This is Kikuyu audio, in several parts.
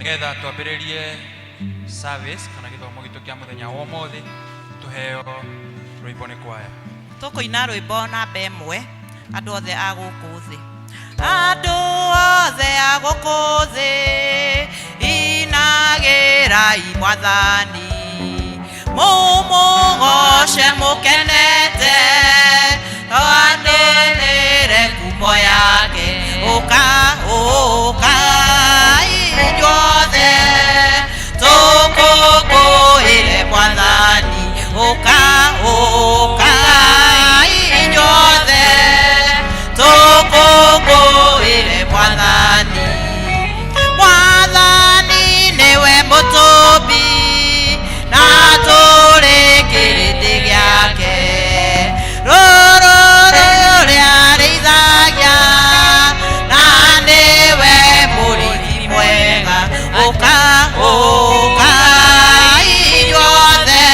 Nĩgetha twambĩrĩrie service kana gĩthomo gitũ kĩa mũthenya wa ũmũthĩ, tũheo rwĩmbo nĩ kwaya. Tũkũina rwĩmbo namba ĩmwe, andũ othe a gũkũ thĩ. Andũ othe a gũkũ thĩ, inagĩrai Mwathani, mũmũgoce mũkenete, twanĩrĩre ngumo yake. Ũka, ũka, inyuothe, tũkũngũĩre Mwathani. Ũka, ũka, inyuothe, tũkũngũĩre Mwathani. Mwathani nĩwe mũtũmbi, na tũrĩ kĩrĩndĩ gĩake, rũrũ rũrĩa arĩithagia, na nĩwe mũrĩithi mwega. Ũka, ũka, inyuothe,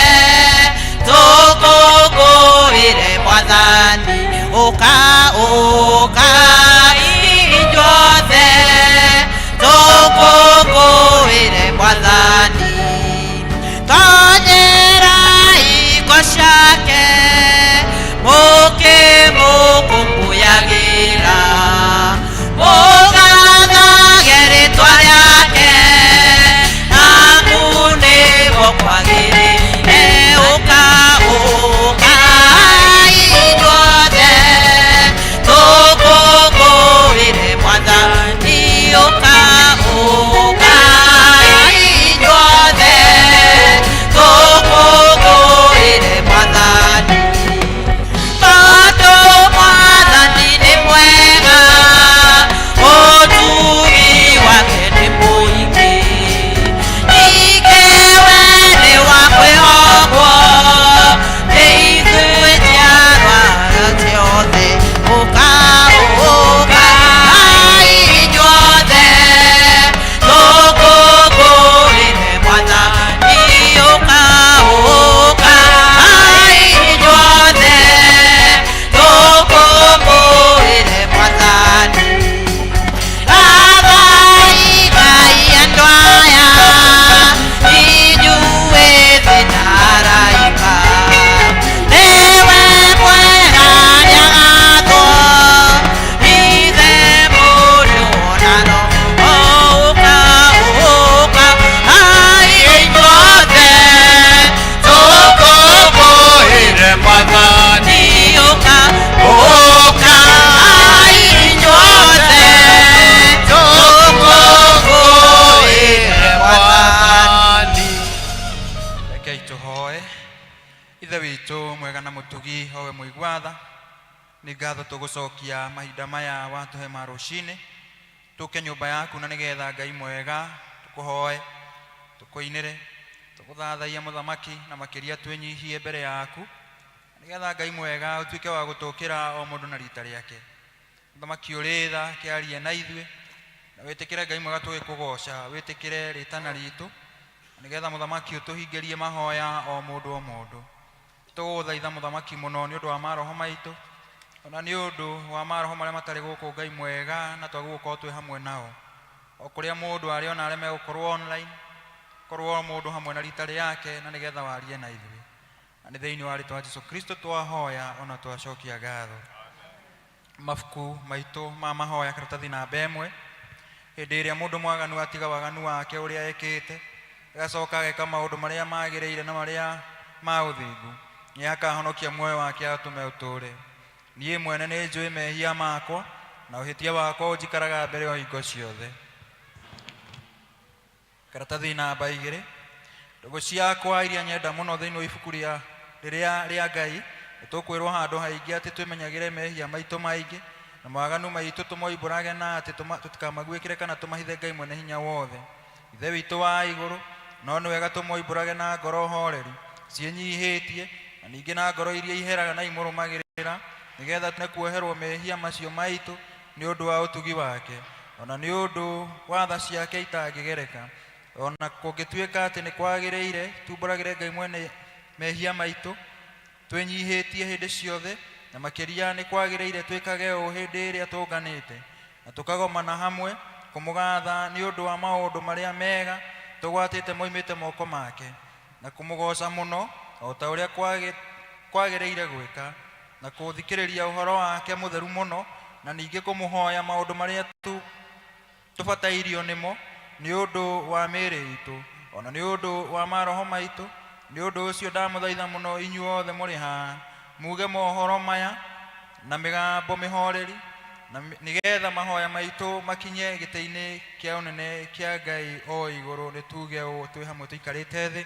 tũkũngũĩre Mwathani. Ũka, ũka, inyuothe, tũkũngũĩre Mwathani. Tonyera iko ciake, mũkĩmũkũngũyagĩra, mũgathage rĩtwa rĩake, amu nĩguo kwagĩrĩire. Ũka, ũka, inyuothe, tũkũngũĩre Mwathani. Ũka, ũka, inyuothe, tũkũngũĩre Mwathani. Tondũ Mwathani nĩ mwega, ũtugi wake nĩ mũingĩ, ningĩ we nĩ wa kwĩhokwo nĩ ithuĩ njiarwa ciothe. Ũka, ũka, inyuothe, tũkũngũĩre Mwathani. Ũka, ũka, inyuothe, tũkũngũĩre Mwathani. Gathai Ngai andũ aya, inyuĩ thĩ na araika, nĩwe mwega nĩagathwo, Ithe, Mũriũ na Roho. Ũka, ũka, inyuothe, tũkũngũĩre Mwathani. Ũka, ũka, inyuothe, tũkũngũĩre Mwathani. Rekei tũhoe. Ithe witũ mwega na mũtugi, owe mũigua tha, nĩ ngatho tũgũcokia mahinda maya watũhe ma rũcinĩ, tũke nyũmba yaku na nĩgetha Ngai mwega tũkũhoe, tũkũinĩre, tũgũthathaiye mũthamaki, na makĩria twĩnyihie mbere yaku, nĩgetha Ngai mwega ũtuĩke wa gũtũkĩra o mũndũ na rita rĩake. Mũthamaki ũrĩ tha, kĩarie na ithuĩ, na wĩtĩkĩre Ngai mwega tũgĩkũgoca, wĩtĩkĩre rĩtana ritũ, nĩgetha mũthamaki ũtũhingĩrie mahoya o mũndũ o mũndũ. Tũgũgũthaitha mũthamaki mũno nĩ ũndũ wa maroho maitũ, ona nĩ ũndũ wa maroho marĩa matarĩ gũkũ Ngai mwega, na twagĩrĩirwo gũkorwo twĩ hamwe nao. O kũrĩa mũndũ arĩ, ona arĩa megũkorwo online, korwo mũndũ hamwe na rita rĩake, na nĩgetha warie na ithuĩ. Na nĩ thĩinĩ wa rĩtwa wa Jesu Kristo twahoya ona twacokia ngatho. Mabuku maitũ ma mahoya, karatathi namba ĩmwe. Hĩndĩ ĩrĩa mũndũ mwaganu atiga waganu wake ũrĩa ekĩte, agacoka ageka maũndũ marĩa magĩrĩire na marĩa ma ũthingu, nĩ akahonokia muoyo wake atũme ũtũũre. Niĩ mwene nĩ njũĩ mehia makwa, na ũhĩtia wakwa ũnjikaraga mbere o hingo ciothe. Karatathi namba igĩrĩ. Ndũgũ ciakwa iria nyenda mũno, thĩinĩ wa ibuku rĩa rĩrĩa rĩa Ngai nĩtũkwĩrwo handũ haingĩ atĩ twĩmenyagĩre mehia maitũ maingĩ na mawaganu maitũ, tũmoimbũrage, na atĩ tũtikamaguĩkĩre kana tũmahithe Ngai mwene hinya wothe, Ithe witũ wa igũrũ. No nĩ wega tũmoimbũrage na ngoro horeru ciĩnyihĩtie, na ningĩ na ngoro iria iheraga na imũrũmagĩrĩra, nĩgetha tune kuoherwo mehia macio maitũ nĩ ũndũ wa ũtugi wake, ona nĩ ũndũ wa tha ciake itangĩgereka. Ona kũngĩtuĩka atĩ nĩ kwagĩrĩire tumbũragĩre Ngai mwene mehia maitũ twĩnyihĩtie hĩndĩ ciothe, na makĩria nĩ kwagĩrĩire twĩkage ũũ hĩndĩ ĩrĩa tũnganĩte na tũkagomana hamwe. Kũmũgatha nĩ ũndũ wa maũndũ marĩa mega tũgwatĩte moimĩte moko make, na kũmũgooca mũno o ta ũrĩa kwagĩrĩire gwĩka, na kũthikĩrĩria ũhoro wake mũtheru mũno, na ningĩ kũmũhoya maũndũ marĩa tu tũbatairio nĩmo nĩ ũndũ wa mĩĩrĩ itũ, ona nĩ ũndũ wa maroho maitũ. Nĩ ũndũ ũcio ndamũthaitha mũno inyuothe mũrĩ haha muge mohoro maya na mĩgambo mĩhoreri, na nĩgetha mahoya maitũ makinye gĩtĩ-inĩ kĩa ũnene kĩa Ngai o igũrũ. Nĩ tuge ũũ twĩ hamwe tũikarĩte thĩ.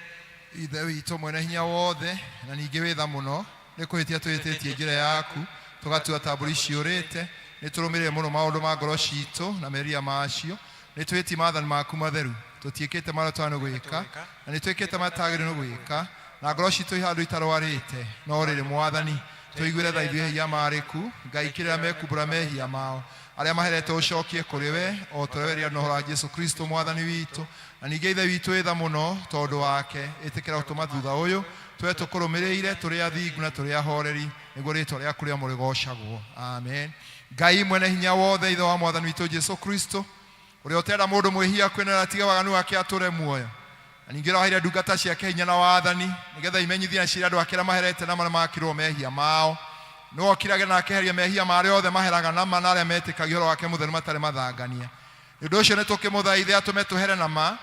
Ithe witũ mwene hinya wothe na ningĩ wĩ tha mũno, nĩ kũhĩtia tũhĩtĩtie njĩra yaku, tũgatua ta mbũri ciũrĩte. Nĩ tũrũmĩrĩire mũno maũndũ ma ngoro citũ na merirĩria macio. Nĩ twĩtie maathani maku matheru, tũtiĩkĩte marĩa twagĩrĩirwo gwĩka, na nĩ twĩkĩte marĩa tutagĩrĩirwo gwĩka, na ngoro citũ i handũ itarwarĩte. No rĩrĩ, Mwathani, tũiguĩre tha ithuĩ ehia marĩku. Ngai, kĩrĩra mekumbũra mehia mao, arĩa maherete ũcokie kũrĩ we, o ta ũrĩa werĩire na ũhoro wa Jesu Kristo Mwathani witũ. Na ningĩ Ithe witũ wĩ tha mũno, tondũ wake ĩtĩkĩra gũtũma thutha ũyũ twe tũkũrũmĩrĩire tũrĩ athingu na tũrĩ ahoreri, nĩguo rĩtwa rĩaku rĩamũre rĩgoocagwo. Amen. Ngai mwene hinya wothe, Ithe wa Mwathani witũ Jesu Kristo, ũrĩa ũtenda mũndũ mwĩhia kwĩnera atige waganu wake atũre muoyo, na ningĩ ũrĩa waheire ndungata ciake hinya na wathani, nĩgetha imenyithie na ciĩre andũ ake arĩa maherete na marĩa makirwo mehia mao, nĩwe ũkirage na akeheria mehia ma arĩa othe maheraga na ma na arĩa metĩkagia ũhoro wake mũtheru matarĩ mathangania. Nĩ ũndũ ũcio nĩtũkĩmũthaithe atũme tũhere na ma,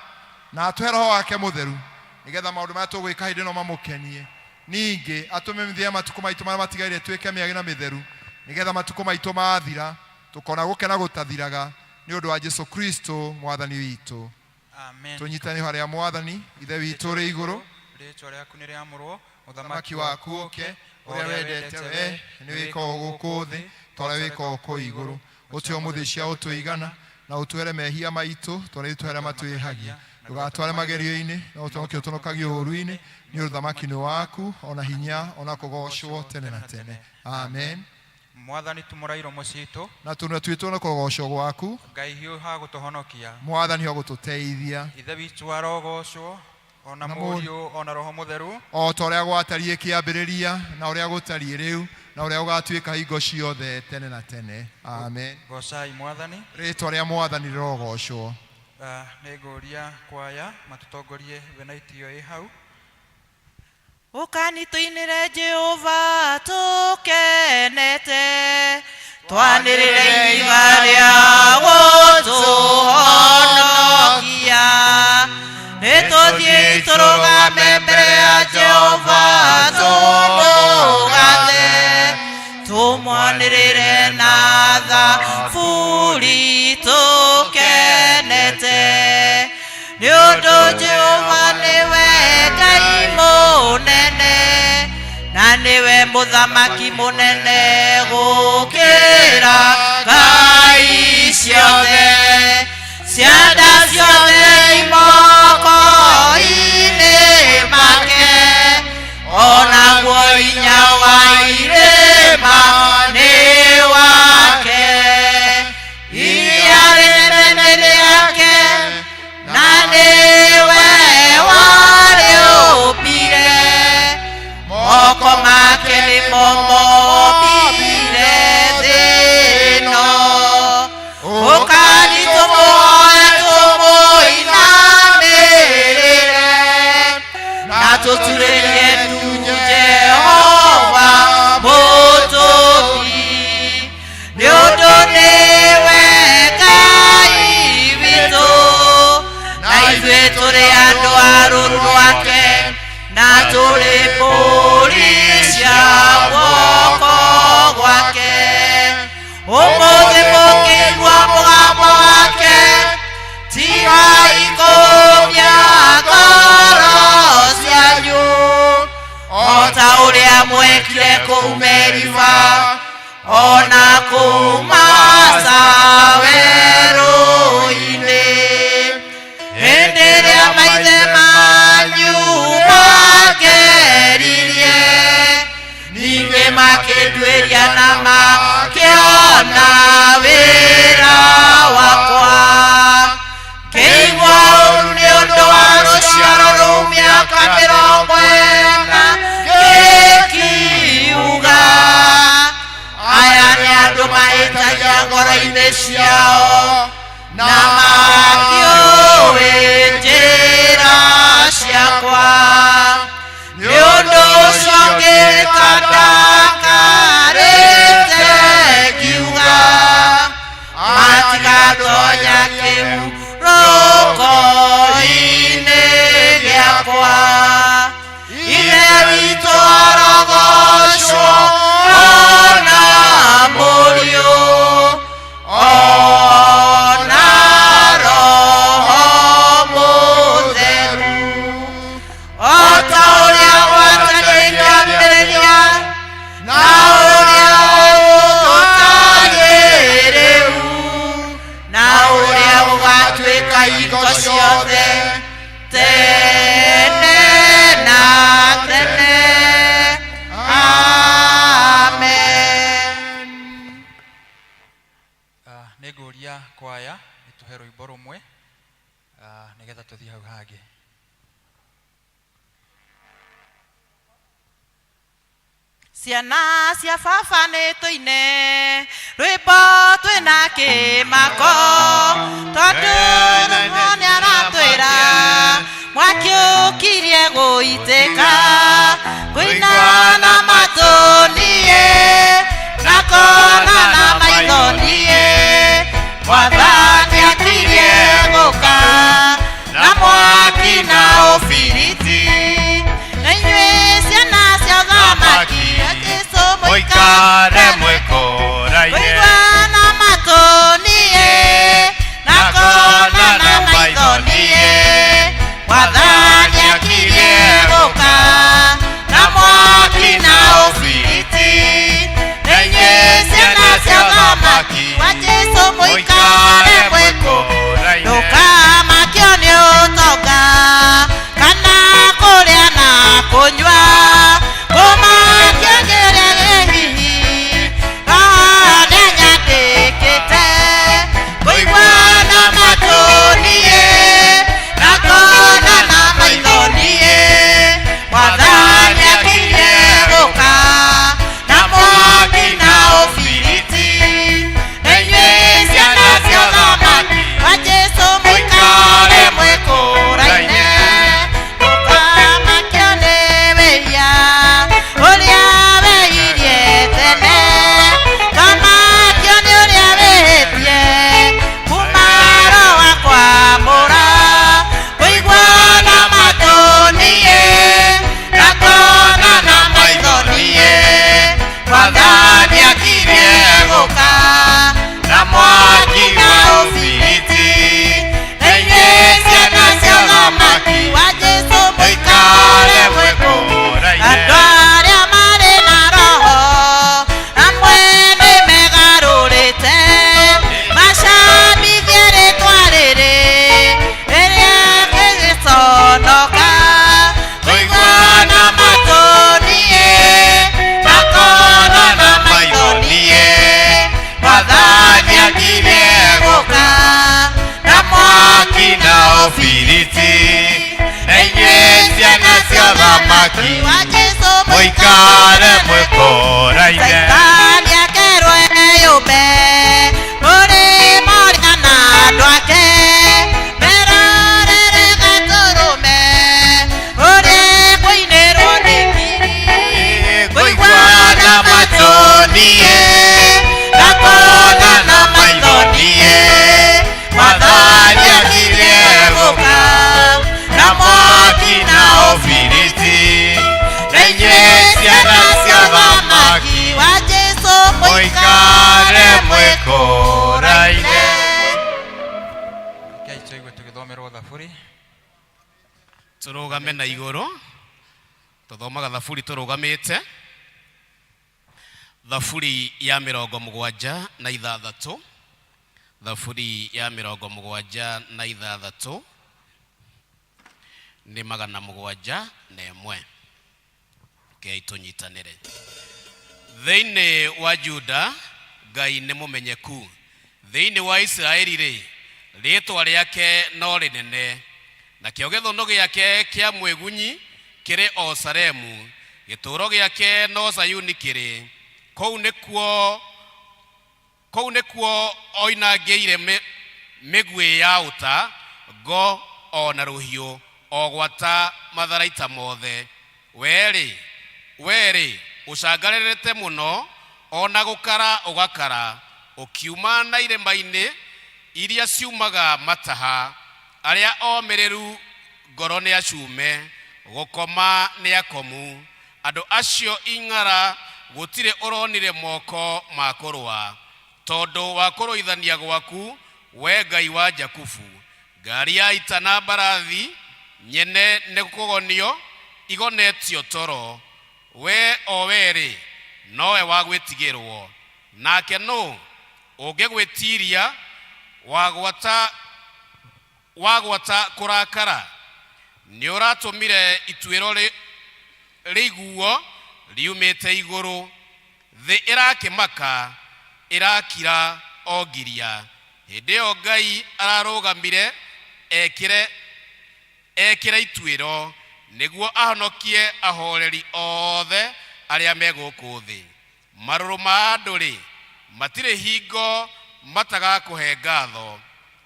na atũhe Roho wake mũtheru, nĩgetha maũndũ marĩa tũgwĩka hĩndĩ ĩno mamũkenie. Ningĩ atũme mĩthia ya matukũ maitũ marĩa matigaire ĩtuĩke mĩagĩ na mĩtheru, nĩgetha matukũ maitũ mathira tũkona gũkena gũtathiraga, nĩ ũndũ wa Jesu Kristo Mwathani witũ. Amen. Tũnyitane harĩa Mwathani. Ithe witũ ũrĩ igũrũ, rĩĩtwa rĩaku nĩ rĩamũrwo, ũthamaki waku ũke, ũrĩa wendete we nĩ wĩkagwo gũkũ thĩ ta ũrĩa wĩkagwo kũu igũrũ. Ũtũhe ũmũthĩ cia ũtũigana, na ũtuhere mehia maitũ ta ũrĩa ithuĩ arĩa matwĩhagia. Ndũgatware magerio-inĩ, no ũtũhonokie ũtũhonokagie ũũru-inĩ, nĩ ũndũ ũthamaki nĩ waku, ona hinya, ona kũgoocwo tene na tene. Amen. Mwathani, tumũra iromo citũ, na tũnua twitũ na kũgoocwo gwaku. Ngai, hiũha gũtũhonokia. Mwathani ho gũtũteithia. Ithe witũ arogocwo, ona Na Mũriũ, ona Roho Mũtheru, o ta ũrĩa gwatariĩ kĩambĩrĩria, na ũrĩa gũtariĩ rĩu, na ũrĩa gũgatuĩka hingo ciothe tene na tene. Amen. Gocai Mwathani. Rĩtwa rĩa Mwathani rĩrogocwo. Nĩ ngũria kwaya matũtongorie benaiti ĩyo ĩ hau. Ũkani tũinĩre Jehova tũkenete, twanĩrĩre ihiga rĩa gũtũhonokia. Nĩ tũthiĩi tũrũgame mbere ya Jehova tũmũgathe, tũmwanĩrĩre na thaburi tũkenete. Nĩ ũndũ Jehova nĩwe Ngai mũnene, na nĩwe mũthamaki mũnene gũkĩra ngai ciothe. Cianda ciothe imoko-inĩ make, onaguo hinya wa irĩma nĩ wake. Iria rĩnene nĩ rĩake, na nĩwe warĩũmbire. Moko make nĩmo mombire thĩ ĩno. Ũkani tũmũhoe tũmũinamĩrĩre, na tũturĩrie ndu Jehova mũtũmbi, nĩ ũndũ nĩwe Ngai witũ, na ithuĩ tũrĩ andũ a rũũru rwake, na tũrĩ mbũri cia guoko gwake. Ũmũthĩ mũkĩigua mũgambo wake, tigai kũũmia ngoro cianyu o ta ũrĩa mwekire kũu Meriba, ona kũu Masa werũ-inĩ, hĩndĩ ĩrĩa maithe manyu mangeririe, ningĩ makĩnduĩria na makĩona wĩra wakwa. Ngĩigua ũũru nĩ ũndũ wa rũciaro rũu mĩaka 40, ngĩkiuga, aya nĩ andũ mahĩtagia ngoro-inĩ ciao na hingo ciothe tene na tene. Amen. Nĩ ngũria kwaya ĩtũhe rwĩmbo rũmwe, nĩgetha tũthiĩ hau hangĩ. Ciana cia baba nĩ tũine rwĩmbo twĩna kĩmako, tondũ Roho nĩ aratwĩra mwaki ũkirie gũitĩka. Kũina na matũ niĩ na kona na maitho niĩ, Mwathani akirie gũka na mwaki na ũbiriti. Na inyuĩ ciana cia ũthamaki wa Jesũ mũikare mwĩkũraine. Kũigua na matũ niĩ na kona na maitho niĩ, Mwathani akirie gũka na mwaki na ũbiriti. Na inyuĩ ciana cia ũthamaki wa Jesũ mũikare mwĩkũraine. Ndũkamakio nĩ ũtonga kana kũrĩa na kũnyua, kũmakio kĩrĩa gĩ hihi Roho nĩanyandĩkĩte. Kũigua na matũ niĩ na kuona na maitho niĩ, Mwathani akirie gũka na mwaki na ũbiriti. Na inyuĩ ciana cia ũthamaki wa Jesũ mũikare mwĩkũraine. Ndũkamakio nĩ wĩhia ũrĩa wĩhirie tene, kamakio nĩ ũrĩa wĩhĩtie kuma Roho akwamũra. Kũigua na matũ niĩ na kuona na maitho niĩ, Mwathani akirie gũka na mwaki na ũbiriti. Na inyuĩ ciana cia ũthamaki wa Jesũ mũikare mwĩkũraine. Andũ arĩa marĩ na Roho amwe nĩ megarũrĩte, macamithie rĩtwa rĩrĩ rĩrĩa gĩgĩconoka. Kũigua na matũ niĩ na kuona na maitho niĩ, Mwathani akirie gũka na mwaki na ũbiriti. Na inyuĩ ciana cia ũthamaki wa Jesũ mũikare mwĩkũraine. Saitani akerwo eyũmbe kũrĩ moria na andũ ake, merorere gatũrũme ũrĩa kũinĩrwo nĩ ngiri. Kũigua na matũ niĩ na kuona na maitho niĩ, Mwathani akirie gũka na mwaki na ũbiriti. Na inyuĩ ciana cia ũthamaki wa Jesũ mũikare mwĩkũraine. Rekei tũigue tũgĩthomerwo thaburi. Tũrũgame na igũrũ, tũthomaga thaburi tũrũgamĩte. Thaburi ya 76, thaburi ya 76 nĩ 701. Rekei tũnyitanĩre. Thĩinĩ wa Juda Ngai nĩ mũmenyeku, thĩinĩ wa Isiraeli rĩ, rĩĩtwa rĩake no rĩnene. Nakĩo gĩthũnũ gĩake kĩa mwĩgunyi kĩrĩ o Salemu, gĩtũũro gĩake no Zayuni kĩrĩ. Kũu nĩkuo oinangĩire mĩguĩ ya ũta, ngo o na rũhiũ, o gwata matharaita mothe. Werĩ ũcangarĩrĩte mũno, ona gũkara ũgakara, ũkiuma na irĩma-inĩ iria ciumaga mataha. Arĩa omĩrĩru ngoro nĩ acume, gũkoma nĩ akomu. Andũ acio ing'ara gũtirĩ ũronire moko ma kũrũa, tondũ wa kũrũithania gwaku, we Ngai wa Jakubu. Ngari ya ita na mbarathi nyene nĩ kũgonio igonetio toro. We o werĩ nowe wa gwĩtigĩrwo, nake nũ ũngĩgwĩtiria? Wagwata Wagwata kũrakara nĩ ũratũmire ituĩro rĩiguo riumĩte igũrũ. Thĩ ĩrakĩmaka, ĩrakira o ngiria. Hĩndĩ ĩyo Ngai ararũgamire ekĩre ituĩro nĩguo ahonokie ahoreri othe arĩa me gũkũ thĩ. Marũrũ ma andũ-rĩ, matirĩ hingo matagakũhe ngatho.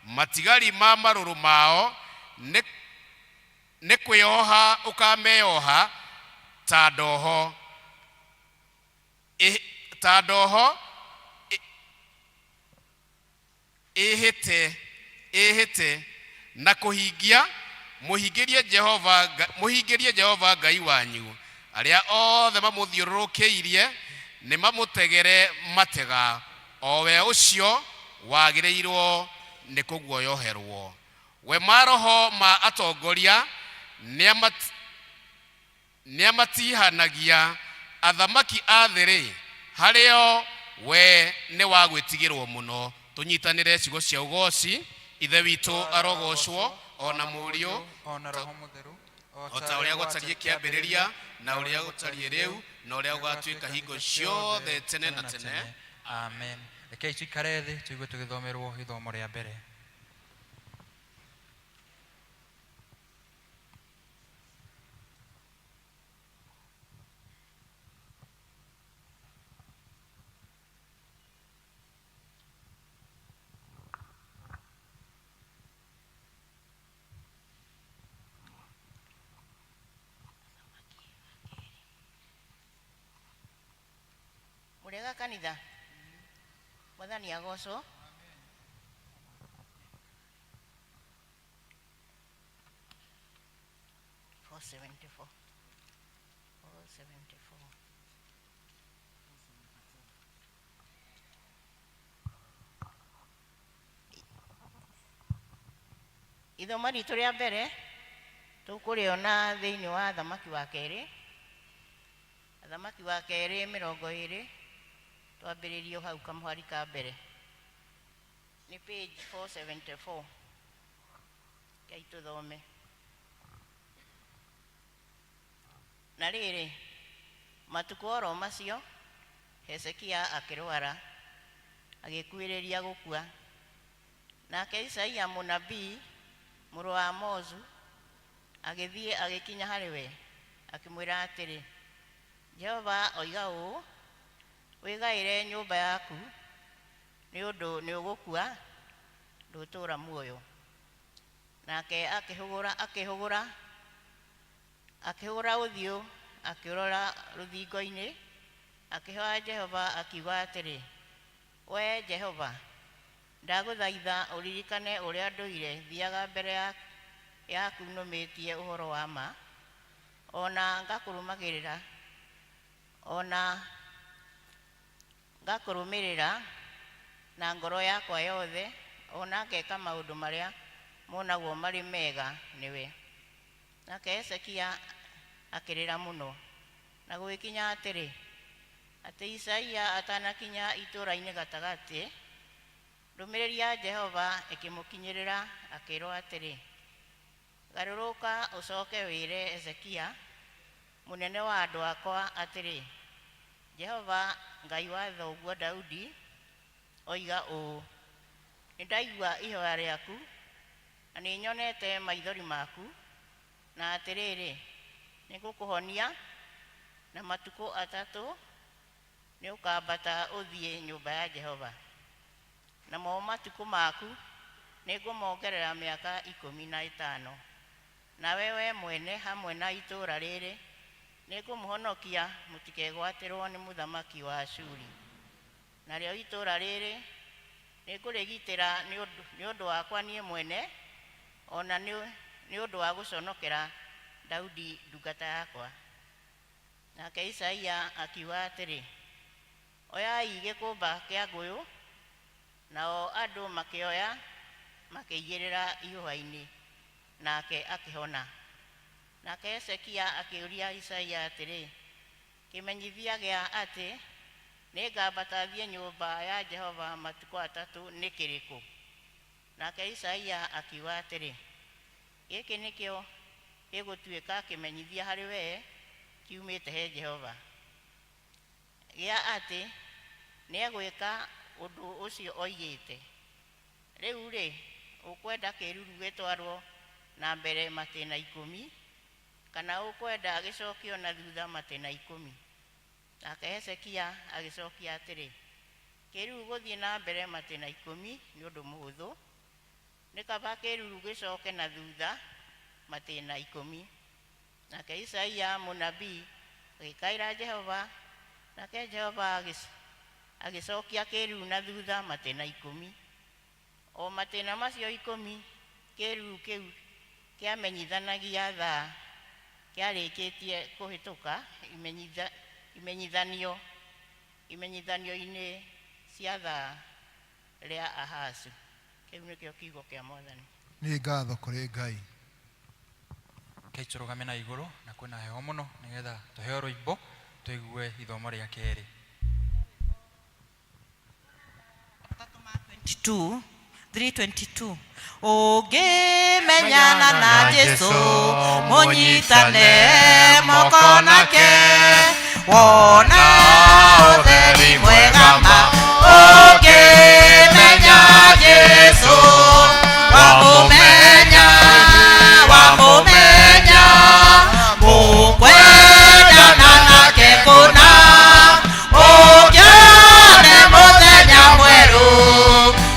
Matigari ma marũrũ mao nĩ kwĩoha ũkameoha ta ndoho ta ndoho ĩhĩte na kũhingia. Mũhingĩrie Jehova, mũhingĩrie Jehova Ngai wanyu. Arĩa othe mamũthiũrũrũkĩirie nĩ mamũtegere matega, o we ũcio wagĩrĩirwo nĩ kũguoyoherwo. We maroho ma atongoria nĩamatihanagia. Athamaki a thĩ-rĩ, harĩo we nĩ wa gwĩtigĩrwo mũno. Tũnyitanĩre ciugo cia ũgoci. Ithe witũ arogocwo, ona Mũriũ, o na Roho Mũtheru, o ta ũrĩa gũtariĩ kĩambĩrĩria, na ũrĩa gũtariĩ rĩu, na ũrĩa gũgatuĩka hingo ciothe tene na tene. Amen. Rekei tuikare thĩ tũigue tũgĩthomerwo ithomo rĩa mbere. Mũrĩega kanitha? Mwathani agocwo. 474, 474. Ithomo ritũ rĩa mbere tũkũrĩona thĩinĩ wa Athamaki wa Kerĩ, Athamaki wa Kerĩ 20, twambĩrĩrie hau kamũhari ka mbere. Nĩ page 474. Rekei tũthome. Na rĩrĩ, matukũ oro macio Hezekia akĩrwara, agĩkuhĩrĩria gũkua. Nake Isaia mũnabii, mũrũ wa Amozu, agĩthiĩ agĩkinya harĩ we, akĩmwĩra atĩrĩ, Jehova oiga ũũ, wĩgaĩre nyũmba yaku, nĩ ũndũ nĩũgũkua, ndũtũũra muoyo. Nake akĩhũgũra akĩhũgũra akĩhũgũra ũthiũ akĩũrora rũthingo-inĩ, akĩhoya Jehova akiuga atĩrĩ, Wee Jehova, ndagũthaitha ũririkane ũrĩa ndũire thiaga mbere yaku nũmĩtie ũhoro wa ma, o na ngakũrũmagĩrĩra, o na ngakũrũmĩrĩra na ngoro yakwa yothe, o na ngeka maũndũ marĩa monagwo marĩ mega nĩwe. Nake Hezekia akĩrĩra mũno. Na gũgĩkinya atĩrĩ, atĩ Isaia atanakinya itũũra-inĩ gatagatĩ, ndũmĩrĩri ya Jehova ĩkĩmũkinyĩrĩra, akĩĩrwo atĩrĩ, Garũrũka ũcoke wĩre Hezekia, mũnene wa andũ akwa, atĩrĩ, Jehova, Ngai wa thoguo Daudi, oiga ũũ, Nĩndaigua ihoya rĩaku, na nĩnyonete maithori maku, na atĩrĩrĩ, nĩngũkũhonia, na matukũ atatũ nĩũkambata ũthiĩ nyũmba ya Jehova. Namo matukũ maku nĩngũmongerera mĩaka 15. Nawe we mwene hamwe na itũũra rĩrĩ nĩngũmũhonokia mũtikegwatĩrwo nĩ mũthamaki wa Ashuri. Narĩo itũũra rĩrĩ nĩngũrĩgitĩra nĩ ũndũ wakwa niĩ mwene, o na nĩ ũndũ wa gũconokera Daudi ndungata yakwa. Nake Isaia akiuga atĩrĩ, Oyai gĩkũmba kĩa ngũyũ. Nao andũ makĩoya makĩigĩrĩra ihũha-inĩ, nake akĩhona. Nake Hezekia akĩũria Isaia atĩrĩ, Kĩmenyithia gĩa atĩ nĩngambata thiĩ nyũmba ya Jehova matukũ atatũ nĩ kĩrĩkũ? Nake Isaia akiuga atĩrĩ, Gĩkĩ nĩkĩo gĩgũtuĩka kĩmenyithia harĩ wee kiumĩte he Jehova, gĩa atĩ nĩegwĩka ũndũ ũcio oigĩte. Rĩu-rĩ, ũkwenda kĩĩruru gĩtwarwo na mbere matĩna ikũmi, kana ũkwenda gĩcokio na thutha matĩna ikũmi? Nake Hezekia agĩcokia atĩrĩ, Kĩĩruru gũthiĩ na mbere matĩna ikũmi nĩ ũndũ mũhũthũ, nĩ kaba kĩĩruru gĩcoke na thutha matĩna ikũmi. Nake Isaia mũnabii agĩkaĩra Jehova, nake Jehova agĩcokia kĩĩruru na thutha matĩna ikũmi. O matĩna macio ikũmi, kĩĩruru kĩu kĩamenyithanagia thaa kĩarĩkĩtie kũhĩtũka imenyithanio imenyithanio-inĩ cia thaa rĩa Ahazu. Kĩu nĩkĩo kiugo kĩa Mwathani. Nĩ ngatho kũrĩ Ngai. Rekei tũrũgame na igũrũ na kwĩna heho mũno nĩgetha tũheo rwĩmbo tũigue ithomo rĩa kerĩ. 22 322 Ũngĩmenyana na Jesu mũnyitane moko nake wona ũtheri mwega ma ũngĩmenya Jesu wamũmenya wamũmenya mũkwendana nake kũna ũngĩone mũthenya mwerũ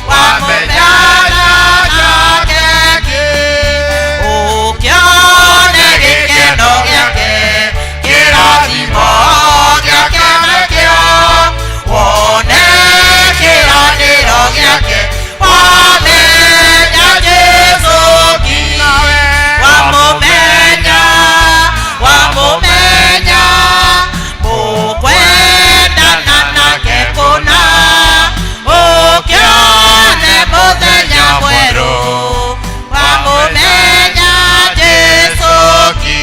wamũmenyana nake ũkĩone gĩkeno gĩake kĩrathimo gĩake nakĩo wone kĩranĩro gĩake wamenya Jesu ki wamũmenya wamũmenya mũkwendana nake kũna ũkĩone mũthenya mwerũ wamũmenya Jesu ki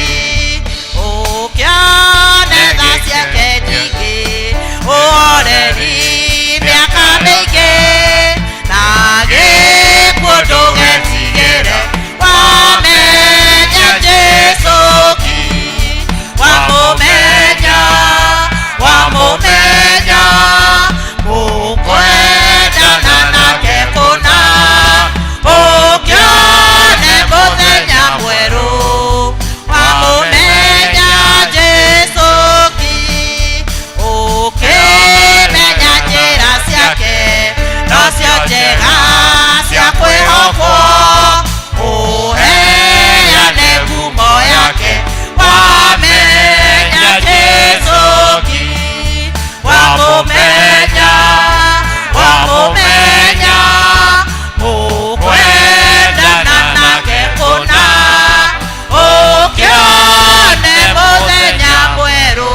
ũkĩone tha ciake nyingĩ ũhoreri mĩaka mĩingĩ na gĩkuũ ndũgetigĩre wamenya Jesu ki wamũmenya wamũmenya mũkwendana nake kũna ũkĩone mũthenya mwerũ wamũmenya Jesu ki ũkĩmenya njĩra ciake nocio njega cia kwĩhokwo ũheane ngumo yake wamenya Jesu ki wamũmenya wamũmenya mũkwendana nake kũna ũkĩone mũthenya mwerũ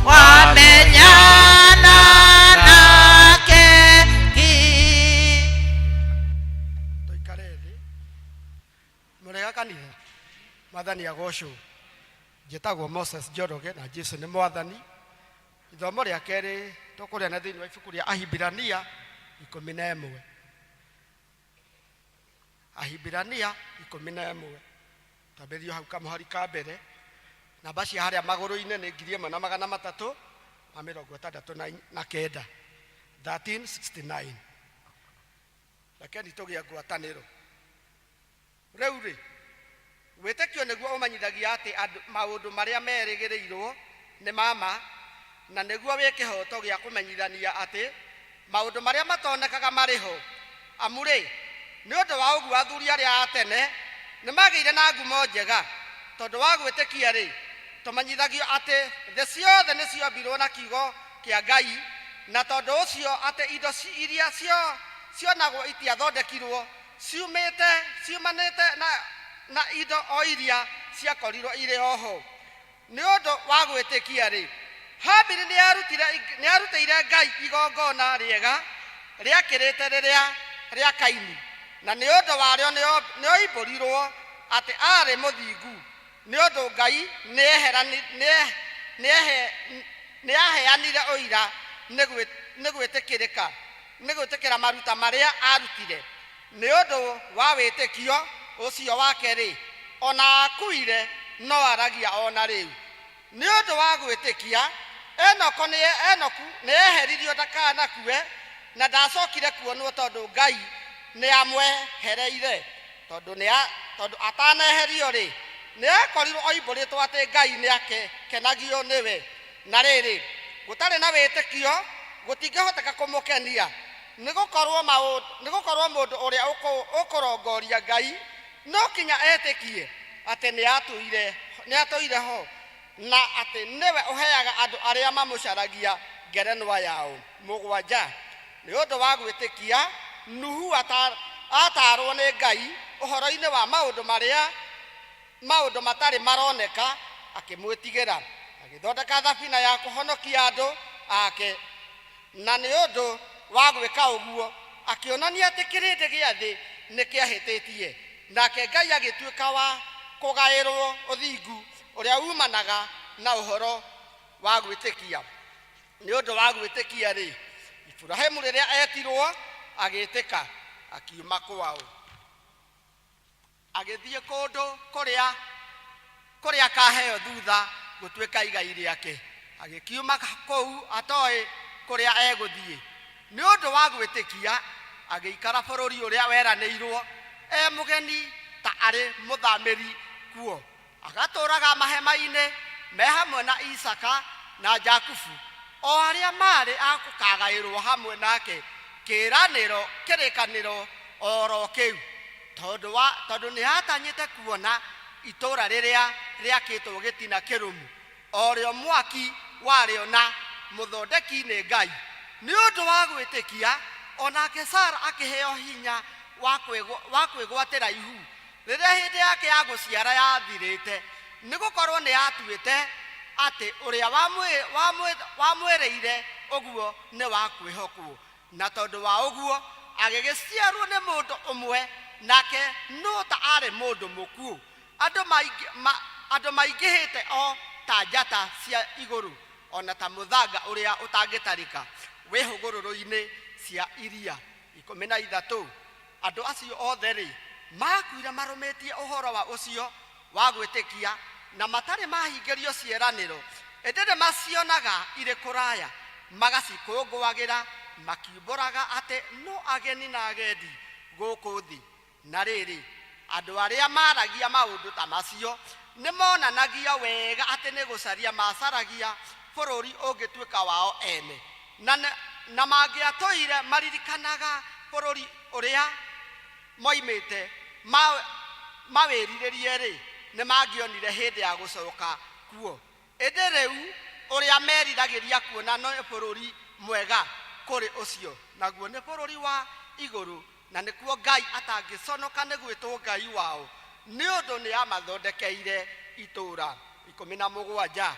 wamenyana nake ki. Tũikare thĩ. Mũrega kanitha? Mwathani agocwo. Njĩtagwo Moses Njoroge na Jesu nĩ Mwathani. Ithomo rĩa kerĩ tũkũrĩa na thĩinĩ wa ibuku rĩa Ahibirania 11. Ahibirania 11, twambĩrĩrio hau kamũhari ka mbere. Namba cia harĩa magũrũ-inĩ nĩ 1369, 1369. Rekeni tũgĩe ngwatanĩro. Rĩu rĩ, wĩtĩkio nĩguo ũmenyithagia atĩ maũndũ marĩa merĩgĩrĩirwo nĩ mama, na nĩguo wĩ kĩhoto gĩa kũmenyithania atĩ maũndũ marĩa matonekaga marĩ ho. Amu rĩ, nĩ ũndũ wa ũguo athuri arĩa a tene nĩ magĩire na ngumo njega. Tondũ wa gwĩtĩkia rĩ, tũmenyithagio atĩ thĩ ciothe nĩ ciombirwo na kiugo kĩa Ngai, na tondũ ũcio atĩ indo iria cionagwo itiathondekirwo ciumĩte ciumanĩte na indo o iria ciakorirwo irĩ oho. Nĩ ũndũ wa gwĩtĩkia rĩ, Habili nĩarutĩire Ngai igongona rĩega rĩakĩrĩte rĩrĩa rĩa Kaini, na nĩ ũndũ warĩo nĩoimbũrirwo atĩ aarĩ mũthingu, nĩ ũndũ Ngai nĩaheanire ũira nĩ gwĩtĩkĩra maruta marĩa arutire. Nĩ ũndũ wa wĩtĩkio ũcio wake rĩ, ona akuire no aragia ona rĩu. Nĩ ũndũ wa gwĩtĩkia Enoko nĩ Enoku nĩ eheririo ndakanakue, na ndacokire kuonwo tondũ Ngai nĩ amwehereire. Tondũ nĩ tondũ ataneherio rĩ, nĩ akorirwo oimbũrĩtwo atĩ Ngai nĩ akenagio nĩwe. Na rĩrĩ, gũtarĩ na wĩtĩkio gũtingĩhoteka kũmũkenia, nĩ gũkorwo mũndũ ũrĩa ũkũrongoria Ngai no kinya etĩkie atĩ nĩ atũire ho, na atĩ nĩwe ũheaga andũ arĩa mamũcaragia ngerenwa yao. 7. Nĩ ũndũ wa gwĩtĩkia Nuhu atarwo nĩ Ngai ũhoro-inĩ wa maũndũ marĩa maũndũ matarĩ maroneka, akĩmwĩtigĩra, agĩthondeka thabina ya kũhonokia andũ ake, na nĩ ũndũ wa gwĩka ũguo akĩonania atĩ kĩrĩndĩ gĩa thĩ nĩ kĩahĩtĩtie, nake Ngai agĩtuĩka wa kũgaĩrwo ũthingu ũrĩa umanaga na ũhoro wa gwĩtĩkia. Nĩ ũndũ wa gwĩtĩkia rĩ, Iburahĩmu rĩrĩa etirwo agĩtĩka, akiuma kwao agĩthiĩ kũndũ kũrĩa akaheo thutha gũtuĩka igai rĩake, agĩkiuma kũu atoĩ kũrĩa egũthiĩ. Nĩ ũndũ wa gwĩtĩkia agĩikara bũrũri ũrĩa weranĩirwo e mũgeni ta arĩ mũthamĩri kuo, agatũũraga mahema-inĩ me hamwe na Isaka na Jakubu, o arĩa maarĩ a gũkagaĩrwo hamwe nake kĩĩranĩro kĩrĩkanĩro oro kĩu, tondũ nĩ aatanyĩte kuona itũũra rĩrĩa rĩakĩtwo gĩtina kĩrũmu, o rĩo mwaki warĩo na mũthondeki nĩ Ngai. Nĩ ũndũ wa gwĩtĩkia onake Sara akĩheo hinya wa kwĩgwatĩra ihu rĩrĩa hĩndĩ yake ya gũciara yathirĩte, nĩ gũkorwo nĩ atuĩte atĩ ũrĩa wamwĩrĩire ũguo nĩ wa kwĩhokwo. Na tondũ wa ũguo agĩgĩciarwo nĩ mũndũ ũmwe, nake no ta arĩ mũndũ mũkuũ, andũ maingĩhĩte o ta njata cia igũrũ, ona ta mũthanga ũrĩa ũtangĩtarĩka wĩ hũgũrũrũ-inĩ cia iria. 13. Andũ acio othe rĩ, makuire marũmĩtie ũhoro wa ũcio wa gwĩtĩkia, na matarĩ mahingĩrio ciĩranĩro, ĩndĩ nĩ macionaga irĩ kũraya, magacikũngũagĩra, makiumbũraga atĩ no ageni na agendi gũkũ thĩ. Na rĩrĩ, andũ arĩa maragia maũndũ ta macio nĩ monanagia wega atĩ nĩ gũcaria macaragia bũrũri ũngĩtuĩka wao ene, na mangĩatũire maririkanaga bũrũri ũrĩa moimĩte mawĩrirĩrie rĩ, nĩ mangĩonire hĩndĩ ya gũcoka kuo. Ĩndĩ rĩu ũrĩa meriragĩria kuona no bũrũri mwega kũrĩ ũcio, naguo nĩ bũrũri wa igũrũ, na nĩkuo Ngai atangĩconoka nĩ gwĩtwo Ngai wao, nĩ ũndũ nĩ amathondekeire itũũra. 17.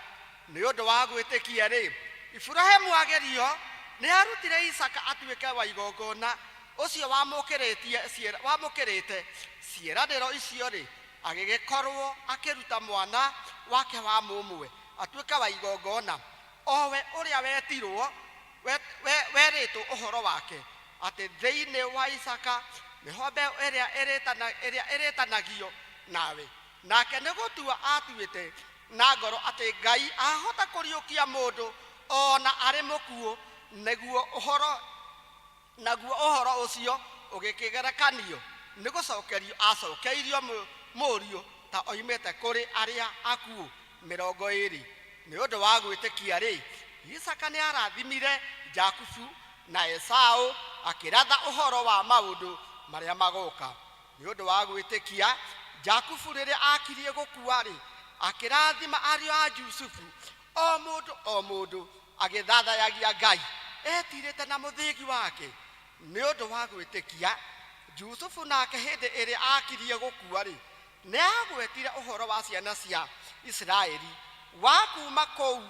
Nĩ ũndũ wa gwĩtĩkia rĩ, Iburahĩmu agerio nĩ arutire Isaka atuĩke wa igongona, ũcio wamũkĩrĩte ciĩranĩro icio rĩ, agĩgĩkorwo akĩruta mwana wake wa mũmwe atuĩke wa igongona, o we ũrĩa wetirwo werĩtwo ũhoro wake atĩ thĩinĩ wa Isaka nĩho mbeũ ĩrĩa ĩrĩtanagio nawe. Nake nĩ gũtua atuĩte na ngoro atĩ Ngai ahota kũriũkia mũndũ ona arĩ mũkuũ, naguo ũhoro ũcio ũgĩkĩgerekanio nĩ gũcokerio acokeirio mũriũ ta oimĩte kũrĩ arĩa akuũ. 20. Nĩ ũndũ wa gwĩtĩkia rĩ, Isaka nĩ arathimire Jakubu na Esau, akĩratha ũhoro wa maũndũ marĩa magoka. Nĩ ũndũ wa gwĩtĩkia Jakubu rĩrĩa akirie gũkua rĩ, akĩrathima ariũ a Jusufu, o mũndũ o mũndũ agĩthathayagia Ngai etirĩte na mũthĩgi wake. Nĩ ũndũ wa gwĩtĩkia Jusufu nake hĩndĩ ĩrĩa akirie gũkua rĩ, nĩ agwetire ũhoro wa ciana cia Isiraeli wa kuma kũu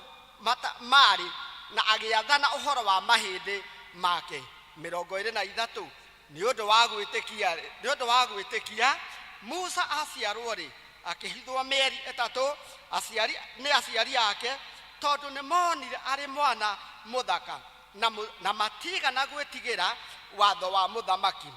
marĩ, na agĩathana ũhoro wa mahĩndĩ make. 23. Nĩ ũndũ wa gwĩtĩkia, nĩ ũndũ wa gwĩtĩkia Musa aciarwo rĩ, akĩhithwo mĩeri 3 aciari nĩ aciari ake, tondũ nĩ monire arĩ mwana mũthaka, na matigana gwĩtigĩra watho wa mũthamaki.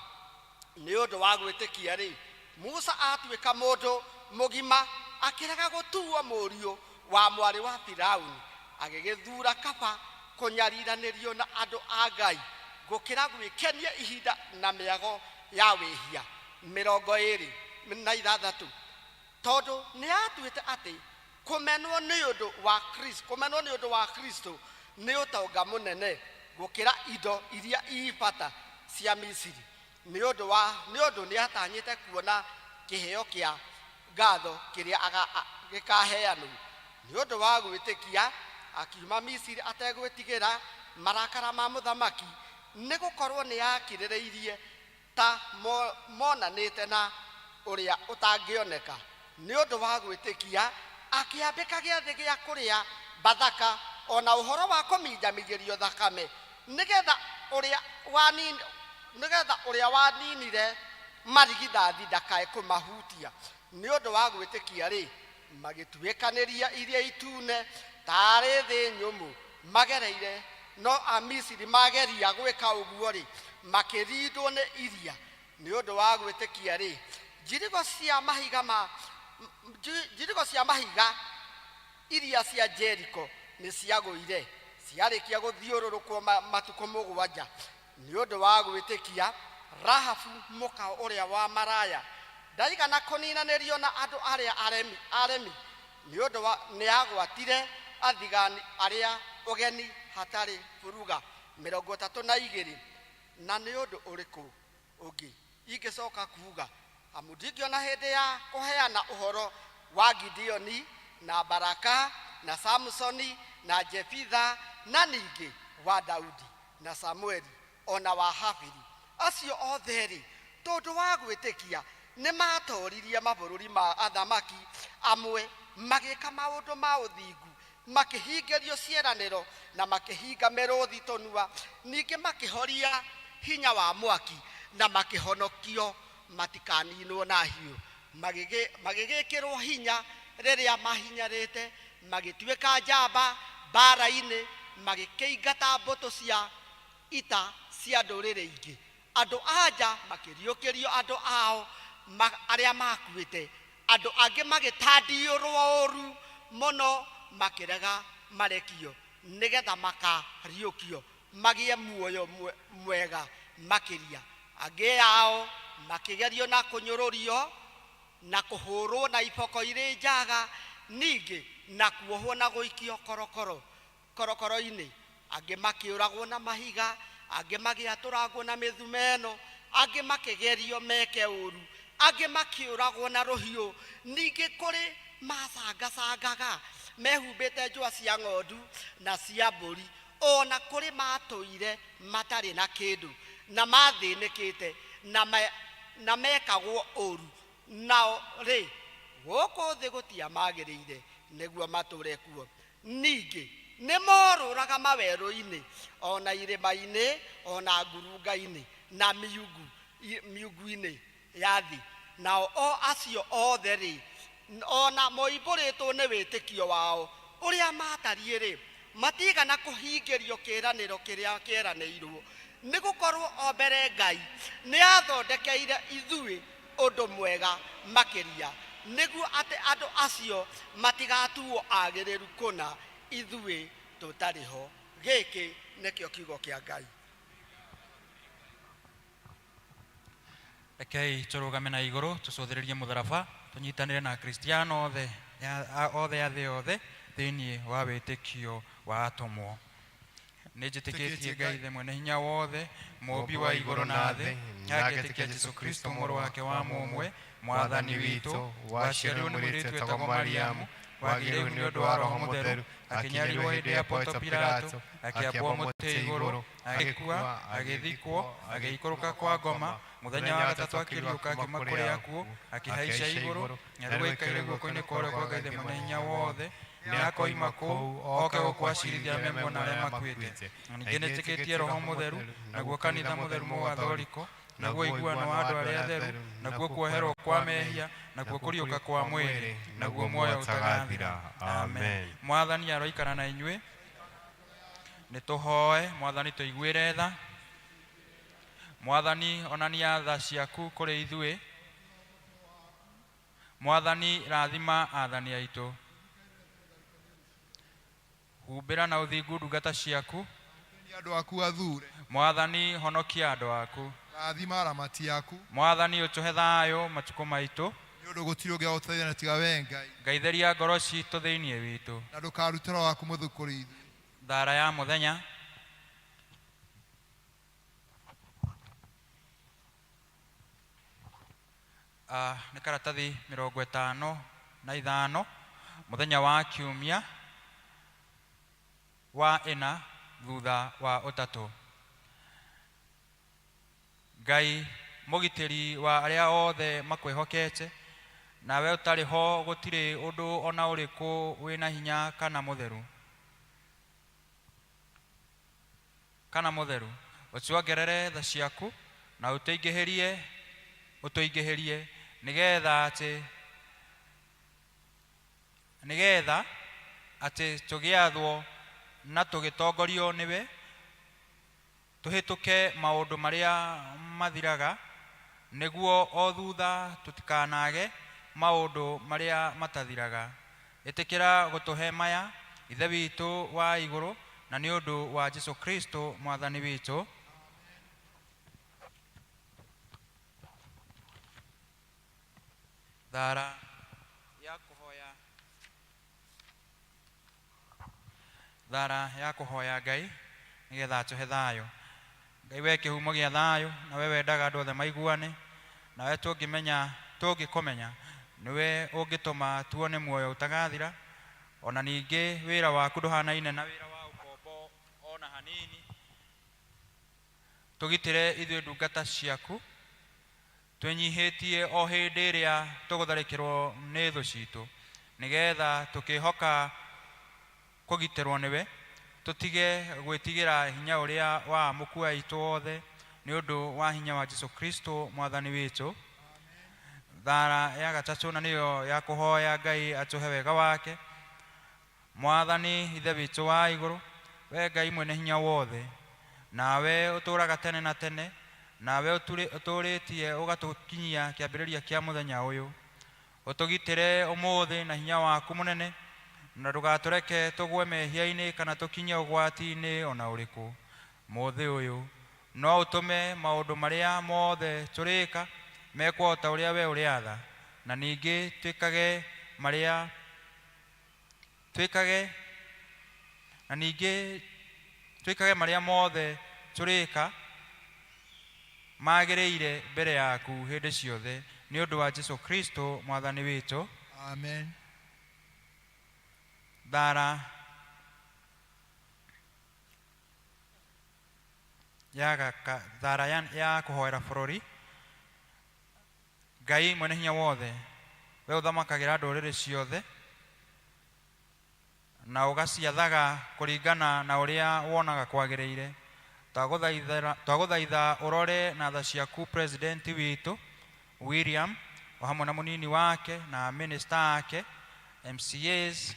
Nĩ ũndũ wa gwĩtĩkia rĩ, Musa atuĩka mũndũ mũgima, akĩrega gũtuo mũriũ wa mwarĩ wa Firauni, agĩgĩthura kaba kũnyariranĩrio na andũ a Ngai gũkĩra gwĩkenia ihinda na mĩago ya wĩhia. 26, tondũ nĩ atuĩte atĩ kũmenwo nĩ ũndũ wa Kristo, kũmenwo nĩ ũndũ wa Kristo nĩ ũtonga mũnene gũkĩra indo iria ii bata cia Misiri, nĩ ũndũ wa nĩ ũndũ nĩ atanyĩte kuona kĩheo kĩa ngatho kĩrĩa gĩkaheanwo. Nĩ ũndũ wa gwĩtĩkia akiuma Misiri ategwĩtigĩra marakara ma mũthamaki, nĩ gũkorwo nĩ akirĩrĩirie ta monanĩte na ũrĩa ũtangĩoneka. Nĩ ũndũ wa gwĩtĩkia akĩambĩka gĩathĩ gĩa kũrĩa Bathaka, ona ũhoro wa kũminjaminjĩrio thakame, nĩgetha ũrĩa wanin nĩgetha ũrĩa waninire marigithathi ndakae kũmahutia. Nĩ ũndũ wa gwĩtĩkia rĩ, magĩtuĩkanĩria Iria Itune tarĩ thĩ nyũmũ magereire, no Amisiri mageria gwĩka ũguo rĩ, makĩrindwo nĩ iria. Nĩ ũndũ wa gwĩtĩkia rĩ, njirigo cia mahiga ma njirigo cia mahiga iria cia Jeriko nĩ ciagũire ciarĩkia gũthiũrũrũkwo matukũ 7. Nĩ ũndũ wa gwĩtĩkia Rahabu mũka ũrĩa wa maraya ndaigana kũninanĩrio na andũ arĩa aremi, nĩ ũndũ wa nĩ agwatire athigani arĩa ũgeni hatarĩ buruga. 32, na nĩ ũndũ ũrĩkũ ũngĩ ingĩcoka kuga? Amu ndingĩona hĩndĩ ya kũheana ũhoro wa Gideoni na Baraka na Samsoni na Jefitha, na ningĩ wa Daudi na Samueli, ona wa Habili. Acio othe rĩ, tondũ wa gwĩtĩkia nĩ matoririe mabũrũri ma athamaki amwe, magĩka maũndũ ma ũthingu, makĩhingĩrio ciĩranĩro, na makĩhinga mĩrũthi tũnua, ningĩ makĩhoria hinya wa mwaki, na makĩhonokio matikaninwo na hiũ, magĩgĩkĩrwo hinya rĩrĩa mahinyarĩte, magĩtuĩka njamba mbara-inĩ, magĩkĩingata mbũtũ cia ita cia ndũrĩrĩ ingĩ. Andũ a nja makĩriũkĩrio andũ ao arĩa makuĩte, andũ angĩ magĩtandiũrwo ũru mũno, makĩrega marekio nĩgetha makariũkio magĩe muoyo mwega makĩria. Angĩ ao makĩgerio na kũnyũrũrio na kũhũrwo na iboko irĩ njaga, ningĩ na kuohwo na gũikio korokoro-inĩ. Angĩ makĩũragwo na mahiga, angĩ magĩatũrangwo na mĩthumeno, angĩ makĩgerio meke ũru, angĩ makĩũragwo na rũhiũ. Ningĩ kũrĩ macangacangaga mehumbĩte njũa cia ng'ondu na cia mbũri, ona kũrĩ matũire matarĩ na kĩndũ na mathĩnĩkĩte na mekagwo ũru. Nao rĩ, gũkũ thĩ gũtiamagĩrĩire nĩguo matũre kuo. Ningĩ nĩ morũraga mawerũ-inĩ, ona irĩma-inĩ, ona ngurunga-inĩ, na miungu-inĩ ya thĩ. Nao o acio othe rĩ, ona moimbũrĩtwo nĩ wĩtĩkio wao ũrĩa matariĩ rĩ, matigana kũhingĩrio kĩĩranĩro kĩrĩa kĩeranĩirwo, nĩ gũkorwo o mbere Ngai nĩ athondekeire ithuĩ ũndũ mwega makĩria, nĩguo atĩ andũ acio matigatuo agĩrĩru kũna ithuĩ tũtarĩ ho. Gĩkĩ nĩkĩo kiugo kĩa Ngai. Rekei tũrũgame na igũrũ tũcũthĩrĩrie mũtharaba, tũnyitanĩre na Akristiano othe othe a thĩ yothe thĩinĩ wa wĩtĩkio wa atũmwo. Nĩ njĩtĩkĩtie Ngai Ithe mwene hinya wothe, mũũmbi wa igũrũ na thĩ, na ngetĩkia Jesũ Kristo mũrũ wake wa mũmwe, Mwathani witũ, waciarirwo nĩ mũirĩtu wetagwo Mariamu, wagĩire ihu nĩ ũndũ wa Roho Mũtheru, akĩnyarirwo hĩndĩ ya Ponto Pilato, akĩambwo mũtĩ igũrũ, agĩkua, agĩthikwo, agĩikũrũka kwa ngoma, mũthenya wa gatatũ akĩriũka akiuma kũrĩ akuũ, akĩhaica igũrũ, na rĩu aikaire guoko-inĩ kwa ũrĩo kwa Ngai Ithe mwene hinya wothe. Nĩ akoima kũu oke gũkũ acirithia arĩa me muoyo na arĩa makuĩte. Na ningĩ nĩnjĩtĩkĩtie Roho Mũtheru, naguo kanitha mũtheru mũgathoriko, naguo ũiguano wa andũ arĩa atheru, naguo kuoherwo kwa mehia, naguo kũriũka kwa mwĩrĩ, naguo muoyo ũtagathira. Amen. Mwathani aroikara na inyuĩ. Nĩ tũhoe. Mwathani, tũiguĩre tha. Mwathani, onania tha ciaku kũrĩ ithuĩ. Mwathani, rathima athani aitũ. Humbĩra na ũthingu ndungata ciaku. Nĩ andũ aku athure. Mwathani, honokia andũ aku. Rathima aramati aku. Mwathani, ũtũhe thayũ matukũ maitũ. Nĩ ũndũ gũtirĩ ũngĩ wa gũtũteithia na tiga wee Ngai. Ngai, theria ngoro citũ thĩinĩ witũ. Na ndũkarute roho waku mũtheru kũrĩ ithuĩ. Thara ya mũthenya. Nĩ karatathi 55, mũthenya wa kiumia wa ĩna thutha wa ũtatũ. Ngai mũgitĩri wa arĩa othe makwĩhokete, nawe ũtarĩ ho gũtirĩ ũndũ ona ũrĩkũ wĩna hinya kana mũtheru. Kana mũtheru. Ũtuongerere tha ciaku na ũtũingĩhĩrie, ũtũingĩhĩrie nĩgetha atĩ, nĩgetha atĩ tũgĩathwo na tũgĩtongorio nĩwe, tũhĩtũke maũndũ marĩa mathiraga, nĩguo o thutha tũtikanage maũndũ marĩa matathiraga. Ĩtĩkĩra gũtũhe maya, Ithe witũ wa igũrũ, na nĩ ũndũ wa Jesu Kristo Mwathani witũ. Thara ya kũhoya, thara ya kũhoya Ngai nĩgetha atũhe thayũ. Ngai we kĩhumo gĩa thayũ, na we wendaga andũ othe maiguane, nawe tũngĩmenya, tũngĩkũmenya, nĩwe ũngĩtũma tuone muoyo ũtagathira. Ona ningĩ wĩra waku ndũhanaine na wĩra wa ũkombo ona hanini. Tũgitĩre ithuĩ ndungata ciaku, twĩnyihĩtie o hĩndĩ ĩrĩa tũgũtharĩkĩrwo nĩ thũ citũ, nĩgetha tũkĩhoka kũgitĩrwo nĩwe, tũtige gwĩtigĩra hinya ũrĩa wa amũku aitũ othe, nĩ ũndũ wa hinya wa Jesu Kristo Mwathani witũ. Thara ya gatatũ, na nĩyo ya kũhoya Ngai atũhe wega wake. Mwathani Ithe witũ wa igũrũ, we Ngai mwene hinya wothe, nawe ũtũũraga tene na tene, nawe ũtũũrĩtie ũgatũkinyia kĩambĩrĩria kĩa mũthenya ũyũ. Ũtũgitĩre ũmũthĩ na hinya waku mũnene, na ndũgatũreke tũgwe mehia-inĩ kana tũkinye ũgwati-inĩ ona ũrĩkũ. Mũthĩ ũyũ no ũtũme maũndũ marĩa mothe tũrĩka mekwo o ta ũrĩa we ũrĩatha, na ningĩ twĩkage marĩa twĩkage, na ningĩ twĩkage marĩa mothe tũrĩka magĩrĩire mbere yaku hĩndĩ ciothe, nĩ ũndũ wa Jesu Kristo Mwathani witũ. Amen. Thara ya gaka, thara ya kũhoera bũrũri. Ngai mwene hinya wothe, we ũthamakagĩra ndũrĩrĩ ciothe na ũgaciathaga kũringana na ũrĩa wonaga kwagĩrĩire, twagũthaitha ũrore na tha ciaku president witũ William o hamwe na mũnini wake na minister ake, MCAs,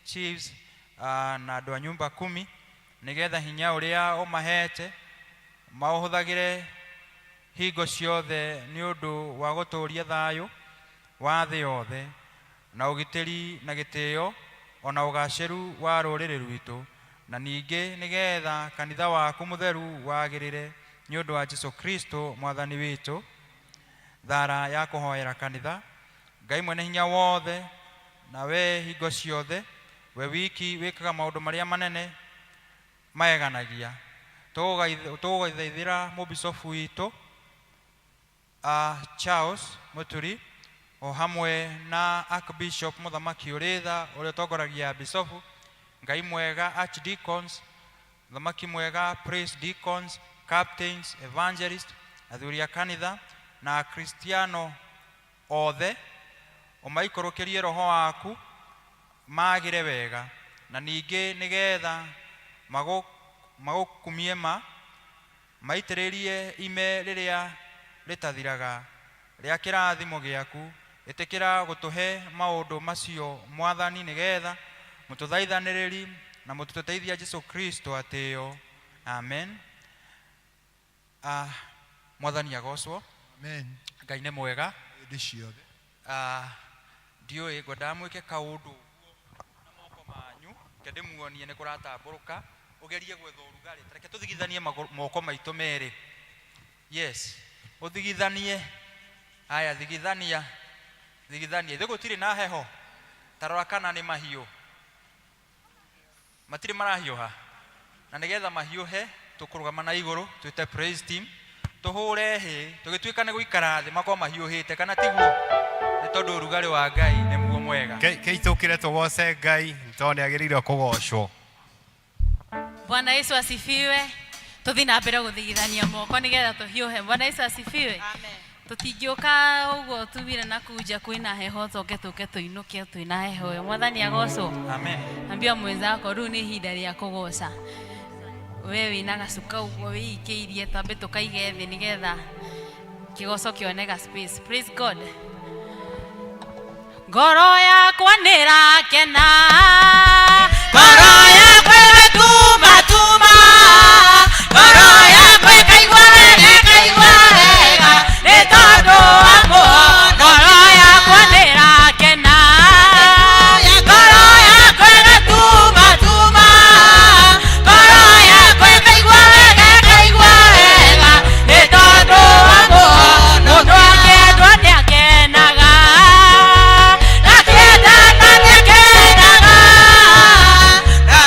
chiefs, na andũ a nyumba kumi, nĩgetha hinya ũrĩa ũmahete maũhũthagĩre hingo ciothe nĩ ũndũ wa gũtũũria thayũ wa thĩ yothe na ũgitĩri na gĩtĩo ona ũgacĩru wa rũrĩrĩ rwitũ, na ningĩ nĩgetha kanitha waku mũtheru wagĩrĩre, nĩ ũndũ wa Jesu Kristo Mwathani witũ. Thara ya kũhoera kanitha. Ngai mwene hinya wothe, na we hingo ciothe, we wiki wĩkaga maũndũ marĩa manene maeganagia, tũgũgũthaithĩra mũbicobu witũ Charles Muturi o hamwe na Archbishop Mũthamaki Ũrĩtha ũrĩa ũtongoragia bicobu, Ngai mwega archdeacons, Mũthamaki mwega priest deacons, captains, evangelist, athuri a kanitha na akristiano othe, ũmaikũrũkĩrie roho waku magĩre wega, na ningĩ nĩgetha magũkumie ma maitĩrĩrie ime rĩrĩa rĩtathiraga rĩa kĩrathimo gĩaku. Ĩtĩkĩra gũtũhe maũndũ macio Mwathani, nĩgetha mũtũthaithanĩrĩri na mũtũteithia Jesu Kristo atĩo. Amen. Mwathani agocwo. Amen. Ngai nĩ mwega hĩndĩ ciothe. Ah, ndiũĩ, ngwendaga mwĩke kaũndũ ũguo na moko manyu, ke ndĩmuonie nĩ kũratambũrũka, ũgerie gwetha ũrugarĩ. Ta reke tũthigithanie moko maitũ merĩ. Yes, ũthigithanie. Aya, thigithania, thigithania. Ithuĩ gũtirĩ na heho. Ta rora kana nĩ mahiũ, matirĩ marahiũha. Na nĩgetha mahiũhe, tũkũrũgama na igũrũ, twĩte praise team, tũhũre hĩ, tũgĩtuĩka nĩ gũikara thĩ makorwo mahiũhĩte, kana tiguo? Nĩ tondũ ũrugarĩ wa Ngai nĩguo mwega. Kĩitũkĩre tũgoce Ngai tondũ nĩ agĩrĩirwo kũgocwo. Bwana Yesu asifiwe. Tuthi na mbere guthigithania moko nigetha tuhiuhe. Bwana Yesu asifiwe. Amen. Tutingĩũka ũguo tumire na kunja kwĩna heho, tũke tũke tũinũke twĩna heho ĩyo. Mwathani agocwo. Amen. Ambia mwenzako, rĩu nĩ ihinda rĩa kũgoca. We wĩna gacuka ũguo wĩikĩirie, twambe tũkaige thĩ nĩgetha kĩgoco kĩone ga space. Praise God. Ngoro yakwa nĩrakena, ngoro yakwa ĩgatumatuma, ngoro yakwa ĩkaigua wega, ĩkaigua wega nĩ tondũ wa mũhono. Ngoro yakwa nĩrakena, ngoro yakwa ĩgatumatuma, ngoro yakwa ĩkaigua wega, ĩkaigua wega nĩ tondũ wa mũhono. Mũndũ akĩendwo nĩakenaga, Akĩendana nĩakenaga, na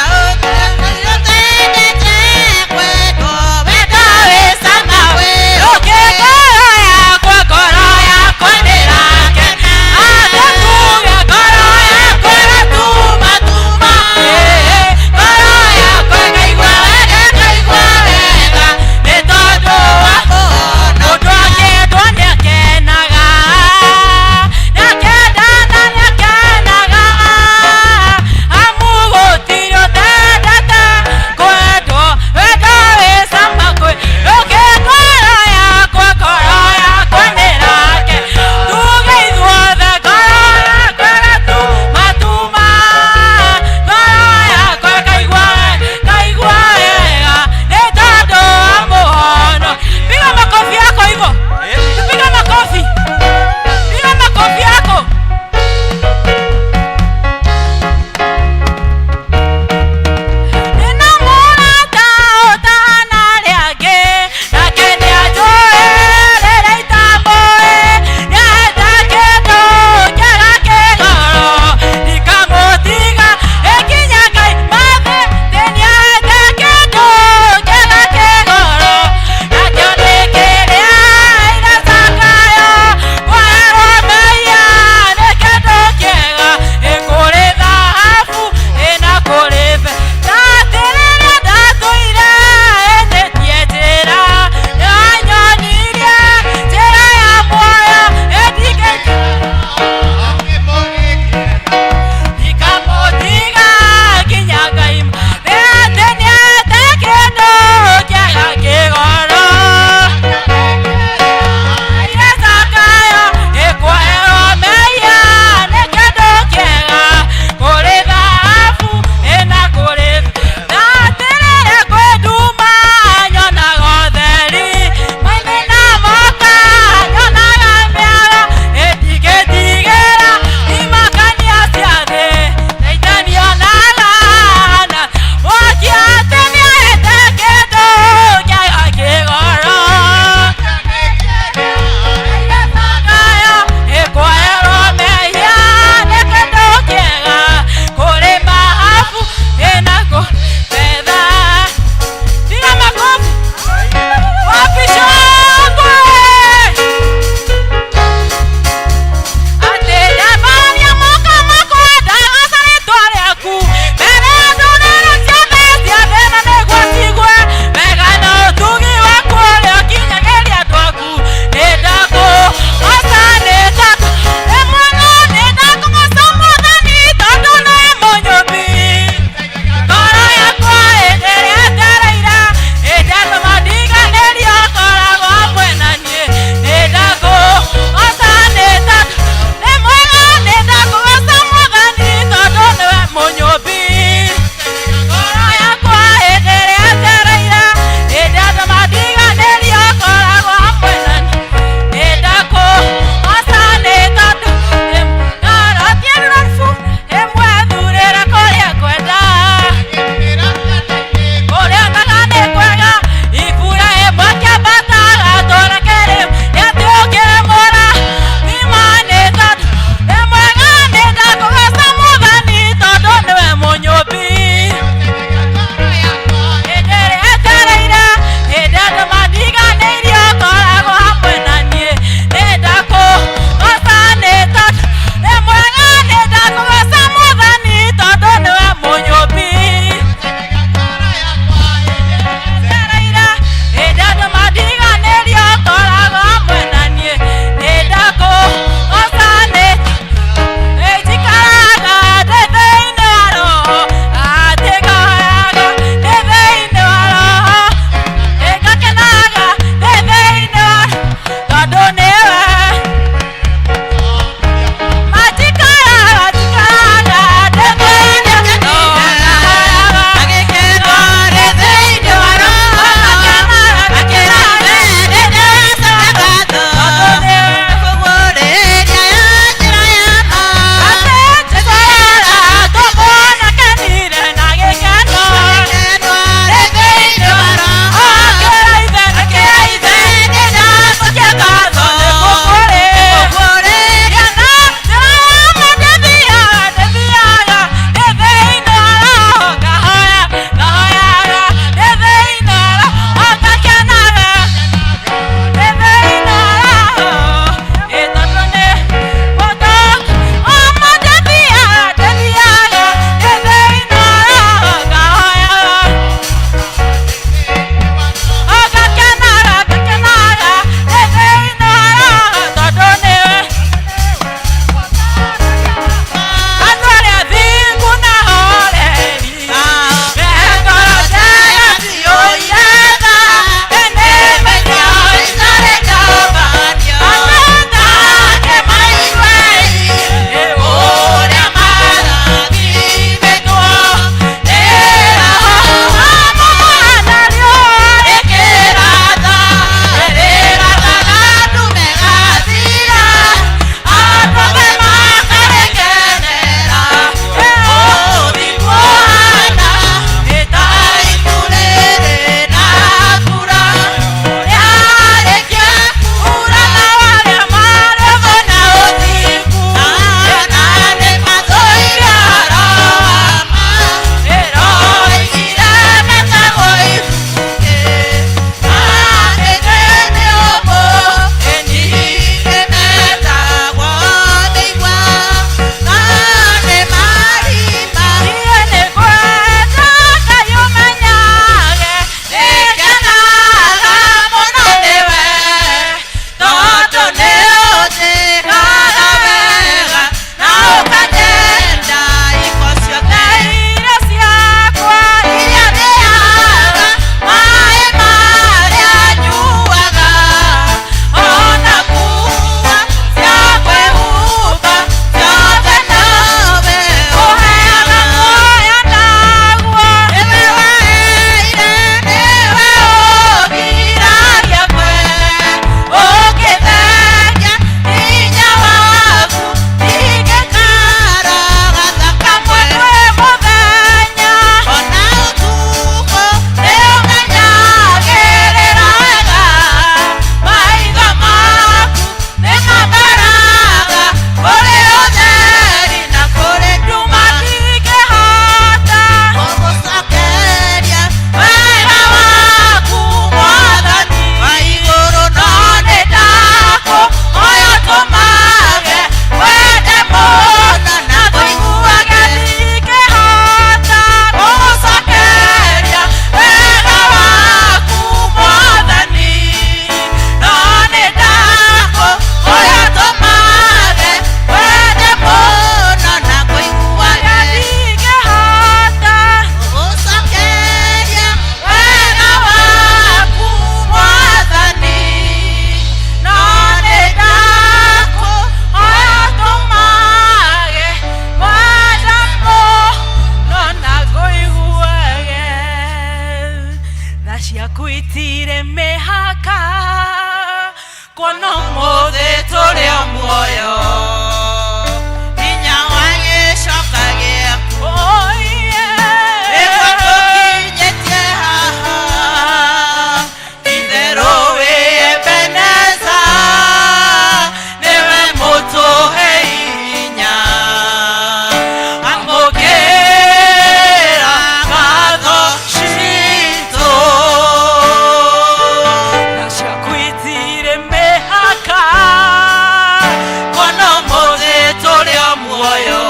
Muoyo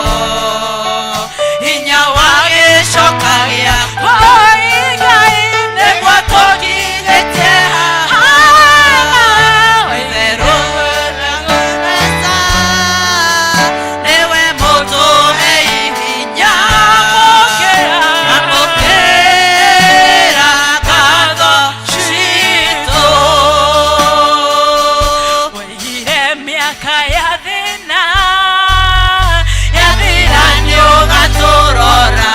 hinya wa gĩcoka gĩaku nĩguo tũkinyĩtie itherũ nĩwe mũtũhei hinya. Amũkĩra ngatho citũ. Waigire mĩaka ya thĩna yathira nĩũgatũrora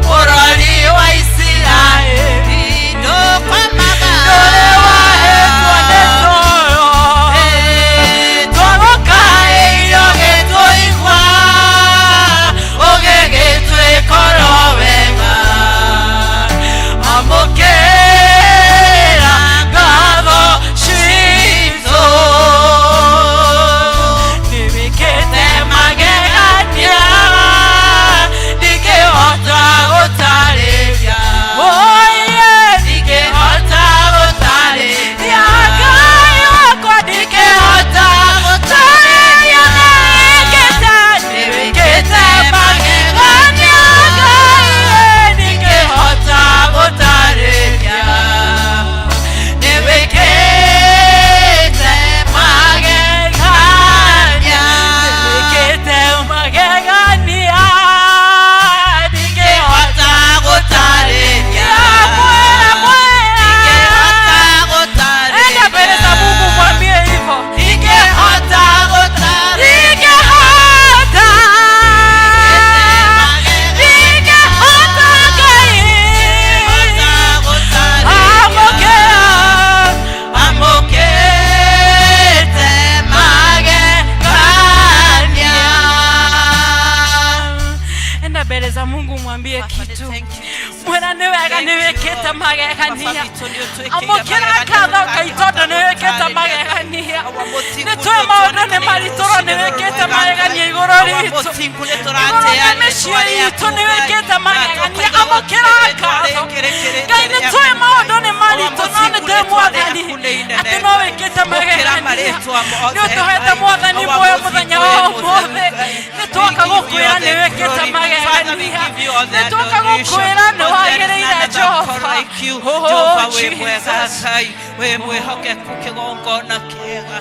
bũrũri wa Isiraeli ndũkwamaga ndũrĩ wahĩtwo nĩ toro. Twagũkaĩire ũgĩtũigua ũgĩgĩtwĩkoro wega. Amũkĩra ngatho citũ. Nĩwĩkĩte magegania ndingĩhota gũtarĩria. Oye, ndingĩhota gũtarĩria. Ngai wakwa, ndingĩhota gũtarĩria. Nĩwĩkĩte magegania Ngai, ndingĩhota gũtarĩria. Nĩwĩkĩte magegania. Nĩwĩkĩte magegania. Ndingĩhota gũtarĩria. Mwera, mwera. Ndingĩhota gũtarĩria. Enda mbele za Mungu mwambie hivyo. Ndingĩhota gũtarĩria. Ningehota, ningehota Ngai. Amũkĩra, Amũkĩte magegania. Enda mbele za Mungu mwambie kitu. Mwera nĩ wega nĩ wĩkĩte magegania. Amũkĩra ngatho Ngai tondũ nĩ wĩkĩte magegania. Nĩ tũĩ maũndũ nĩ maritũ no nĩ wĩkĩte magegania igũrũ ritũ. Igũrũ rĩa mĩciĩ itũ nĩ wĩkĩte magegania. Amũkĩra ngatho. Ngai nĩ tũĩ maũndũ nĩ maritũ no nĩ tũĩ Mwathani atĩ no wĩkĩte magegania. Nĩ ũtũhete Mwathani muoyo mũthenya wa ũmũthĩ. Nĩ twoka gũkwĩra nĩ wĩkĩte magegania. Nĩ twoka gũkwĩra nĩ wagĩrĩire Jehova. Oh, Jesus. Wĩ mwĩhokeku kĩgongona kĩega.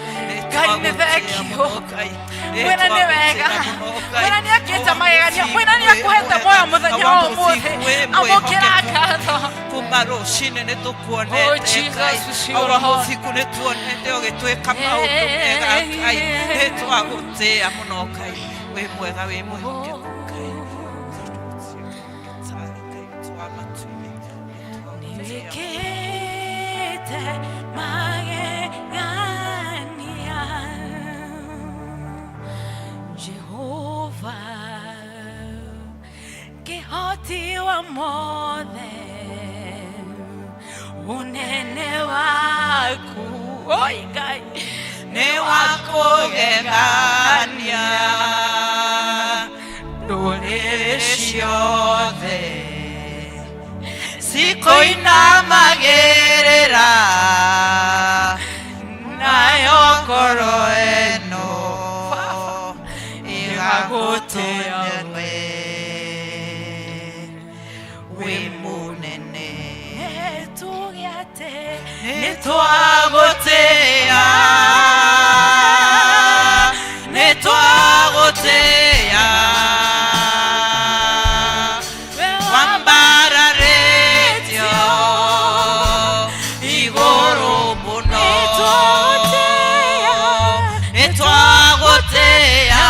Ngai nĩ thengio. Mwĩra nĩ wega. Mwĩra nĩ ekĩte magegania. Mwĩra nĩ akũhete muoyo mũthenya wa ũmũthĩ. Amũkĩra ngatho. Kuma rũcinĩ nĩ Oh, tũkuonete Jesus, Ngai. we see you, Awa Lord. mũthingu nĩ tuonete ũgĩtwĩka maũndũ mega Ngai. Nĩ twagũtĩĩa mũno Ngai. Wĩ mwega wĩ mwĩhokeku Ngai. Ngai witũ wa matu-inĩ, nĩ twagũtĩĩa. Nĩwĩkĩte magegania Jehova kĩhoti wa mothe unene waku oi Ngai nĩ wa kũgegania ndũrĩrĩ ciothe cikoinamagĩrĩra nayo ngoro ĩno ĩgagũtĩa we wĩ mũnene. Nĩtuge atĩ nĩ twagũtĩa nĩ twagũtĩa wambararĩtio igũrũ mũno nĩ twagũtĩa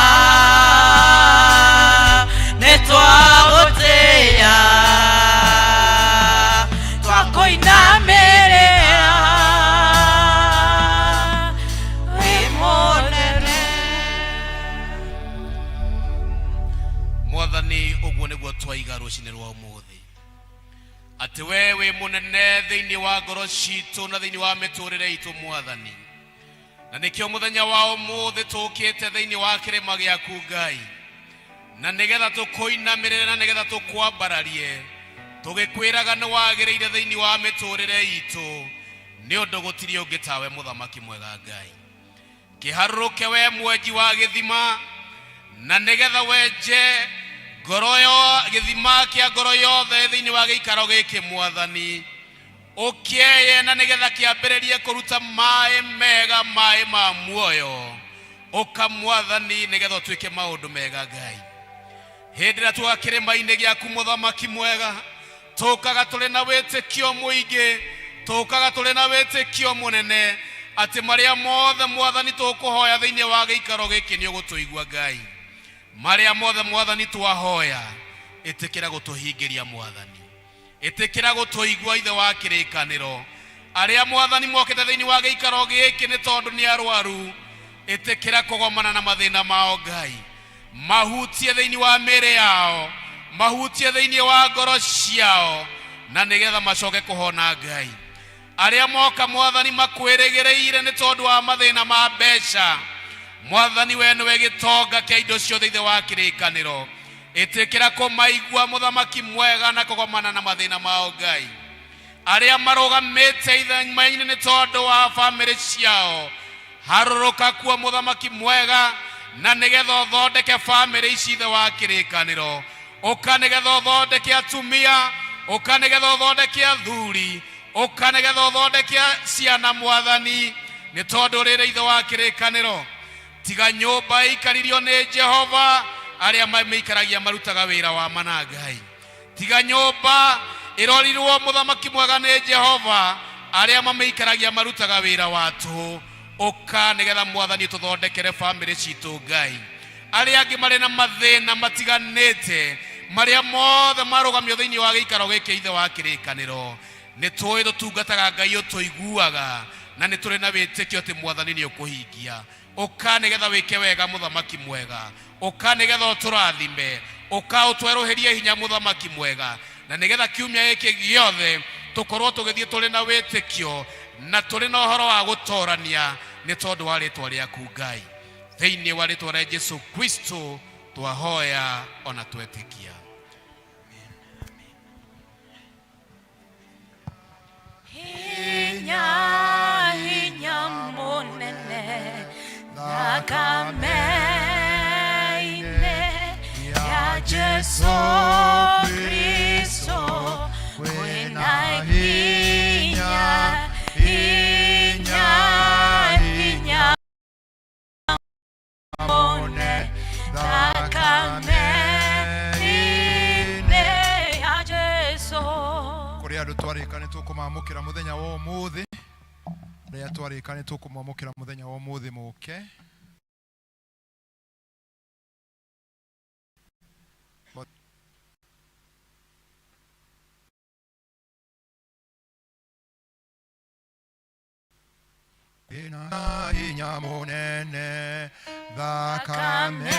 nĩ twagũtĩa twakũinamĩrĩra wĩ mũnene. Mwathani ũguo nĩguo twaiga rũcinĩ rwa ũmũthĩ atĩ we wĩ mũnene thĩinĩ wa ngoro citũ na thĩinĩ wa mĩtũrĩre itũ Mwathani, na nĩkĩo mũthenya wa ũmũthĩ tũkĩte thĩinĩ wa kĩrĩma gĩaku Ngai, na nĩgetha tũkũinamĩrĩre na nĩgetha tũkwambararie tũgĩkwĩraga nĩ wagĩrĩire thĩinĩ wa mĩtũrĩre itũ nĩ ũndũ gũtirĩ ũngĩ tawe mũthamaki mwega Ngai. Kĩharũrũke we mwenji wa gĩthima. Na nĩgetha wenje ngoro yo gĩthima kĩa ngoro yothe thĩinĩ wa gĩikaro gĩkĩ mwathani ũkĩeye na nĩgetha kĩambĩrĩrie kũruta maĩ mega maĩ ma muoyo ũka mwathani nĩgetha ũtuĩke maũndũ mega ngai hĩndĩ ĩrĩa tuoka kĩrĩma-inĩ gĩaku mũthamaki mwega tũkaga tũrĩ na wĩtĩkio mũingĩ tũkaga tũrĩ na wĩtĩkio mũnene atĩ marĩa mothe mwathani tũkũhoya thĩinĩ wa gĩikaro gĩkĩ nĩ ũgũtũigua ngai marĩa mothe mwathani twahoya ĩtĩkĩra gũtũhingĩria mwathani ĩtĩkĩra gũtũigua ithe wa kĩrĩkanĩro arĩa mwathani mokĩte thĩinĩ wa gĩikaro gĩkĩ nĩ tondũ nĩ arwaru ĩtĩkĩra kũgomana na mathĩna mao ngai mahutie thĩinĩ wa mĩĩrĩ yao mahutie thĩinĩ wa ngoro ciao na nĩgetha macoke kũhona ngai arĩa moka mwathani makwĩrĩgĩrĩire nĩ tondũ wa mathĩna ma mbeca mwathani we nĩwe gĩtonga kĩa indo ciothe ithe wa kĩrĩkanĩro ĩtĩkĩra kũmaigua mũthamaki mwega na kũgomana na mathĩna mao ngai arĩa marũgamĩte ithenya-inĩ nĩ tondũ wa bamĩrĩ ciao harũrũka kuo mũthamaki mwega na nĩgetha ũthondeke bamĩrĩ ici ithe wa kĩrĩkanĩro ũka nĩgetha ũthondeke atumia ũka nĩgetha ũthondeke athuri ũka nĩgetha ũthondeke ciana mwathani nĩ tondũ rĩrĩ ithe wa kĩrĩkanĩro tiga nyũmba ĩikaririo nĩ jehova arĩa mamĩikaragia marutaga wĩra wa mana ngai tiga nyũmba ĩrorirwo mũthamaki mwega nĩ jehova arĩa mamĩikaragia marutaga wĩra wa tũhũ ũka nĩgetha mwathani tũthondekere bamĩrĩ citũ ngai arĩa angĩ marĩ na mathĩna matiganĩte marĩa mothe marũgamio thĩinĩ wa gĩikaro gĩkĩ ithe wa kĩrĩkanĩro nĩ tũĩ tũtungataga ngai ũtũiguaga na nĩ tũrĩ na wĩtĩkio atĩ mwathani nĩ ũkũhingia ũka nĩgetha wĩke wega mũthamaki mwega ũka nĩgetha ũtũrathime ũka ũtwerũhĩrie hinya mũthamaki mwega na nĩgetha kiumia gĩkĩ gĩothe tũkorwo tũgĩthiĩ tũrĩ na wĩtĩkio na tũrĩ na ũhoro wa gũtorania nĩ tondũ wa rĩtwa rĩaku ngai thĩinĩ wa rĩtwa rĩa jesu kristo twahoya ona twetĩkia Hinya, hinya munene, thakame-inĩ ya Jesu Kristo, kwĩna hinya, hinya, hinya munene, thakame-inĩ ya Jesu. Kũrĩ andũ twarĩka nĩ tũkũmamũkĩra mũthenya wa ũmũthĩ arĩa twarĩka nĩ tũkũmamũkĩra mũthenya wa ũmũthĩ mũke Ina hinya mũnene thakame-inĩ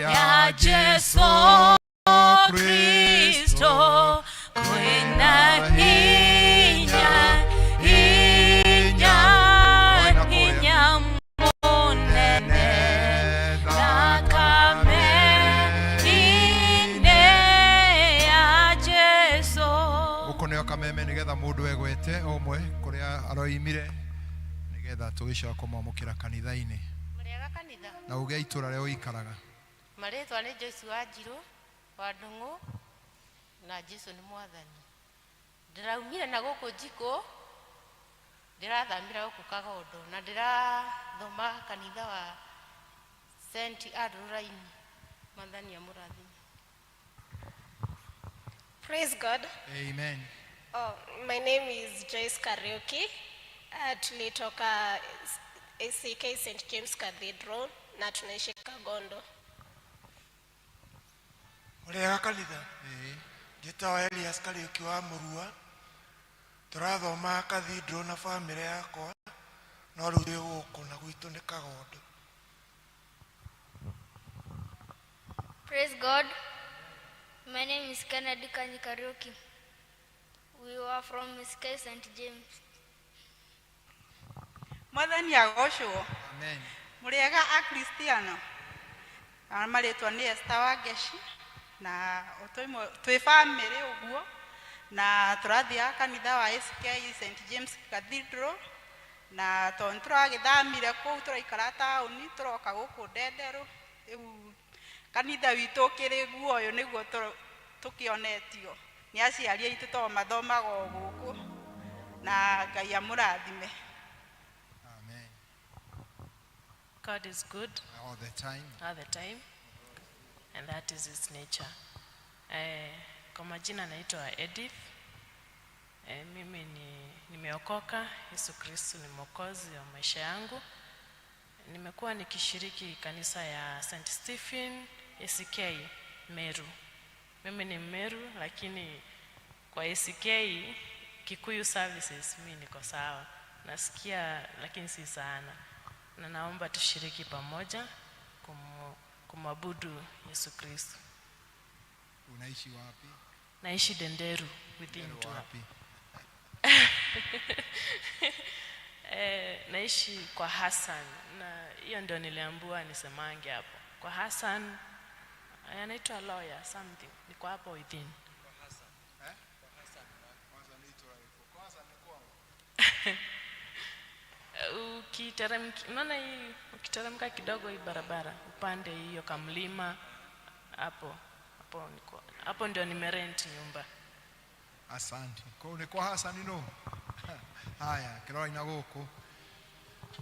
ya Jesu Kristo, kwĩna hinya, hinya, hinya munene, thakame-inĩ ya Jesu. Gũkũ kameme nĩgetha mũndũ egwete o ũmwe kũrĩa aroimire nĩgetha tũgĩcoka kũmwamũkĩra kanitha-inĩ Mũrĩega kanitha. Na uge itũra rĩa ũikaraga. Marĩtwa nĩ Joyce Wanjirũ wa Ndung'u na Jesu nĩ mwathani. Ndĩraumire na gũkũ Njikũ, ndĩrathamĩra gũkũ Kagondo na ndĩrathoma kanitha wa St. Andrew Raini. Mwathani amũrathime. Praise God. Amen. Oh, my name is Joyce Kariuki. Tulitoka ACK St. James Cathedral na tunaishi Kagondo. Mũrĩega kanitha. Njĩtagwo Elias Kariũki wa Mũrua. Tũrathoma cathedral na bamĩrĩ yakwa no rĩu twĩ gũkũ na gwitũ nĩ Kagondo. Praise God. My name is Kennedy Kanyi Kariuki. We were from SK St. James. Mwathani agocwo. Amen. Mũrĩega akristiano. Na marĩtwa nĩ Esther Wangeci na twĩ bamĩrĩ ũguo na tũrathiaga kanitha wa SK St. James Cathedral Na tondũ nĩtũragĩthamire kũu tũraikara taũni tũroka gũkũ Ndenderũ, rĩu kanitha witũ ũkĩrĩ guo ũyũ nĩguo tũkĩonetio nĩ aciari aitũ tondũ mathomaga o gũkũ, na Ngai amũrathime. Amen. God is good all the time. All the time, and that is his nature. Kwa majina naitwa Edith. Mimi ni nimeokoka. Yesu Kristo ni mwokozi wa maisha yangu. Nimekuwa nikishiriki kanisa ya St. Stephen ACK Meru. Mimi ni Meru, lakini kwa ACK Kikuyu services mi niko sawa. Nasikia lakini si sana. Na naomba tushiriki pamoja kumwabudu Yesu Kristo. Unaishi wapi? Naishi Denderu within Denderu Tua. Wapi? Naishi kwa Hassan, na hiyo ndio niliambiwa nisemange hapo. Kwa Hassan, anaitwa lawyer something. Niko hapo within. Kwa Hassan. Eh? Kwa Hassan. Kwanza ni kwa Hassan ni kwa Ukiteremka, unaona hii, ukiteremka kidogo hii barabara, upande hiyo kamlima hapo, hapo niko, hapo ndio nimerent nyumba. Asante. Kũu nĩ kwa Hassan no. Haya, kĩrora na gũkũ.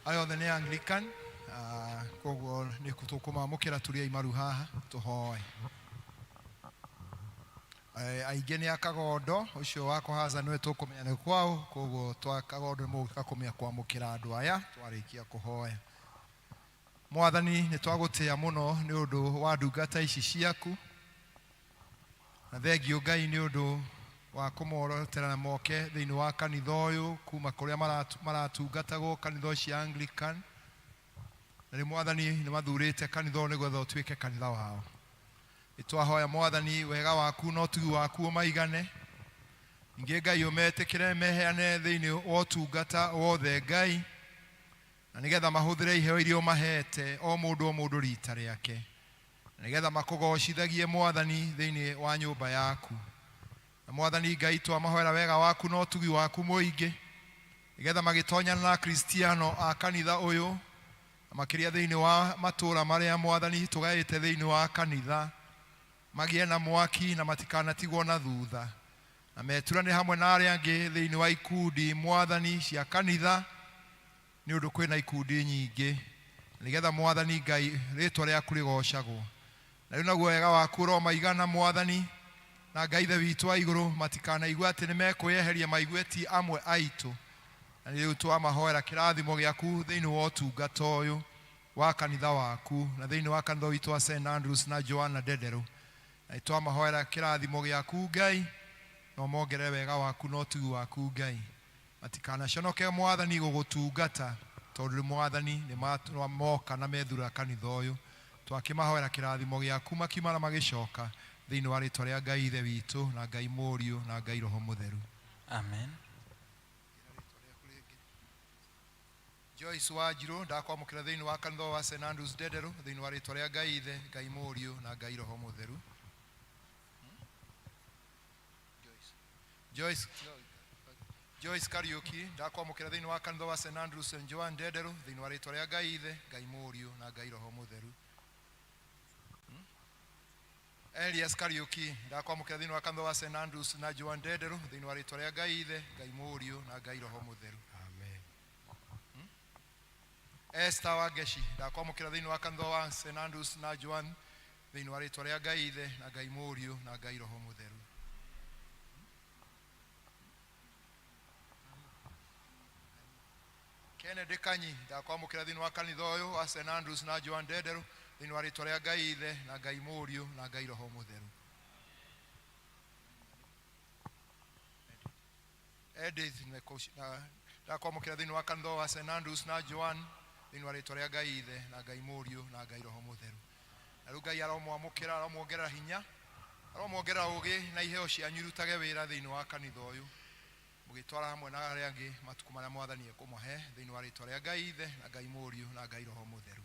Aya othe nĩ Anglican. Koguo nĩ tũkũmamũkĩra tũrĩ aimaru haha tũhoe. Aingĩ nĩ a Kagondo, ũcio wa kwa Hassan nĩwe tũkũmenya nĩ kwao, koguo twa Kagondo nĩ mũgũka kũmenya kwamũkĩra andũ aya twarĩkia kũhoya. Mwathani, nĩ twagũtĩa mũno nĩ ũndũ wa ndungata ici ciaku, na thengiũ Ngai nĩ ũndũ wa kũmorotera na moke thĩinĩ wa kanitha ũyũ kuma kũrĩa maratungatagwo kanitha cia Anglican. Na rĩu Mwathani nĩ mathurĩte kanitha ũyũ nĩgetha ũtuĩke kanitha wao. Nĩ twahoya Mwathani wega waku na ũtugi waku ũmaigane. Ningĩ Ngai ũmetĩkĩre meheane thĩinĩ wa ũtungata wothe Ngai, na nĩgetha mahũthĩre iheo iria ũmahete o mũndũ o mũndũ rita rĩake, na nĩgetha makũgocithagie Mwathani thĩinĩ wa nyũmba yaku. Na Mwathani Ngai twamahoera wega waku na ũtugi waku mũingĩ, nĩgetha magĩtonyana na Akristiano a kanitha ũyũ, na makĩria thĩinĩ wa matũũra marĩa Mwathani tũgaĩte thĩinĩ wa kanitha, magĩe na mwaki na matikanatigwo na thutha, na meturane hamwe na arĩa angĩ thĩinĩ wa ikundi Mwathani cia kanitha, nĩ ũndũ kwĩna ikundi nyingĩ, nĩgetha Mwathani Ngai rĩtwa rĩaku rĩgocagwo. Na rĩu naguo wega waku ũromaigana Mwathani, na Ngai Ithe witũ wa igũrũ, matikanaigua atĩ nĩ mekwĩyeheria maigue ti amwe aitũ. Na rĩu twamahoera kĩrathimo gĩaku thĩinĩ wa ũtungata ũyũ wa kanitha waku, na thĩinĩ wa kanitha witũ wa St Andrews na Joanna Ndenderũ. Na twamahoera kĩrathimo gĩaku Ngai, na ũmongerere wega waku na ũtugi waku Ngai. Matikanaconoke Mwathani gũgũtungata, tondũ rĩu Mwathani nĩ moka na methura kanitha ũyũ. Twakĩmahoera kĩrathimo gĩaku makiuma na magĩcoka thĩinĩ wa rĩtwa rĩa Ngai Ithe witũ na Ngai Mũriũ na Ngai Roho Mũtheru. Amen. Joyce Wanjirũ ndakwamũkĩra thĩinĩ wa kanitha wa St Andrews Ndenderũ thĩinĩ wa rĩtwa rĩa Ngai Ithe, Ngai Mũriũ na Ngai Roho Mũtheru. Joyce Kariuki ndakwamũkĩra thĩinĩ wa kanitha wa St Andrews and Joan Ndenderũ thĩinĩ wa rĩtwa rĩa Ngai Ithe, Ngai Mũriũ na Ngai Roho Mũtheru. Elias Kariuki ndakwamũkĩra thĩinĩ wa kanitha wa St Andrews na Joan Ndenderũ thĩinĩ wa rĩtwa rĩa Ngai Ithe, Ngai Mũriũ na Ngai Roho Mũtheru. Amen. Esther Wangeshi ndakwamũkĩra thĩinĩ wa kanitha wa St Andrews na Joan thĩinĩ wa rĩtwa rĩa Ngai Ithe na Ngai Mũriũ na Ngai Roho Mũtheru. Kennedy Kanyi ndakwamũkĩra thĩinĩ wa kanitha ũyũ wa St Andrews na Joan Ndenderũ thĩinĩ wa rĩtwa rĩa Ngai Ithe na Ngai Mũriũ na Ngai Roho Mũtheru. Edith ndakwamũkĩra thĩinĩ wa kanitha wa St Andrews na Joan thĩinĩ wa rĩtwa rĩa Ngai Ithe na Ngai Mũriũ na Ngai Roho Mũtheru. Na rĩu Ngai aromwamũkĩra, aromwongerera hinya, aromwongerera ũũgĩ na iheo cianyu irutage wĩra thĩinĩ wa kanitha ũyũ, mũgĩtwara hamwe na arĩa angĩ matukũ marĩa Mwathani ekũmahe thĩinĩ wa rĩtwa rĩa Ngai Ithe na Ngai Mũriũ na Ngai Roho Mũtheru.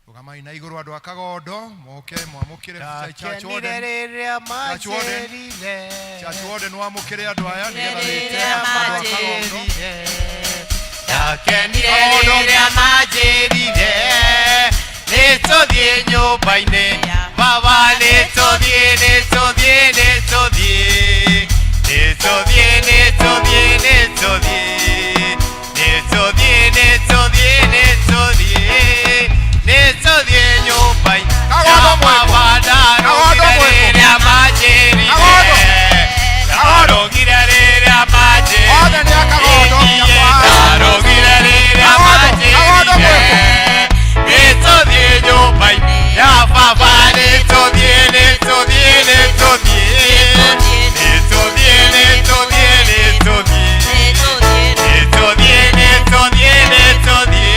Rũgamai na igũrũ andũ a Kagondo moke mwamũkĩre Church Ndakenire Warden. rĩrĩa Church Warden. manjĩrire. Church Warden wamũkĩre andũ aya nĩgetha wĩte Rĩrĩa andũ a Kagondo. manjĩrire. Ndakenire rĩrĩa manjĩrire nĩtũthiĩ nyũmba-inĩ baba nĩtũthiĩ nĩtũthiĩ nĩtũthiĩ nĩtũthiĩ nĩtũthiĩ nĩtũthiĩ nĩtũthiĩ nĩtũthiĩ nĩtũthiĩ nĩtũthiĩ nyũmba-inĩ ya baba ndarũgire rĩrĩa manjĩrire ndarũgire rĩrĩa manjĩrire ndarũgire rĩrĩa manjĩrire nĩtũthiĩ nyũmba-inĩ ya baba nĩtũthiĩ nĩtũthiĩ nĩtũthiĩ nĩtũthiĩ nĩtũthiĩ nĩtũthiĩ nĩtũthiĩ nĩtũthiĩ nĩtũthiĩ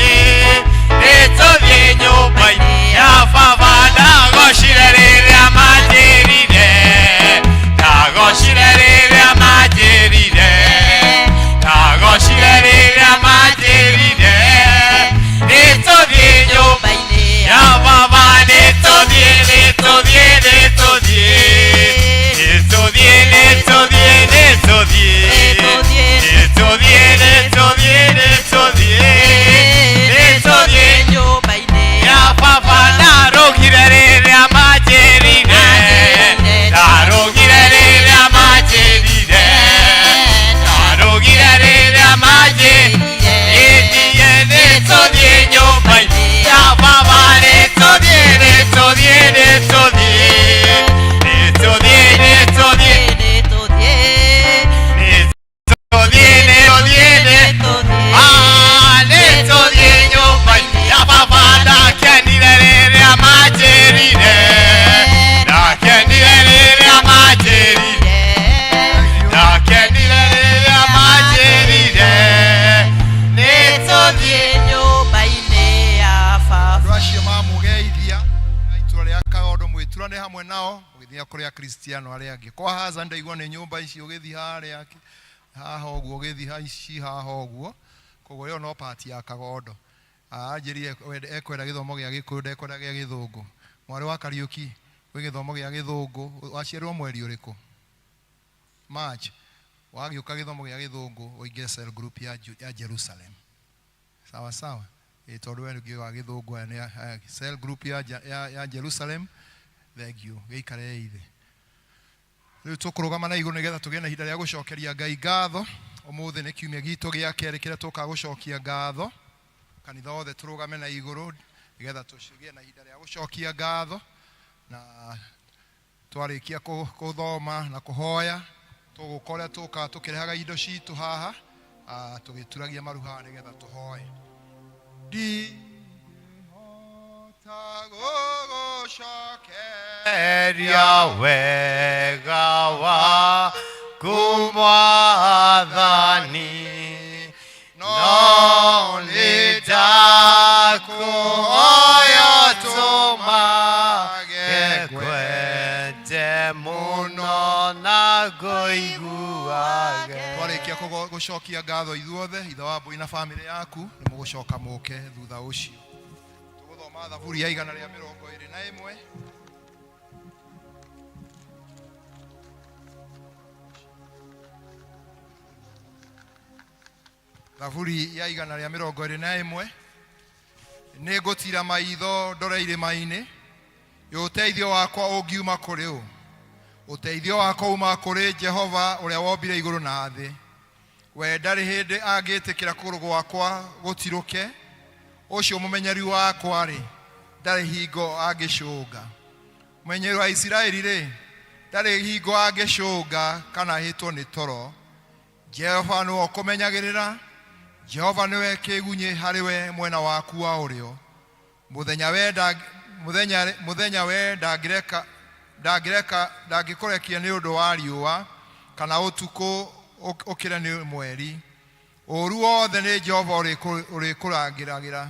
nĩtũthiĩ nyũmba-inĩ ya baba ndagocire rĩrĩa manjĩrire ndagocire rĩrĩa manjĩrire ndagocire rĩrĩa manjĩrire nĩtũthiĩ nyũmba-inĩ ya baba nĩtũthiĩ nĩtũthiĩ nĩtũthiĩ nĩtũthiĩ nĩtũthiĩ nĩtũthiĩ nĩtũthiĩ nĩtũthiĩ nĩtũthiĩ nĩtũthiĩ nyũmba-inĩ ya baba ndarũgire rĩrĩa manjĩrire ndarũgire rĩrĩa manjĩrire ndarũgire rĩrĩa manjĩrire ĩthiĩ nĩtũthiĩ nyũmba-inĩ ya baba nĩtũthiĩ nĩtũthiĩ nĩtũthiĩ nĩtũthiĩ nĩtũthiĩ nĩtũthiĩ nĩtũthiĩ nĩtũthiĩ nĩtũthiĩ nĩtũthiĩ nyũmba-inĩ ya baba ndakenire rĩrĩa manjĩrire ndakenire rĩrĩa manjĩrire ndakenire rĩrĩa manjĩrire nĩtũthiĩ nyũmba-inĩ ya baba Andũ acio mamũgeithia na itũra rĩa Kagondo mwĩturane hamwe nao mũgĩthiĩ kũrĩ akristiano arĩa angĩ. Kwa haza ndaigua nĩ nyũmba ici ũgĩthiĩ harĩa haha ũguo ũgĩthiĩ ha ici haha ũguo koguo ĩyo no pati ya Kagondo. Anjĩrire ekwenda gĩthomo gĩa Gĩkũyũ ndekwenda gĩa Gĩthũngũ. Mwarĩ wa Kariũki wĩ gĩthomo gĩa Gĩthũngũ waciarirwo mweri ũrĩkũ? March. Wagĩũka gĩthomo gĩa Gĩthũngũ ũingĩre cell group ya Jerusalem. Sawa sawa. Ĩ tondũ we ningĩ wa Gĩthũngũ aya nĩ cell group ya Jerusalem. Thank you. Gĩikarei thĩ. Rĩu tũkũrũgama na igũrũ nĩgetha tũgĩe na ihinda rĩa gũcokeria Ngai ngatho. Ũmũthĩ nĩ kiumia gitũ gĩa kerĩ kĩrĩa tũkaga gũcokia ngatho. Kanitha wothe tũrũgame na igũrũ nĩgetha tũgĩe na ihinda rĩa gũcokia ngatho. Na twarĩkia gũthoma na kũhoya tũgũka ũrĩa tũkaga tũkĩrehaga indo citũ haha tũgĩturagia maru haha nĩgetha tũhoe. Ndingĩhota gũgũcokeria wega waku Mwathani no nĩ ndakũhoya tũmage ngwende mũno na ngũiguage. Twarĩkia gũcokia ngatho ithuothe ithe wa mbũi na bamĩrĩ yaku nĩ mũgũcoka mũke thutha ũcio. Tũgũthoma thaburi ya 121. Thaburi ya 121. Nĩ ngũtira maitho ndore irĩma-inĩ, ũteithio wakwa ũngiuma kũrĩ ũ? Ũteithio wakwa umaga kũrĩ Jehova ũrĩa wombire igũrũ na thĩ. We ndarĩ hĩndĩ angĩtĩkĩra kũgũrũ gwakwa gũtirũke, ũcio mũmenyeri wakwa rĩ, ndarĩ hingo angĩcũnga. Mũmenyeri wa Isiraeli rĩ, ndarĩ hingo angĩcũnga kana ahĩtwo nĩ toro. Jehova nĩwe ũkũmenyagĩrĩra, Jehova nĩwe kĩgunyĩ harĩ we mwena waku wa ũrĩo. Mũthenya we mũthenya we ndangĩreka ndangĩreka ndangĩkũrekia nĩ ũndũ wa riũa kana ũtukũ ũkĩre nĩ mweri. Ũũru wothe nĩ Jehova ũrĩkũrangĩragĩra,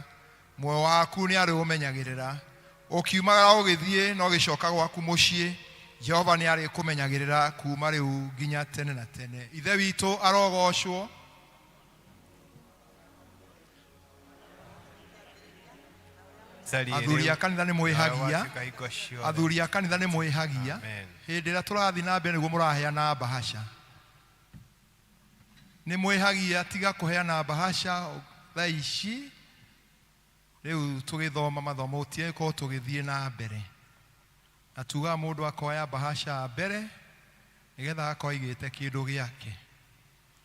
muoyo waku nĩ arĩũmenyagĩrĩra. Ũkiumagara ũgĩthiĩ na ũgĩcoka gwaku mũciĩ, Jehova nĩ arĩkũmenyagĩrĩra kuma rĩu nginya tene na tene. Ithe witũ arogocwo. Athuri a kanitha nĩ mwĩhagia. Athuri a kanitha nĩ mwĩhagia. Hĩndĩ ĩrĩa tũrathiĩ na mbere nĩguo mũraheana bahasha. Nĩ mwĩhagia, tiga kũheana bahasha. Thaa ici rĩu tũgĩthoma mathomo gũtigĩkorwo tũgĩthiĩ na mbere na tugaga mũndũ akoya bahasha mbere nĩgetha agakorwo aigĩte kĩndũ gĩake.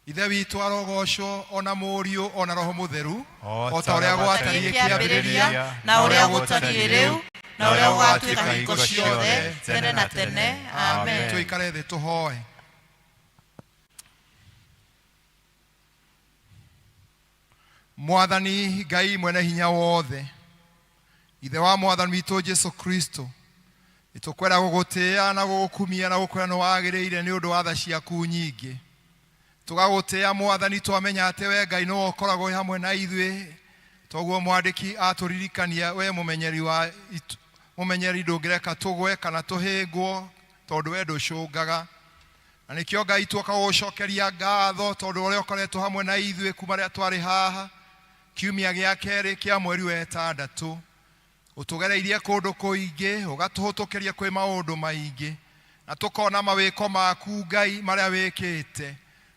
Ithe witũ arogocwo ona Mũriũ ona Roho Mũtheru, o ta ũrĩa gwatariĩ kĩambĩrĩria, na ũrĩa gũtariĩ rĩu, na ũrĩa gũgatuĩka hingo ciothe, tene na tene. Amen. Tũikare thĩ tũhoe. Mwathani Ngai mwene hinya wothe, Ithe wa Mwathani witũ Jesu Kristo, nĩtũkwenda gũgũtĩĩa na gũgũkumia na gũkwĩra nĩ wagĩrĩire nĩ ũndũ wa tha ciaku nyingĩ. Tũgagũtĩĩa Mwathani twamenya atĩ we Ngai nĩwe ũkoragwo wĩ hamwe na ithuĩ, toguo mwandĩki atũririkania we mũmenyeri wa mũmenyeri ndũngĩreka tũgwe kana tũhĩngwo tondũ we ndũcũngaga. Na nĩkĩo Ngai tuoka gũgũcokeria ngatho tondũ ũrĩa ũkoretwo hamwe na ithuĩ kuma rĩrĩa twarĩ haha kiumia gĩa kerĩ kĩa mweri wa ĩtandatũ. Ũtũgereirie kũndũ kũingĩ, ũgatũhĩtũkĩria kwĩ maũndũ maingĩ, na tũkona mawĩko maku Ngai marĩa wĩkĩte.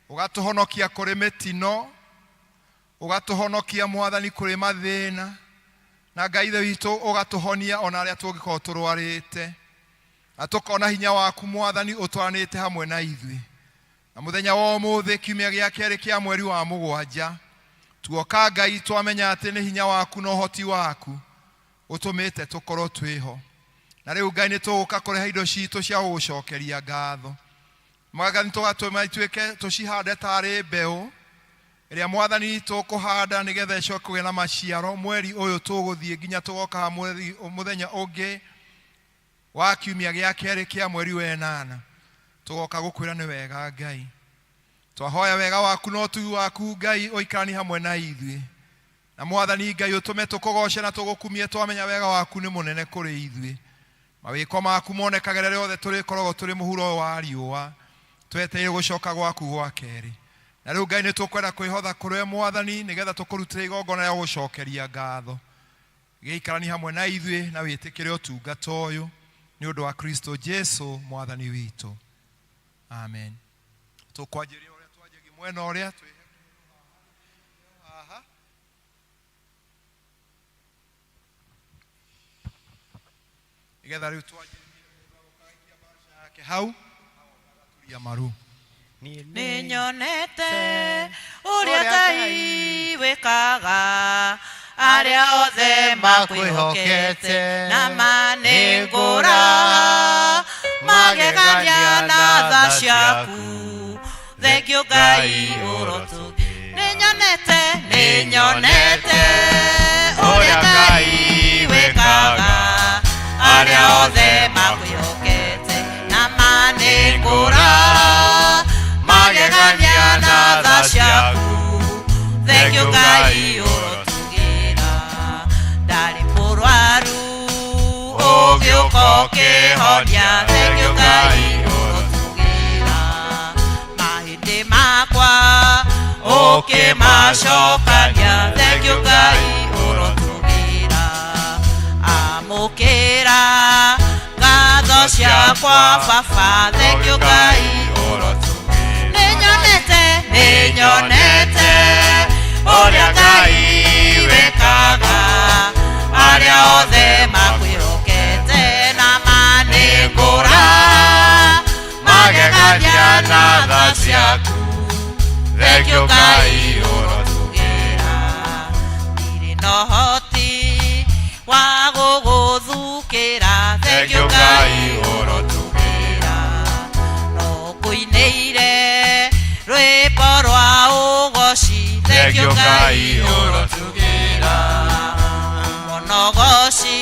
Ũgatũhonokia kũrĩ mĩtino, ũgatũhonokia Mwathani kũrĩ mathĩna, na Ngai Ithe witũ ũgatũhonia ona arĩa tũngĩkorwo tũrwarĩte. Na tũkona hinya waku Mwathani ũtwaranĩte hamwe na ithuĩ. Na mũthenya wa ũmũthĩ kiumia gĩa kerĩ kĩa mweri wa mũgwanja, tuoka Ngai twamenya atĩ nĩ hinya waku na ũhoti waku ũtũmĩte tũkorwo twĩho. Na rĩu Ngai nĩ tũgũka kũrehe indo citũ cia gũgũcokeria ngatho. Mwathani tũgatũma ituĩke tũcihande tarĩ mbeũ ĩrĩa Mwathani tũkũhanda nĩgetha ĩcoke kũgĩa na maciaro mweri ũyũ tũgũthiĩ nginya tũgoka mweri mũthenya ũngĩ wa kiumia gĩa kerĩ kĩa mweri wa ĩnana. Tũgoka gũkwĩra nĩ wega Ngai. Twahoya wega waku na ũtugi waku Ngai ũikaranie hamwe na ithuĩ. Na Mwathani Ngai ũtũme tũkũgoce na tũgũkumie twamenya wega waku nĩ mũnene kũrĩ ithuĩ. Mawĩko maku monekage rĩrĩa othe tũrĩkoragwo tũrĩ mũhuro ũyũ wa riũa twetereire gũcoka gwaku gwa kerĩ. Na rĩu Ngai nĩ tũkwenda kwĩhotha kũrĩ we Mwathani nĩgetha tũkũrutĩre igongona rĩa gũgũcokeria ngatho. Gĩikaranie hamwe na ithuĩ na wĩtĩkĩre ũtungata ũyũ nĩ ũndũ wa Kristo Jesu Mwathani witũ. Amen. Tũkwanjĩrĩria ũrĩa twanjagia mwena ũrĩa twĩ haha. Nĩgetha rĩu twanjĩrĩrie yake hau agaturia maru. Nĩnyonete ũrĩa Ngai wĩkaga arĩa othe makwĩhokete, na manĩngũra magegania na tha ciaku. Thengio Ngai ũrotũgĩra. Nĩnyonete, nĩnyonete ũrĩa Ngai wĩkaga arĩa othe makwĩhokete, na manĩngũra magegania na tha ciaku. Thengio Ngai ũrotũgĩra. Ndarĩ mũrwaru ũgĩũka ũkĩhonia. Thengio Ngai ũrotũgĩra. Mahĩndĩ makwa ũkĩmacokania. Thengio Ngai ũrotũgĩra. Amũkĩra ngatho ciakwa Baba. Thengio Ngai ũrotũgĩra. Nĩnyonete, nĩnyonete ũrĩa Ngai wĩkaga arĩa othe makwĩhokete, na manĩngũra magegania na tha ciaku. Thengio Ngai ũrotũgĩra. Ndirĩ na ũhoti wa gũgũthukĩra. Thengio Ngai ũrotũgĩra. No ngũinĩire rwĩmbo rwa ũgoci. Thengio Ngai ũrotũgĩra. Monogoci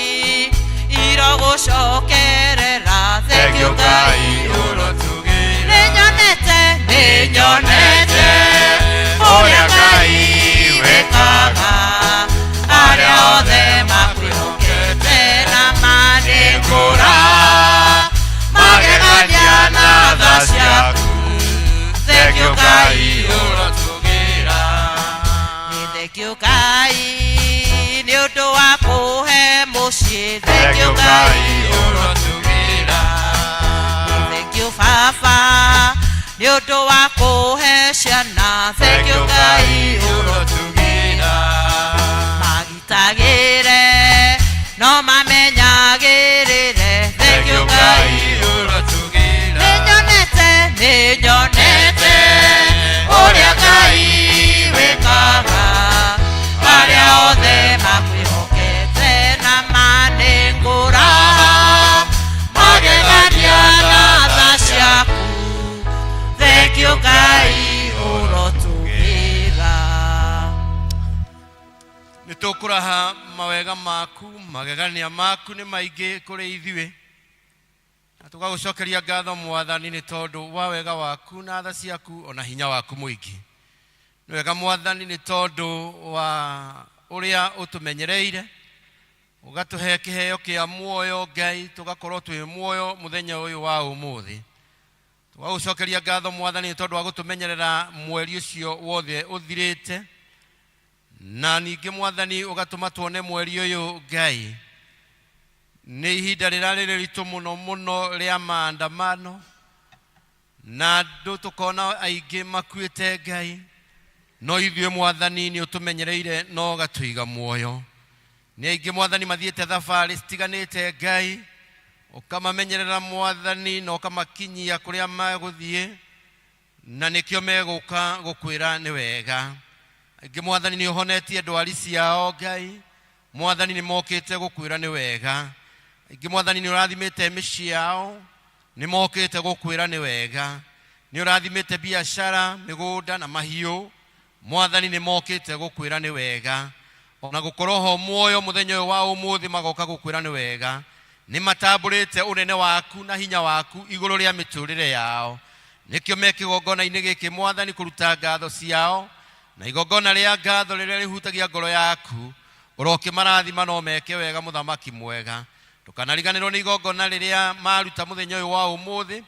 irogũcokerera. Thengio Ngai ũrotũgĩra. Nĩnyonete, nĩnyonete ũrĩa Ngai wĩkaga arĩa othe makwĩhokete, na manĩngũra magegania na tha ciaku. Thengio Ngai ũrotũgĩra. Nĩ thengio Ngai nĩ ũndũ wa kũhe mũciĩ. Thengio Ngai ũrotũgĩra. Nĩ thengio Baba nĩ ũndũ wa kũhe ciana. Thengio Ngai ũrotũgĩra. marutagĩre no mamenyagĩrĩre. Thengiũ Ngai nĩnyonete, nĩnyonete ũrĩa Ngai wĩkaga arĩa othe makwĩhokete na manĩngũra magegania na tha ciaku. Thengiũ Ngai ũrotũgĩra. Nĩ tũkũraha mawega maku, magegania maku nĩ maingĩ kũrĩ ithuĩ, na tũgagũcokeria ngatho Mwathani nĩ tondũ wa wega waku na tha ciaku ona hinya waku mũingĩ. Nĩ wega Mwathani nĩ tondũ wa ũrĩa ũtũmenyereire, ũgatũhe kĩheo kĩa muoyo Ngai, tũgakorwo twĩ muoyo mũthenya ũyũ wa ũmũthĩ. Tũgagũcokeria ngatho Mwathani nĩ tondũ wa gũtũmenyerera mweri ũcio wothe ũthirĩte, na ningĩ Mwathani ũgatũma tuone mweri ũyũ Ngai. Nĩ ihinda rĩrarĩ rĩritũ mũno mũno rĩa maandamano, na andũ tũkona aingĩ makuĩte Ngai, no ithuĩ Mwathani nĩ ũtũmenyereire na ũgatũiga muoyo. Nĩ aingĩ Mwathani mathiĩte thabarĩ citiganĩte Ngai, ũkamamenyerera Mwathani na ũkamakinyia kũrĩa megũthiĩ, na nĩkĩo megũka gũkwĩra nĩ wega. Aingĩ Mwathani nĩ ũhonetie ndwari ciao Ngai, Mwathani nĩ mokĩte gũkwĩra nĩ wega. Aingĩ Mwathani nĩ ũrathimĩte mĩciĩ yao, nĩ mokĩte gũkwĩra nĩ wega. Nĩ ũrathimĩte biacara, mĩgũnda na mahiũ, Mwathani nĩ mokĩte gũkwĩra nĩ wega. Ona gũkorwo ho muoyo mũthenya ũyũ wa ũmũthĩ magoka gũkwĩra nĩ wega. Nĩ matambũrĩte ũnene waku na hinya waku igũrũ rĩa mĩtũrĩre yao, nĩkĩo me kĩgongona-inĩ gĩkĩ Mwathani kũruta ngatho ciao, na igongona rĩa ngatho rĩrĩa rĩhutagia ngoro yaku ũrokĩmarathima no meke wega. Mũthamaki mwega, ndũkanariganĩrwo nĩ igongona rĩrĩa maruta mũthenya ũyũ wa ũmũthĩ,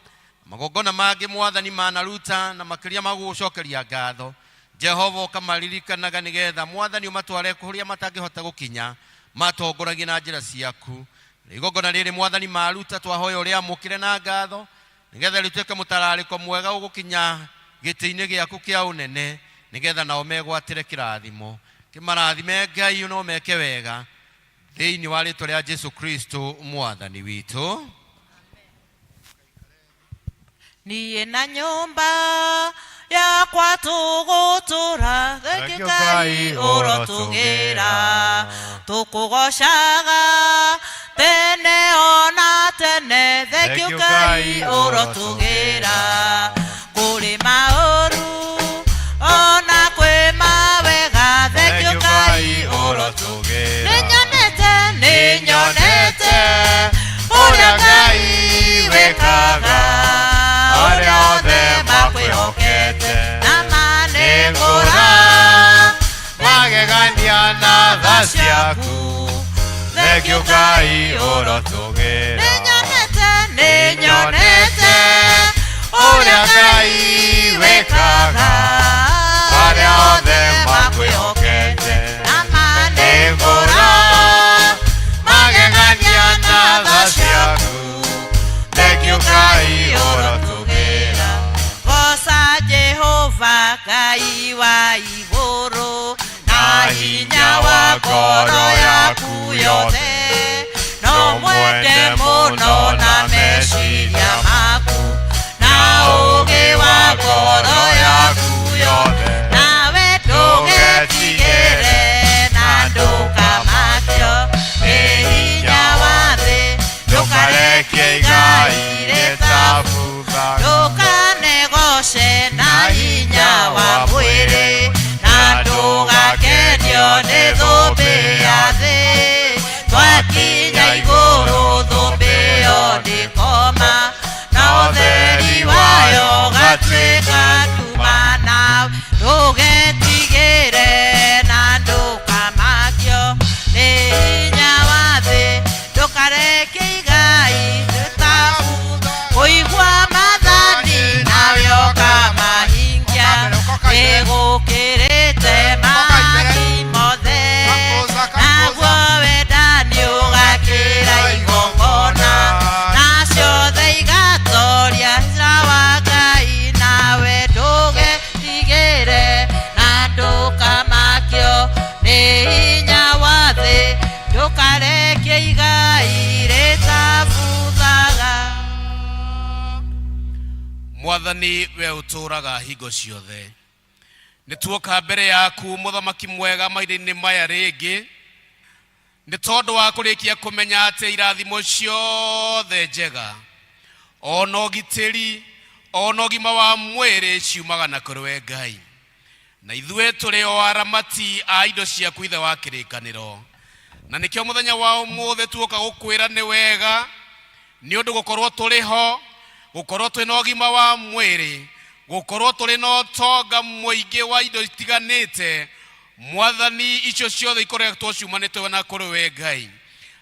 magongona mangĩ Mwathani manaruta na makĩria ma gũgũcokeria ngatho. Jehova ũkamaririkanaga nĩgetha Mwathani ũmatware kũrĩa matangĩhota gũkinya, matongoragie na njĩra ciaku. Igongona rĩrĩ Mwathani maruta, twahoya ũrĩamũkĩre na ngatho nĩgetha rĩtuĩke mũtararĩko mwega ũgũkinya gĩtĩ-inĩ gĩaku kĩa ũnene, nĩgetha nao megwatĩre kĩrathimo. Kĩmarathime Ngai no meke wega, thĩinĩ wa rĩtwa rĩa Jesu Kristo Mwathani witũ. Niĩ na nyũmba yakwa tũgũtũra. Thengiũ Ngai ũrotũgĩra, tũkũgocaga tene ona tene. Thengiũ Ngai ũrotũgĩra, kũrĩ maũru ona kwĩ mawega. Thengiũ Ngai ũrotũgĩra. Nĩnyonete, nĩnyonete ũrĩa Ngai wĩkaga arĩa othe makwĩhokete na manĩngũra magegania na tha ciaku. Thengiũ Ngai ũrotũgĩra. Nĩnyonete, nĩnyonete ũrĩa Ngai wĩkaga arĩa othe makwĩhokete na manĩngũra magegania na tha ciaku. Thengiũ Ngai ũrotũgĩra. Goca Jehova Ngai wa igũrũ na hinya wa ngoro yaku yothe, no mwende mũno na meciria maku na ũũgĩ wa ngoro yaku yothe, nawe ndũgetigĩre na ndũkamakio nĩ hinya wa thĩ, ndũkarekie igai rĩtabutha, ndũkanegoce na hinya wa mwĩrĩ, na ndũgakenio nĩ thũmbĩ ya thĩ. Mwathani we ũtũũraga hingo ciothe, nĩ tuoka mbere yaku mũthamaki mwega mahinda-inĩ maya rĩngĩ, nĩ tondũ wa kũrĩkia kũmenya atĩ irathimo ciothe njega ona ũgitĩri ona ũgima wa mwĩrĩ ciumaga na kũrĩ we Ngai, na ithuĩ tũrĩ o aramati a indo ciaku Ithe wa kĩrĩkanĩro, na nĩkĩo mũthenya wa ũmũthĩ tuoka gũkwĩra nĩ wega, nĩ ũndũ gũkorwo tũrĩ ho, gũkorwo twĩna ũgima wa mwĩrĩ, gũkorwo tũrĩ na ũtonga mũingĩ wa indo itiganĩte, Mwathani icio ciothe ikoretwo ciumanĩte na kũrĩ we Ngai,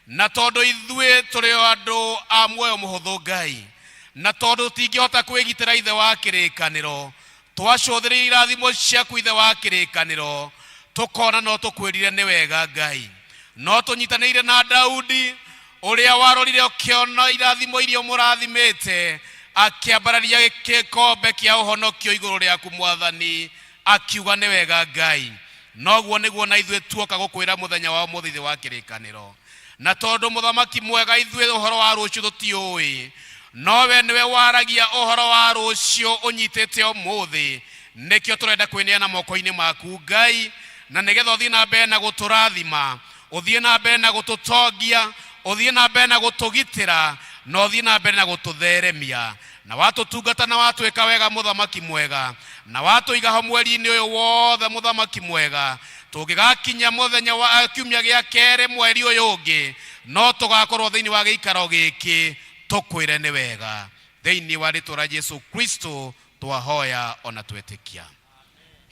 na tondũ ithuĩ tũrĩ o andũ a muoyo mũhũthũ Ngai, na tondũ tũtingĩhota kwĩgitĩra Ithe wa kĩrĩkanĩro, twacũthĩrĩria irathimo ciaku Ithe wa kĩrĩkanĩro, tũkona no tũkwĩrire nĩ wega Ngai, no tũnyitanĩire na Daudi ũrĩa warorire ũkĩona irathimo iria ũmũrathimĩte, akĩambararia gĩkombe kĩa ũhonokio igũrũ rĩaku Mwathani, akiuga nĩ wega Ngai. Noguo nĩguo na ithuĩ tuoka gũkwĩra mũthenya wa ũmũthĩ Ithe wa kĩrĩkanĩro, na tondũ mũthamaki mwega ithuĩ ũhoro wa rũciũ tũtiũĩ, nowe nĩwe waragia ũhoro wa rũciũ ũnyitĩte ũmũthĩ, nĩkĩo tũrenda kwĩneana moko-inĩ maku Ngai, na nĩgetha ũthiĩ na mbere na gũtũrathima, ũthiĩ na mbere na gũtũtongia, ũthiĩ na mbere na gũtũgitĩra, na ũthiĩ na mbere na gũtũtheremia, na watũtungata na watwĩka wega mũthamaki mwega, na watũiga ho mweri-inĩ ũyũ wothe mũthamaki mwega, tũngĩgakinya mũthenya wa kiumia gĩa kerĩ mweri ũyũ ũngĩ, no tũgakorwo thĩinĩ wa gĩikaro gĩkĩ tũkwĩre nĩ wega, thĩinĩ wa rĩtwa rĩa Jesu Kristo twahoya ona twetĩkia,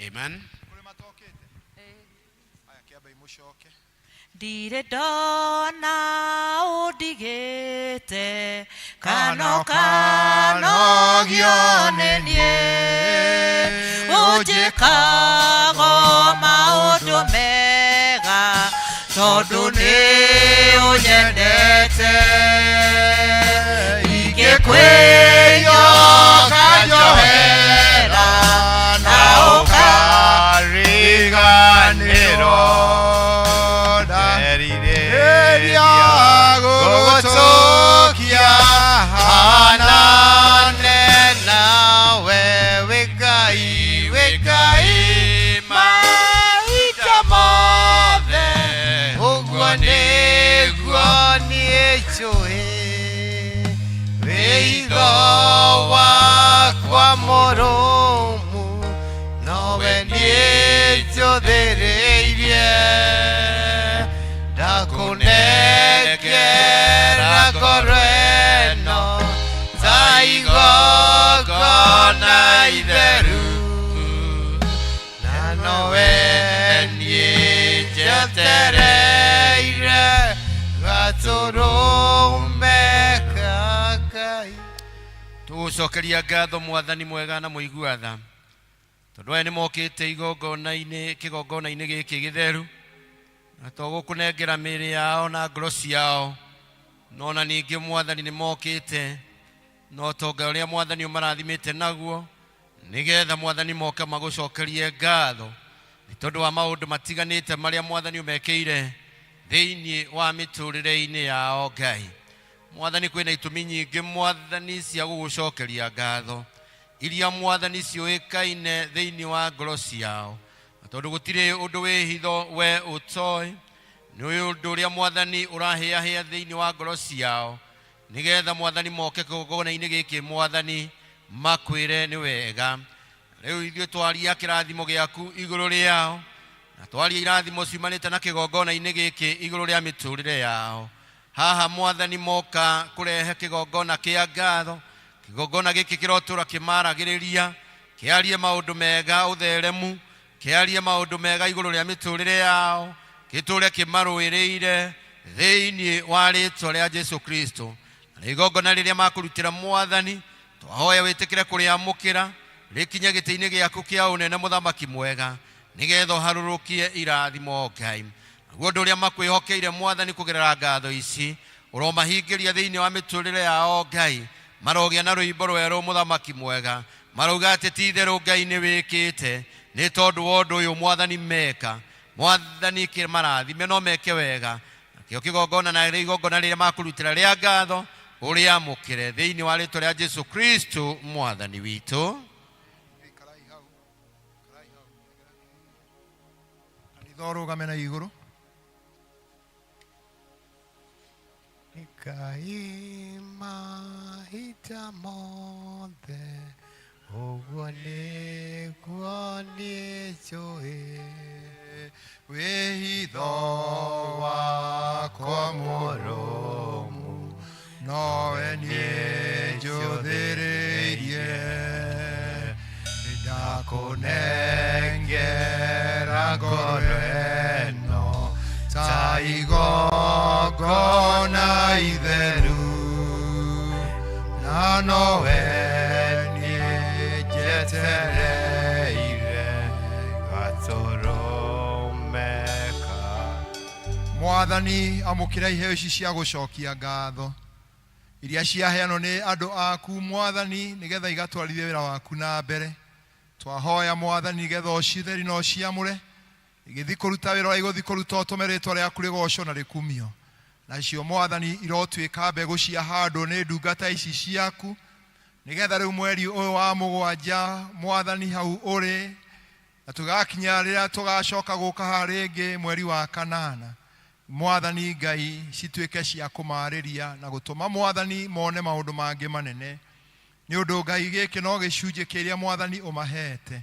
amen. Aya, kĩambei mũcoke. Ndirĩ ndona ũndigĩte kana ũkanogio nĩ niĩ, ũnjĩkaga maũndũ mega tondũ nĩ ũnyendete. Ingĩkwĩyoka njohera na ũkariganĩrwo, nderirĩria gũgũtũkia hanane nawe, wĩ Ngai, wĩ Ngai mahinda mothe, ũguo nĩguo niĩ njũĩ, wĩitho wakwa mũrũmu nowe niĩ njũthĩrĩirie, ndakũnengera ngoro ĩno ta igongona itheru, na nowe niĩ njetereire gatũrũme ka Ngai. Tũgũcokeria ngatho Mwathani mwega na mũigua tha, tondũ aya nĩ mokĩte igongona-inĩ, kĩgongona-inĩ gĩkĩ gĩtheru, na to gũkũnengera mĩĩrĩ yao na ngoro ciao, no na ningĩ Mwathani nĩ mokĩte na ũtonga ũrĩa Mwathani ũmarathimĩte naguo, nĩgetha Mwathani moke magũcokerie ngatho nĩ tondũ wa maũndũ matiganĩte marĩa Mwathani ũmekĩire thĩinĩ wa mĩtũrĩre-inĩ yao Ngai. Mwathani, kwĩna itũmi nyingĩ Mwathani cia gũgũcokeria ngatho iria Mwathani ciũĩkaine thĩinĩ wa ngoro ciao, na tondũ gũtirĩ ũndũ wĩ hitho we ũtoĩ, nĩ ũndũ ũrĩa Mwathani ũrahĩahĩa thĩinĩ wa ngoro ciao, nĩgetha Mwathani moke kĩgongona-inĩ gĩkĩ Mwathani makwĩre nĩ wega. Rĩu ithuĩ twaria kĩrathimo gĩaku igũrũ rĩao, na twaria irathimo ciumanĩte na kĩgongona-inĩ gĩkĩ igũrũ rĩa mĩtũrĩre yao. Haha Mwathani moka kũrehe kĩgongona kĩa ngatho, kĩgongona gĩkĩ kĩrotũra kĩmaragĩrĩria, kĩarie maũndũ mega ũtheremu, kĩarie maũndũ mega igũrũ rĩa mĩtũrĩre yao, gĩtũre kĩmarũĩrĩire thĩinĩ wa rĩtwa rĩa Jesu Kristo. Na igongona rĩrĩa makũrutĩra Mwathani, twahoya wĩtĩkĩre kũrĩamũkĩra, rĩkinye gĩtĩ-inĩ gĩaku kĩa ũnene mũthamaki mwega, nĩgetha ũharũrũkie irathimo Ngai. Naguo ũndũ ũrĩa makwĩhokeire Mwathani kũgerera ngatho ici, ũromahingĩria thĩinĩ wa mĩtũrĩre yao Ngai, marogĩa na rwĩmbo rwerũ mũthamaki mwega, marauga atĩ ti itherũ Ngai nĩ wĩkĩte, nĩ tondũ wa ũndũ ũyũ Mwathani meka. Mwathani kĩmarathime no meke wega, nakĩo kĩgongona na igongona rĩrĩa makũrutĩra rĩa ngatho, Ũrĩamũkĩre thĩinĩ wa rĩtwa rĩa Jesu Kristo mwathani witũ. Kanitha ũrũgame na igũrũ. Ngai mahinda mothe ũguo nĩguo niĩ njũĩ wĩhitho wakwa mũrũmu nowe niĩ njũthĩrĩirie ndakũnengera ngoro ĩno ta igongona itheru na nowe niĩ njetereire gatũrũme ka Mwathani amũkĩra iheo ici cia gũcokia ngatho iria ciaheanwo nĩ andũ aku Mwathani nĩgetha igatwarithie wĩra waku na mbere. Twahoya Mwathani nĩgetha ũcitheri na ũciamũre igĩthiĩ kũruta wĩra ũrĩa igũthiĩ kũruta ũtũme rĩtwa rĩaku rĩgocwo na rĩkumio. Nacio Mwathani irotuĩka mbegũ cia handũ nĩ ndungata ici ciaku nĩgetha rĩu mweri ũyũ wa mũgwanja Mwathani hau ũrĩ na tũgakinya rĩrĩa tũgacoka gũka haha rĩngĩ mweri wa kanana Mwathani Ngai cituĩke cia kũmarĩria na gũtũma Mwathani mone maũndũ mangĩ manene nĩ ũndũ Ngai gĩkĩ no gĩcunjĩ kĩrĩa Mwathani ũmahete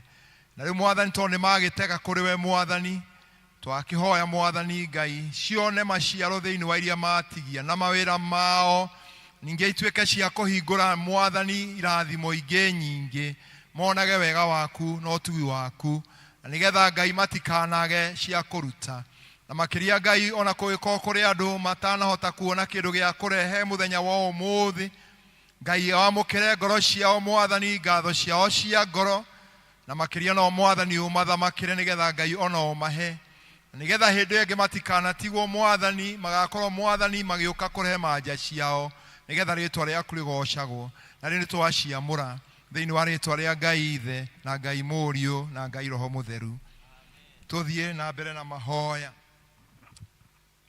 na rĩu Mwathani tondũ nĩ magĩtega kũrĩ we Mwathani twakĩhoya Mwathani Ngai cione maciaro thĩinĩ wa iria matigia na mawĩra mao ningĩ ituĩke cia kũhingũra Mwathani irathimo ingĩ nyingĩ monage wega waku na ũtugi waku na nĩgetha Ngai matikanage cia kũruta na makĩria Ngai ona kũngĩkorwo kũrĩ andũ matanahota kuona kĩndũ gĩa kũrehe mũthenya wa ũmũthĩ Ngai wamũkĩre ngoro ciao Mwathani ngatho ciao cia ngoro na makĩria no Mwathani ũmathamakĩre nĩgetha Ngai ona ũmahe nĩgetha hĩndĩ ĩyo ĩngĩ matikanatigwo Mwathani magakorwo Mwathani magĩũka kũrehe manja ciao nĩgetha rĩtwa rĩaku rĩgocagwo na rĩu nĩtwaciamũra thĩinĩ wa rĩtwa rĩa Ngai Ithe na Ngai Mũriũ na Ngai Roho Mũtheru. Tũthiĩ na mbere na mahoya.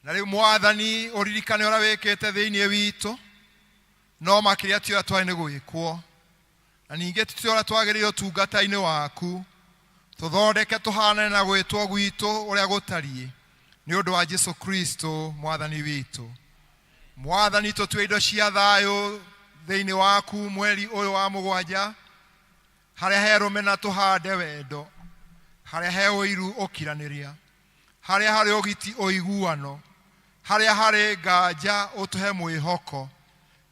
Na rĩu Mwathani ũririkane ũrĩa wĩkĩte thĩinĩ witũ no makĩria ti ũrĩa twarĩ nĩ gwĩkwo na ningĩ ti ũrĩa twagĩrĩire ũtungata-inĩ waku tũthondeke tũhanane na gwĩtwo gwitũ ũrĩa gũtariĩ nĩ ũndũ wa Jesu Kristo Mwathani witũ. Mwathani tũtue indo cia thayũ thĩinĩ waku mweri ũyũ wa mũgwanja harĩa he rũmena tũhande wendo harĩa he ũiru ũkiranĩria harĩa harĩ ũgiti ũiguano harĩa harĩ nganja ũtũhe mwĩhoko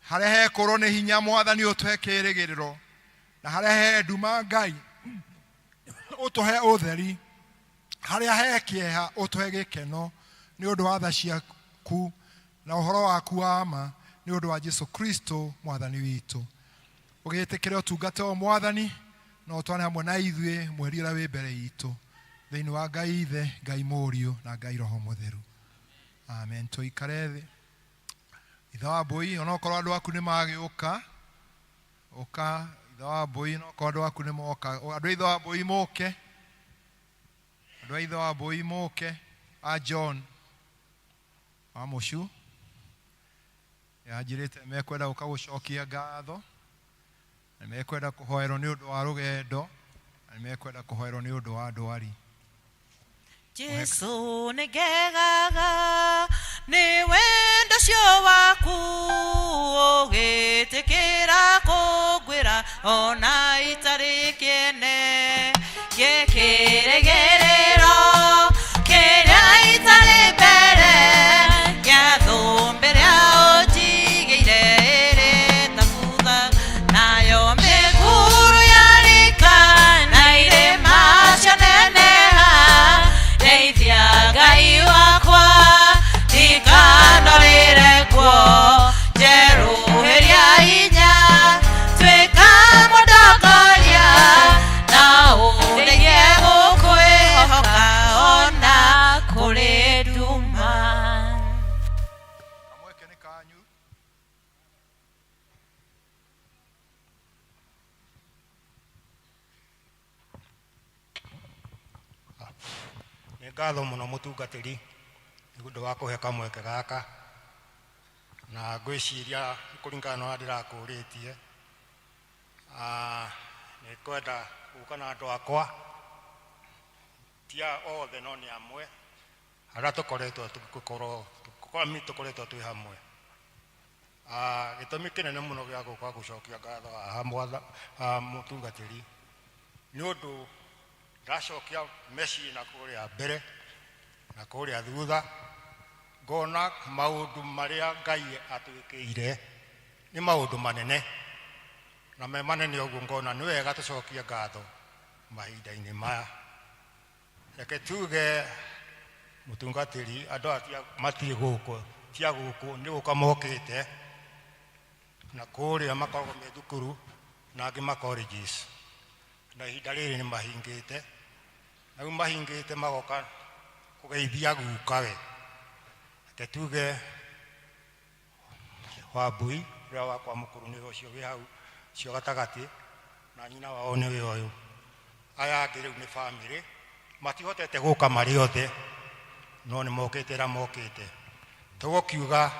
harĩa he kũrwo nĩ hinya Mwathani ũtũhe kĩĩrĩgĩrĩro na harĩa he nduma Ngai ũtũhe ũtheri harĩa he kĩeha ũtũhe gĩkeno nĩ ũndũ wa tha ciaku na ũhoro waku wa ma nĩ ũndũ wa Jesu Kristo Mwathani witũ. Ũgĩtĩkĩre ũtungata ũyũ Mwathani na ũtwane hamwe na ithuĩ mweri ũrĩa wĩ mbere itũ thĩinĩ wa Ngai Ithe, Ngai Mũriũ na Ngai Roho Mũtheru. Amen. Tũikare thĩ. Ithe wa Mbũi, onokorwo andũ aku nĩ magĩũka, ũka Ithe wa Mbũi, onokorwo andũ aku nĩ moka, andũ a Ithe wa Mbũi mũke, andũ a Ithe wa Mbũi mũke, a John wa Mũcu yanjĩrĩte mekwenda gũka gũcokia ngatho na mekwenda kũhoerwo nĩ ũndũ wa rũgendo na nĩ mekwenda kũhoerwo nĩ ũndũ wa ndwari. Jesu nĩ ngegaga nĩ wendo ũcio waku ũgĩtĩkĩra kũngwĩra ona itarĩ kĩene gĩkĩrĩgĩrĩro kĩrĩa itarĩ mbere gĩa thũmbĩ ĩrĩa ũnjigĩire ĩrĩ ta thutha nayo mĩkuru yarika na irĩma cianeneha ndeithia Ngai wakwa ndikanorĩre kuo njerũhĩria hinya tuĩka mũndongoria na ũndeithie gũkwĩhoka ona kũrĩ nduma. Kamweke nĩ kanyu. Nĩ ngatho mũno mũtungatĩri nĩ ũndũ wa kũhe kamweke gaka. Na ngwĩciria kũringana na ũrĩa ndĩrakũrĩtie, nĩ ngwenda gũka na andũ akwa, ti othe no nĩ amwe arĩa tũkoretwo tũgĩkorwo tũkoretwo twĩ hamwe. Gĩtũmi kĩnene mũno gĩa gũka gũcokia ngatho haha mũtungatĩri nĩ ũndũ ndacokia meciria na kũrĩa mbere na kũrĩa thutha, ngona maũndũ marĩa Ngai atwĩkĩire nĩ maũndũ manene, na me manene ũguo ngona nĩ wega tũcokie ngatho mahinda-inĩ maya. Reke tuge mũtungatĩri, andũ aya matirĩ gũkũ, ti a gũkũ, nĩ gũka mokĩte na kũrĩa makoragwo me thukuru na angĩ ma colleges, na ihinda rĩrĩ nĩ mahingĩte, na rĩu mahingĩte magoka kũgeithia gukawe. Reke tuge Wambui ũrĩa wakwa mũkũrũ nĩwe ũcio wĩ hau ũcio gatagatĩ, na nyina wao nĩwe ũyũ. Aya angĩ rĩu nĩ bamĩrĩ, matihotete gũka marĩ othe, no nĩ mokĩte ĩrĩa mokĩte. Tũgũkiuga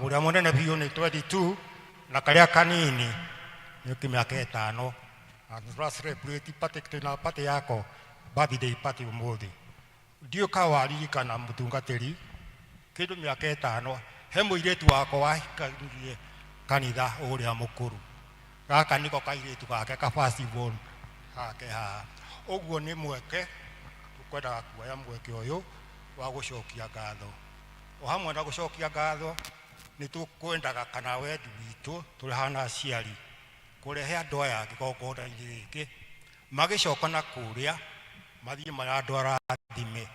ũrĩa mũnene biũ nĩ 22 na karĩa kanini nĩ kĩmĩaka ĩtano, na tũra celebrate party, twĩna party yako birthday party ũmũthĩ. Ndiũĩ kana waririkana mũtungatĩri, kĩndũ mĩaka ĩtano he mũirĩtu wakwa wahikanirie kanitha ũrĩa mũkũrũ, gaka nĩko kairĩtu gake ka first born gake haha. Ũguo nĩ mweke tũkwendaga kuoya mweke ũyũ wa gũcokia ngatho. O hamwe na gũcokia ngatho, nĩ tũkwendaga kana wendi witũ tũrĩ hana aciari kũrehe andũ aya kĩgongona-inĩ gĩkĩ, magĩcoka na kũrĩa mathiĩ marĩ andũ arathime.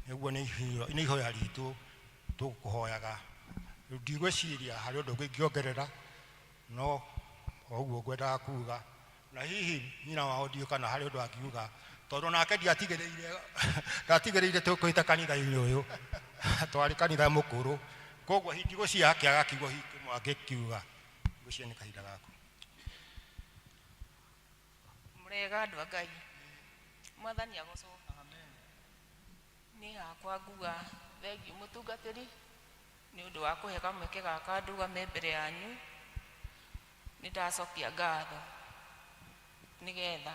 Nĩguo nĩ ihoya ritũ tũkũhoyaga. Rĩu ndigwĩciria harĩ ũndũ ũngĩ ingĩongerera, no o ũguo ngwendaga kuga, na hihi nyina wao ndiũĩ kana harĩ ũndũ angiuga, tondũ nake ndiatigĩrĩire ndatigĩrĩire tũkwĩte kanitha-inĩ ũyũ, twarĩ kanitha mũkũrũ, koguo ndigwĩciria akĩaga kiugo hihi kĩmwe angĩkiuga. Ngwĩciria nĩ kahinda gaku. Mũrega andũ a Ngai, mwathani agocwo. Niĩ hakwa nguga thengiũ mũtungatĩri nĩ ũndũ wa kũhe kamweke gaka ndũgame mbere yanyu. Nĩ ndacokia ngatho nĩgetha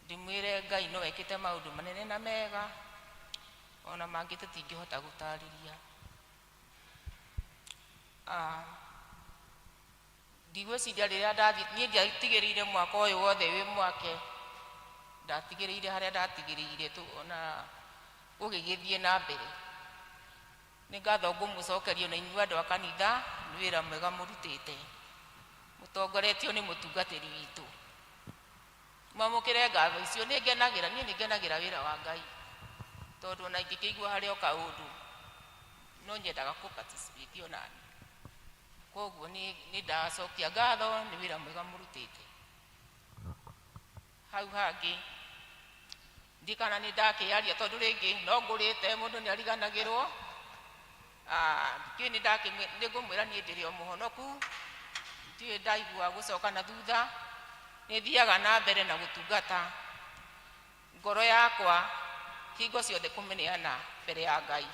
ndĩmwĩre Ngai no ekĩte maũndũ manene na mega, ona mangĩ tũtingĩhota gũtarĩria. Ndigwĩciria rĩrĩa ndathiĩ, niĩ ndiatigĩrĩire mwaka ũyũ wothe wĩ mwake, ndatigĩrĩire harĩa ndatigĩrĩire ona gũgĩgĩthiĩ na mbere. Nĩ ngatho ngũmũcokeria ona inyuĩ andũ a kanitha nĩ wĩra mwega mũrutĩte, mũtongoretio nĩ mũtungatĩri witũ. Mwamũkĩre ngatho icio, nĩ ngenagĩra, niĩ nĩ ngenagĩra wĩra wa Ngai, tondũ ona ingĩkĩigua harĩ o kaũndũ no nyendaga kũ participate onani. Koguo nĩ ndacokia ngatho nĩ wĩra mwega mũrutĩte. Hau hangĩ ndiĩ kana nĩ ndakĩaria, tondũ rĩngĩ no ngũrĩte mũndũ nĩ ariganagĩrwo. Ndiũĩ nĩ ngũmwĩra niĩ ndĩrĩ o mũhonoku, ndiũĩ ndaigua gũcoka na thutha, nĩ thiaga na mbere na gũtungata ngoro yakwa hingo ciothe kũmĩneana mbere ya Ngai.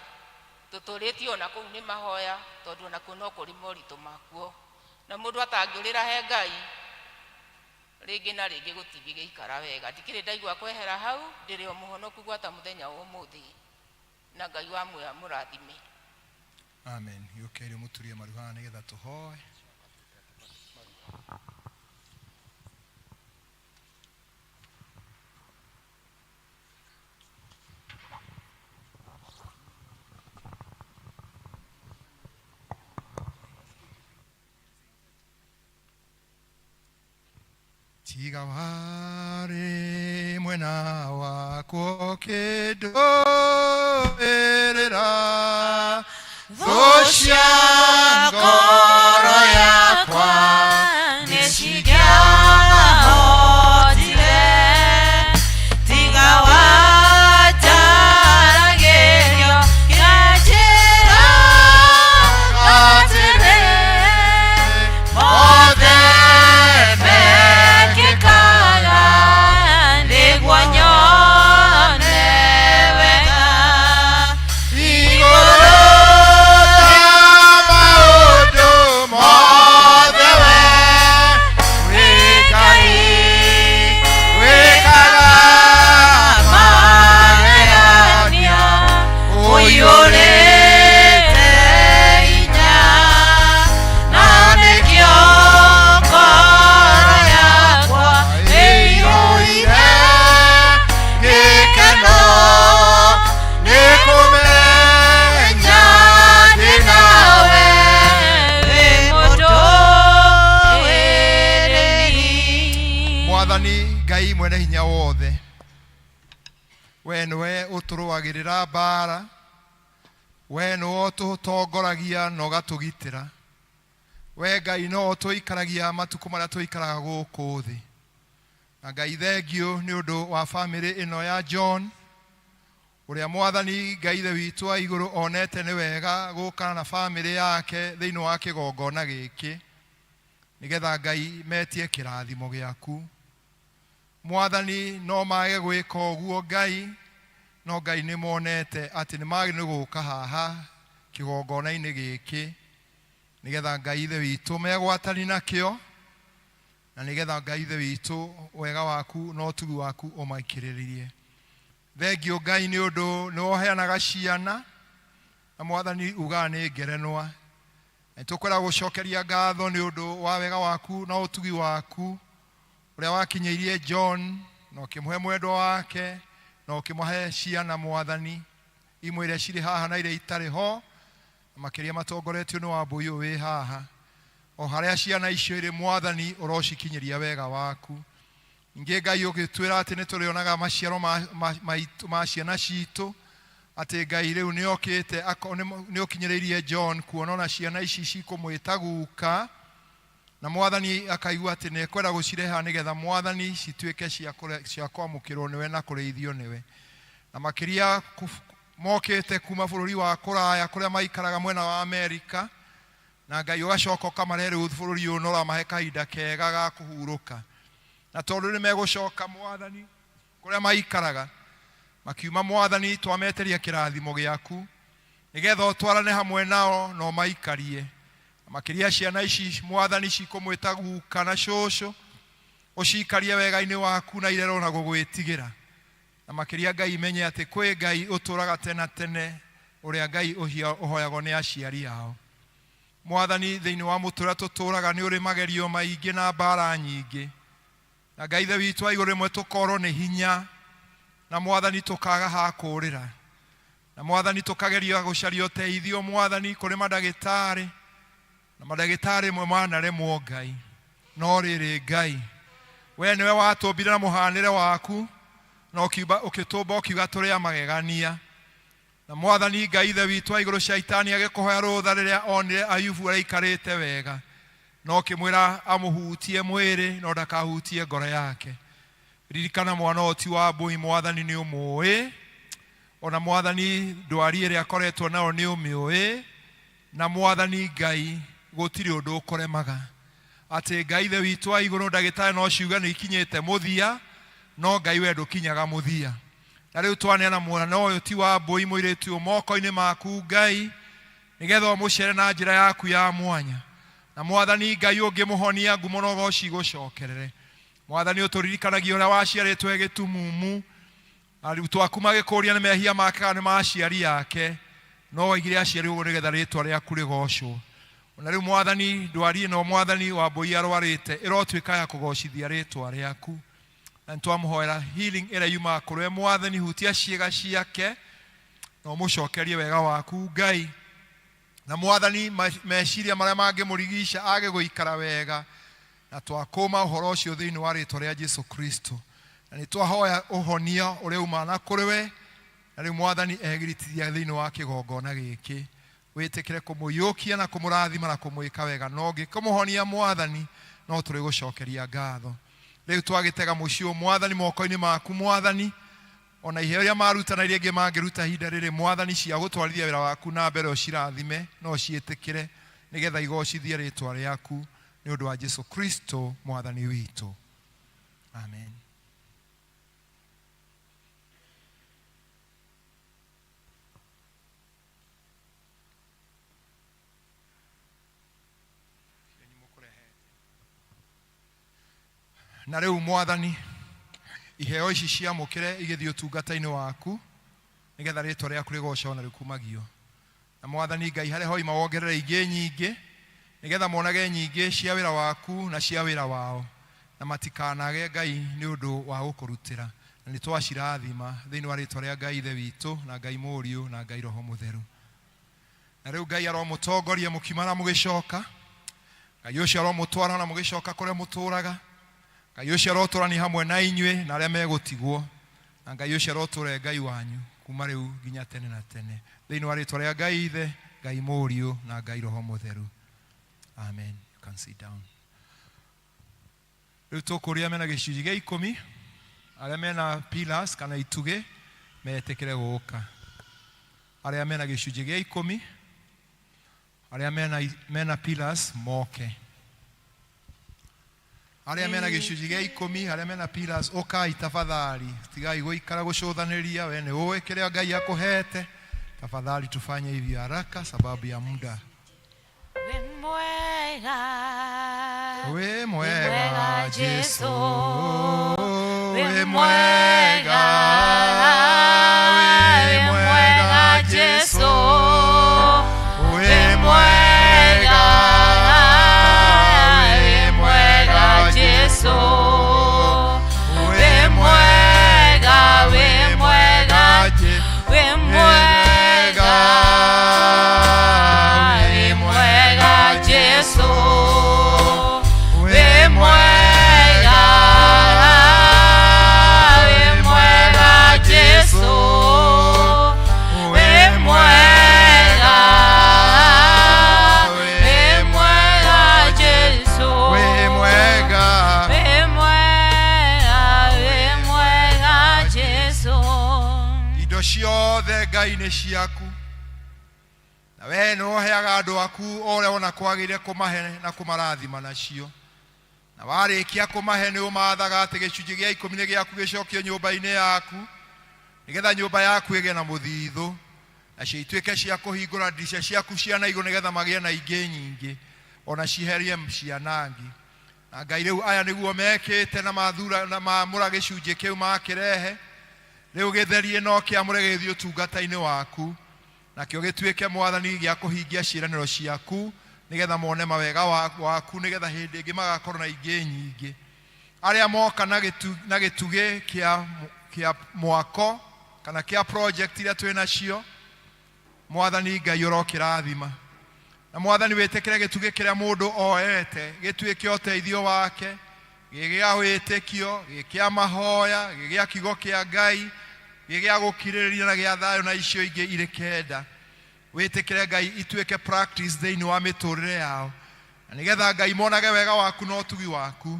Tũtũrĩtio ona kũu nĩ mahoya, tondũ ona kuo no kũrĩ moritũ makuo, na mũndũ atangĩũrĩra he Ngai rĩngĩ na rĩngĩ gũtingĩgĩikara wega. Ndikĩrĩ ndaigua kwehera hau, ndĩrĩ o mũhonoku gwata mũthenya wa ũmũthĩ, na Ngai wa muoyo amũrathime. Amen. Gĩũke rĩu mũturie maru haha nĩgetha tũhoe. Tiga warĩ mwena wakwa ũkĩndũĩrĩra thũ cia ngoro yakwa nĩcingĩahotire, tiga wanjaragĩrio ngĩnjĩra atĩrĩ, mothe mekĩkaga nĩguo nyone wega. Igũrũ rĩa We nĩwe ũtũtongoragia na ũgatũgitĩra. We Ngai no ũtũikaragia matukũ marĩa tũikaraga gũkũ thĩ. Na Ngai thengiũ nĩ ũndũ wa bamĩrĩ ĩno ya John, ũrĩa Mwathani Ngai Ithe witũ wa igũrũ onete nĩ wega gũka na bamĩrĩ yake thĩinĩ wa kĩgongona gĩkĩ, nĩgetha Ngai metie kĩrathimo gĩaku. Mwathani no mage gwĩka ũguo Ngai, no Ngai nĩ monete atĩ nĩ magĩrĩirwo nĩ gũka haha kĩgongona-inĩ gĩkĩ, nĩgetha Ngai Ithe witũ megwatani nakĩo, na nĩgetha Ngai Ithe witũ wega waku na ũtugi waku ũmaikĩrĩrie. Thengiũ Ngai nĩ ũndũ nĩ woheanaga ciana, na Mwathani ugaga nĩ ngerenwa. Na nĩtũkwenda gũcokeria ngatho nĩ ũndũ wa wega waku na ũtugi waku ũrĩa wakinyĩirie John na ũkĩmũhe mwendwa wake na ũkĩmũhe ciana Mwathani, imwe iria cirĩ haha na iria itarĩ ho, na makĩria matongoretio nĩ Wambũi ũyũ wĩ haha. O harĩa ciana icio irĩ Mwathani, ũrocikinyĩria wega waku. Ningĩ Ngai ũgĩtwĩra atĩ nĩ tũrĩonaga maciaro ma ciana citũ, atĩ Ngai rĩu nĩ okĩte, nĩ ũkinyĩrĩirie John kuona ona ciana ici cikũmwĩta guka, na Mwathani akaigua atĩ nĩ ekwenda gũcireha nĩgetha Mwathani cituĩke cia kwamũkĩrwo nĩwe na kũrĩithio nĩwe. Na makĩria mokĩte kuma bũrũri wa kũraya kũrĩa maikaraga mwena wa Amerika, na Ngai ũgacoka ũkamarehe rĩu bũrũri ũyũ na ũramahe kahinda kega ga kũhurũka. Na tondũ nĩ megũcoka Mwathani kũrĩa maikaraga, makiuma Mwathani twameteria kĩrathimo gĩaku, nĩgetha ũtwarane hamwe nao na ũmaikarie. Na makĩria ciana ici Mwathani cikũmwĩta guka na cũcũ, ũcikarie wega-inĩ waku na irerwo na gũgwĩtigĩra. Na makĩria Ngai imenye atĩ kwĩ Ngai ũtũũraga tene na tene, ũrĩa Ngai ũhoyagwo nĩ aciari ao. Mwathani, thĩinĩ wa mũtũũrĩre tũtũũraga nĩ ũrĩ magerio maingĩ na mbara nyingĩ. Na Ngai Ithe witũ wa igũrũ rĩmwe tũkorwo nĩ hinya, na Mwathani tũkaga ha kũũrĩra. Na Mwathani tũkageria gũcaria ũteithio Mwathani kũrĩ mandagĩtarĩ, na mandagĩtarĩ rĩmwe manaremwo Ngai. No rĩrĩ Ngai, we nĩwe watũmbire na mũhanĩre waku, na ũkĩtũmba ũkiuga tũrĩ a magegania. Na Mwathani Ngai Ithe witũ wa igũrũ, Shaitani agĩkũhoya rũtha rĩrĩa onire Ayubu araikarĩte wega, na ũkĩmwĩra amũhutie mwĩrĩ no ndakahutie ngoro yake. Ririkana mwana ũyũ ti wa mbũi, Mwathani nĩ ũmũĩ, ona Mwathani ndwari ĩrĩa akoretwo nayo nĩ ũmĩũĩ, na Mwathani Ngai gũtirĩ ũndũ ũkũremaga. Atĩ Ngai Ithe witũ wa igũrũ, ndagĩtarĩ no ciuge nĩ ikinyĩte mũthia, no Ngai we ndũkinyaga mũthia. Na rĩu twaneana mwana ũyũ ti wa mbũi, mũirĩtu ũyũ moko-inĩ maku Ngai, nĩgetha ũmũcere na njĩra yaku ya mwanya. Na Mwathani Ngai ũngĩmũhonia, ngumo na ũgoci igũcokerere. Mwathani ũtũririkanagia ũrĩa waciarĩtwo e gĩtumumu, arutwo aku magĩkũria nĩ mehia make kana nĩ ma aciari ake, no waigire aciari ũguo nĩgetha rĩtwa rĩaku rĩgocwo. Ona rĩu Mwathani, ndwari ĩno Mwathani wa mbũi arwarĩte ĩrotuĩka ya kũgocithia rĩtwa rĩaku. Na nĩtwamũhoera healing ĩrĩa yumaga kũrĩ we Mwathani, hutia ciĩga ciake na ũmũcokerie wega waku Ngai. Na Mwathani, meciria marĩa mangĩmũrigica age gũikara wega, na twakũma ũhoro ũcio thĩinĩ wa rĩtwa rĩa Jesu Kristo. Na nĩtwahoya ũhonia ũrĩa umaga na kũrĩ we, na rĩu Mwathani egiritithia thĩinĩ wa kĩgongona gĩkĩ, wĩtĩkĩre kũmũiyũkia na kũmũrathima na kũmwĩka wega. Na ũngĩkũmũhonia Mwathani, no tũrĩgũcokeria ngatho. Rĩu twagĩtega mũciĩ ũyũ Mwathani moko-inĩ maku Mwathani, ona iheo iria maruta na iria ingĩ mangĩruta ihinda rĩrĩ Mwathani cia gũtwarithia wĩra waku na mbere, ũcirathime na ũciĩtĩkĩre nĩgetha igocithie rĩtwa rĩaku nĩ ũndũ wa Jesu Kristo Mwathani witũ. Amen. Na rĩu Mwathani, iheo ici ciamũkĩre igĩthiĩ ũtungata-inĩ waku, nĩgetha rĩtwa rĩaku rĩgocwo na rĩkumagio. Na Mwathani Ngai, harĩa hoima wongerere ingĩ nyingĩ, nĩgetha monage nyingĩ cia wĩra waku na cia wĩra wao, na matikanage Ngai nĩ ũndũ wa gũkũrutĩra. Na nĩ twacirathima thĩinĩ wa rĩtwa rĩa Ngai Ithe witũ, na Ngai Mũriũ, na Ngai Roho Mũtheru. Na rĩu Ngai aromũtongoria mũkiuma na mũgĩcoka. Ngai ũcio aromũtwara na mũgĩcoka kũrĩa mũtũraga. Ngai ũcio arotũrania hamwe na inyuĩ na arĩa megũtigwo. Na Ngai ũcio arotũra e Ngai wanyu. Kuma rĩu nginya tene na tene. Thĩinĩ wa rĩtwa rĩa Ngai Ithe, Ngai Mũriũ na Ngai Roho Mũtheru. Amen. You can sit down. Rĩu tũkũria mena gĩcunjĩ gĩa ikũmi, arĩa mena pillars kana itugĩ metĩkĩre gũka. Arĩa mena gĩcunjĩ gĩa ikũmi, arĩa mena pillars moke. Arĩa mena gĩcunjĩ gĩa ikũmi, arĩa mena pillars, ũkai tafadhali, tigai gũikara gũcũthanĩria, we nĩ ũĩ kĩrĩa Ngai akũhete. Tafadhali tufanye hivi haraka sababu ya muda. Wĩ mwega. Wĩ Wĩ mwega mwega Jesu, Jesu. wĩ Wĩ mwega, mwega. wĩ Wĩ mwega mwega Jesu, Jesu. wĩ Wĩ mwega, mwega. wĩ Wĩ mwega mwega Jesu, Jesu. wĩ Wĩ mwega, mwega. wĩ Wĩ mwega mwega. Jesu, Wĩ wĩ mwega. mwega, Wĩ wĩ mwega mwega Jesu. Jesu, Wĩ wĩ mwega. mwega, Wĩ wĩ mwega mwega Jesu. Jesu, Wĩ wĩ mwega. mwega, Wĩ wĩ mwega mwega Jesu. wĩ mwega, Wĩ mwega. Wĩ mwega Jesu. Indo ciothe Ngai nĩ ciaku, na we nĩ ũheaga andũ aku o ũrĩa wona kwagĩrĩire kũmahe na kũmarathima nacio. Na warĩkia kũmahe nĩ ũmathaga atĩ gĩcunjĩ gĩa ikũmi nĩ gĩaku gĩcokio nyũmba-inĩ yaku, nĩgetha nyũmba yaku ĩgĩe na mũthithũ, nacio ituĩke cia kũhingũra ndirica ciaku cia na igũrũ, nĩgetha magĩe na ingĩ nyingĩ, ona ciherie cianangi. Na Ngai rĩu aya nĩguo mekĩte na mathura na maamũra gĩcunjĩ kĩu makĩrehe, rĩu gĩtherie no kĩamũre gĩthiĩ ũtungata-inĩ waku, nakĩo gĩtuĩke Mwathani gĩa kũhingia ciĩranĩro ciaku, nĩgetha mone mawega waku, nĩgetha hĩndĩ ĩngĩ magakorwo na ingĩ nyingĩ. Arĩa moka na gĩtugĩ kĩa mwako kana kĩa project iria twĩ nacio, Mwathani Ngai ũrokĩrathima. Na Mwathani wĩtĩkĩre gĩtugĩ kĩrĩa mũndũ oete gĩtuĩke ũteithio wake, gĩgĩa wĩtĩkio, gĩkĩa mahoya, gĩgĩa kiugo kĩa Ngai, gĩgĩa gũkirĩrĩria na gĩa thayũ na icio ingĩ irĩ kenda. Wĩtĩkĩre Ngai ituĩke practice thĩinĩ wa mĩtũrĩre yao, na nĩgetha Ngai monage wega waku na ũtugi waku,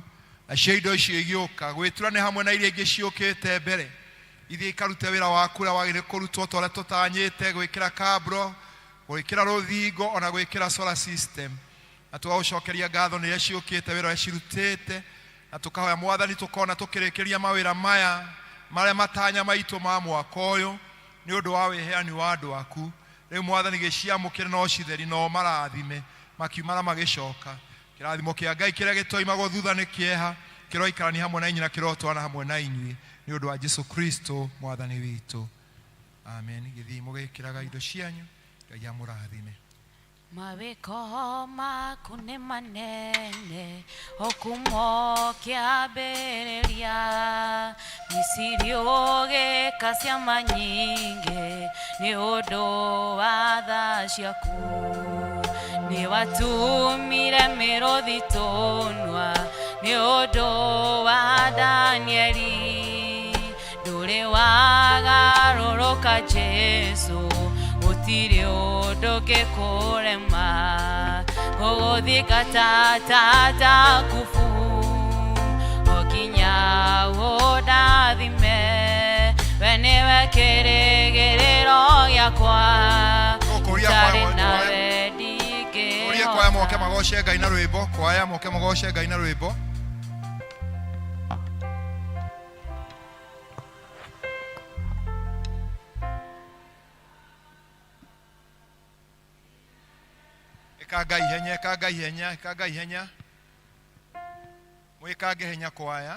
nacio indo icio igĩũka gwĩtura nĩ hamwe na iria ingĩ ciũkĩte mbere, ithiĩ ikarute wĩra waku ũrĩa wagĩrĩire kũrutwo ta ũrĩa tũtanyĩte, gwĩkĩra kabro, gwĩkĩra rũthingo, ona gwĩkĩra solar system. Na tũgagũcokeria ngatho nĩ iria ciũkĩte, wĩra ũrĩa cirutĩte, na tũkahoya Mwathani tũkona tũkĩrĩkĩria mawĩra maya marĩa matanya maitũ ma mwaka ũyũ nĩ ũndũ wa wĩheani wa andũ aku. Rĩu Mwathani gĩciamũkĩre na ũcitheri na ũmarathime makiuma na magĩcoka. Kĩrathimo kĩa Ngai kĩrĩa gĩtoimagwo thutha nĩ kĩeha kĩroikarania hamwe na inyuĩ na kĩrotwarana hamwe na inyuĩ nĩ ũndũ wa Jesu Kristo Mwathani witũ. Amen. Gĩthiĩ mũgĩkĩraga indo cianyu, Ngai amũrathime. Mawĩko maku nĩ manene okumo kĩambĩrĩria, Misiri ũgĩka ciama nyingĩ nĩ ũndũ wa tha ciaku. Nĩ watũmire mĩrũthi tũnua nĩ ũndũ wa Danieli, ndũrĩ wagarũrũka Jesu, gũtirĩ ũndũ ũngĩkũrema, gũgũthika ta tata kubu, o nginya ũndathime, we nĩwe kĩrĩgĩrĩro gĩakwa, Ũkũria itarĩ kwaya- nawe Ũrie kwaya moke ndingĩhota. magoce Ngai na rwĩmbo, kwaya moke magoce Ngai na rwĩmbo. Ĩkanga ihenya, ĩkanga ihenya, ĩkanga ihenya. Mwĩkange hinya kwaya.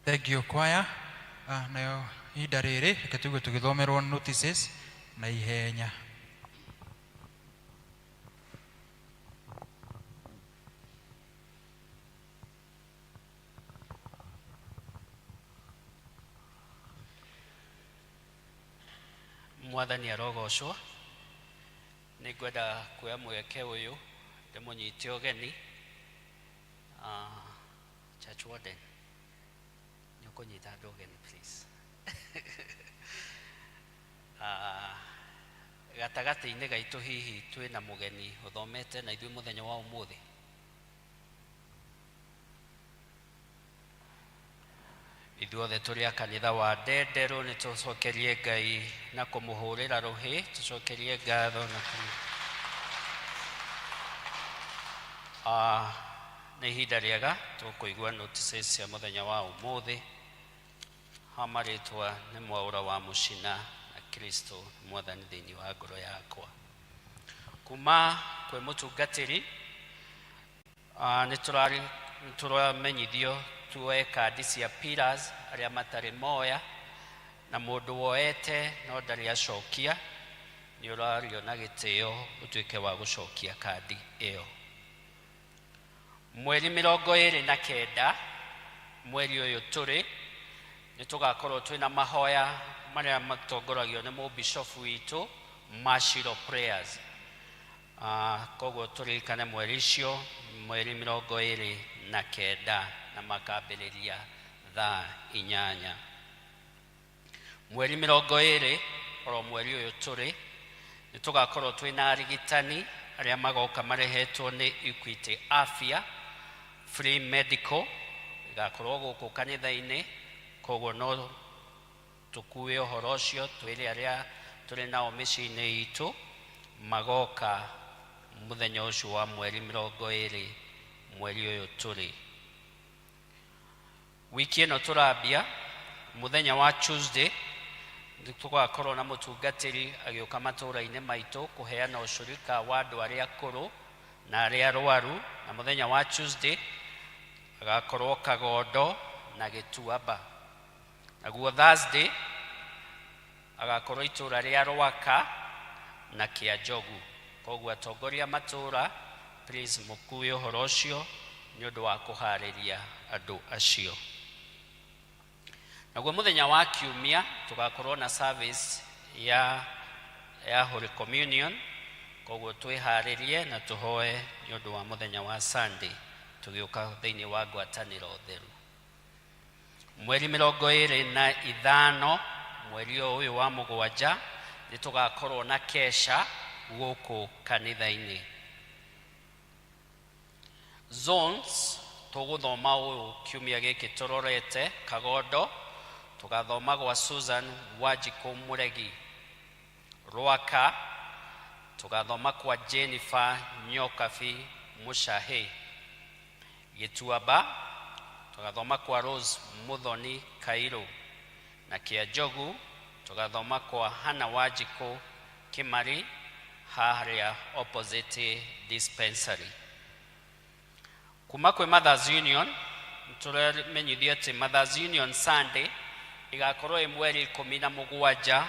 Thank you choir. Ah, nayo ihinda rĩrĩ reke tũigue tũgĩthomerwo notices na ihenya. Mwathani arogocwo. Nĩ ngwenda kuoya mweke ũyũ ndĩmũnyite ũgeni, church warden, nĩ ũkũnyita andũ ũgeni please. Gatagatĩ-inĩ gaitũ hihi twĩna mũgeni ũthomete na ithuĩ mũthenya wa ũmũthĩ? Ithuothe tũrĩ a kanitha wa Ndenderũ nĩ tũcokerie Ngai na kũmũhũrĩra rũhĩ, tũcokerie ngatho na kũmũ... Nĩ ihinda rĩega tũkũigua notices cia mũthenya wa ũmũthĩ. Ha marĩtwa nĩ Mwaũra wa Mũcina na Kristo Mwathani thĩinĩ wa ngoro yakwa. Kuma kwĩ mũtungatĩri, nĩ tũramenyithio tuoe kandi cia pillars arĩa matarĩ moya, na mũndũ woete no ndarĩ acokia, nĩ ũrario na gĩtĩo ũtuĩke wa gũcokia kandi ĩyo. Mweri 29 mweri ũyũ tũrĩ nĩ tũgakorwo twĩna mahoya marĩa matongoragio nĩ mũbishofu witũ, Mashiro prayers. Koguo tũririkane mweri icio, mweri 29, na makambĩrĩria thaa 8. Mweri 20 oro mweri ũyũ tũrĩ nĩ tũgakorwo twĩna arigitani arĩa magoka marehetwo nĩ Equity Afya Free Medical, ĩgakorwo gũkũ kanitha-inĩ. Koguo no tũkue ũhoro ũcio twĩre arĩa tũrĩ nao mĩciĩ-inĩ itũ magoka mũthenya ũcio wa mweri 20 mweri ũyũ tũrĩ. Wiki ĩno tũrambia mũthenya wa Tuesday nĩ tũgakorwo na mũtungatĩri agĩũka matũũra-inĩ maitũ kũheana ũcũrĩka wa andũ arĩa akũrũ na arĩa arwaru, na mũthenya wa Tuesday agakorwo Kagondo na Gĩtuamba. Naguo Thursday agakorwo itũũra rĩa Rwaka na Kĩanjogu. Koguo atongoria matũũra, please mũkue ũhoro ũcio nĩ ũndũ wa kũharĩria andũ acio. Naguo mũthenya wa Kiumia tũgakorwo na service ya Holy Communion, koguo twĩharĩrie na tũhoe nĩ ũndũ wa mũthenya wa Sunday tũgĩũka thĩinĩ wa ngwatanĩro theru. Mweri 25 mweri ũyũ wa mũgwanja nĩ tũgakorwo na kesha gũkũ kanitha-inĩ. Zones tũgũthoma ũyũ kiumia gĩkĩ tũrorete Kagondo, tũgathoma gwa Susan Wanjikũ Mũregi. Rwaka tũgathoma kwa Jennifer Nyokabi Mũcahĩ. Gĩtuamba tũgathoma kwa Rose Muthoni Kairũ, na Kĩanjogu tũgathoma kwa Hannah Wanjikũ Kĩmari harĩa opposite dispensary. Kuma kwĩ Mothers Union tũramenyithio atĩ Mothers Union Sunday ĩgakorwo ĩ mweri 17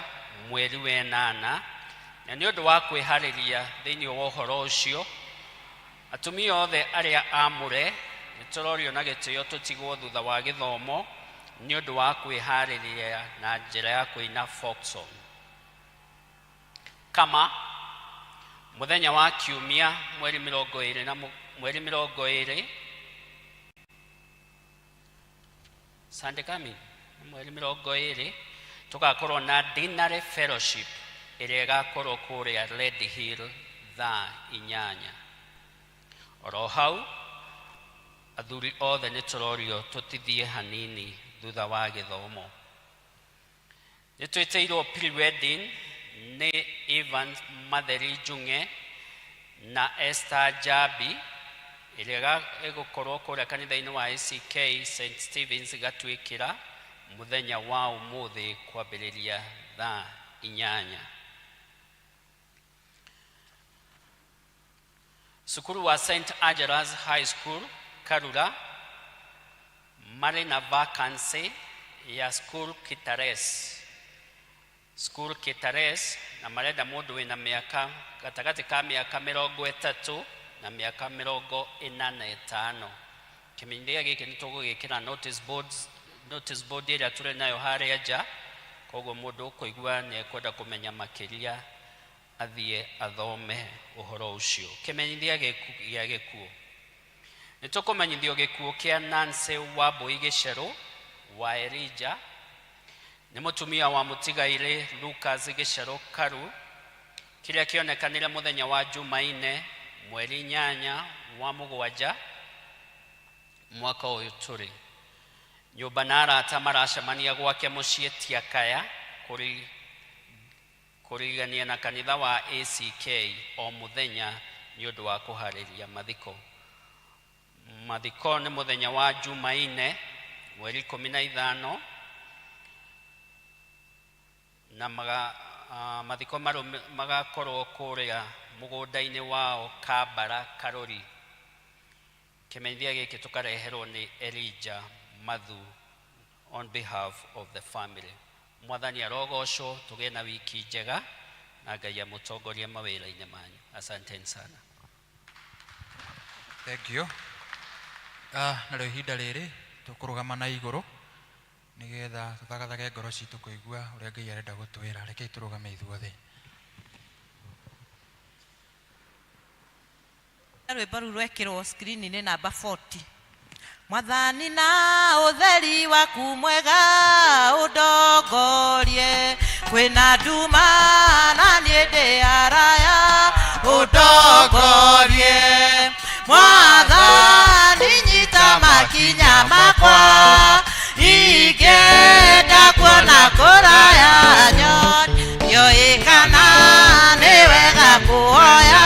mweri wa ĩnana, na nĩ ũndũ wa kwĩharĩria thĩinĩ wa ũhoro ũcio, atumia othe arĩa amũre nĩ tũrorio na gĩtĩo tũtigwo thutha wa gĩthomo nĩ ũndũ wa kwĩharĩria na njĩra ya kũina folk song. Kama mũthenya wa kiumia mweri 20 na mweri 20, Sunday coming, mweri 20, tũgakorwo na Dinner Fellowship ĩrĩa ĩgakorwo kũrĩa Red Hill thaa 8. Oro hau athuri othe nĩ tũrorio tũtithie hanini thutha wa gĩthomo. Nĩ twĩtĩirwo pre-wedding nĩ Evans Matheri Njung'e na Esther Njambi ĩrĩa ĩgũkorwo kũrĩa kanitha-inĩ wa ACK St Stevens Gatuĩkĩra mũthenya wa ũmũthĩ kwambĩrĩria thaa 8. Cukuru wa St Angela's High School Karura marĩ na vacancy ya school Kitares, school Kitares, na marenda mũndũ wĩna mĩaka gatagatĩ ka mĩaka 30 na mĩaka 45. Kĩmenyithia gĩkĩ nĩ tũgũgĩkĩra notice boards, notice board ĩrĩa tũrĩ nayo harĩa nja, koguo mũndũ ũkũigua nĩ ekwenda kũmenya makĩria athiĩ athome ũhoro ũcio. Kĩmenyithia gĩa gĩkuũ, nĩ tũkũmenyithio gĩkuũ kĩa Nancy Wambui Gĩcerũ wa Elijah, nĩ mũtumia wa mũtigairĩ Lucas Gĩcerũ Karu, kĩrĩa kĩonekanire mũthenya wa Jumaine mweri 8 wa mũgwanja mwaka ũyũ tũrĩ. Nyũmba na arata maracemania gwake mũciĩ Tiakaya kũrigania na kanitha wa ACK o mũthenya nĩ ũndũ wa kũharĩria mathiko. Mathiko nĩ mũthenya wa Jumaine mweri 15 na mathiko magakorwo kũrĩa mũgũnda-inĩ wao Kambara Karori. Kĩmenyithia gĩkĩ tũkareherwo nĩ Elijah Mathu on behalf of the family. Mwathani arogocwo, tũgĩe na wiki njega na Ngai amũtongorie mawĩra-inĩ manyu. Asanteni sana. Thank you. Narĩo ihinda rĩrĩ tũkũrũgama na igũrũ nĩgetha tũthagathage ngoro citũ kũigua ũrĩa Ngai arenda gũtwĩra. Rekei tũrũgame ithuothe. Rwĩmbo rũu rwekĩrwo screen-inĩ namba 40. Mwathani na ũtheri waku mwega ũndongorie, kwĩna nduma na niĩ ndĩ araya, ũndongorie. Mwathani nyita makinya makwa, ingĩenda kuona kũraya ndiũĩ kana nĩ wega kuoya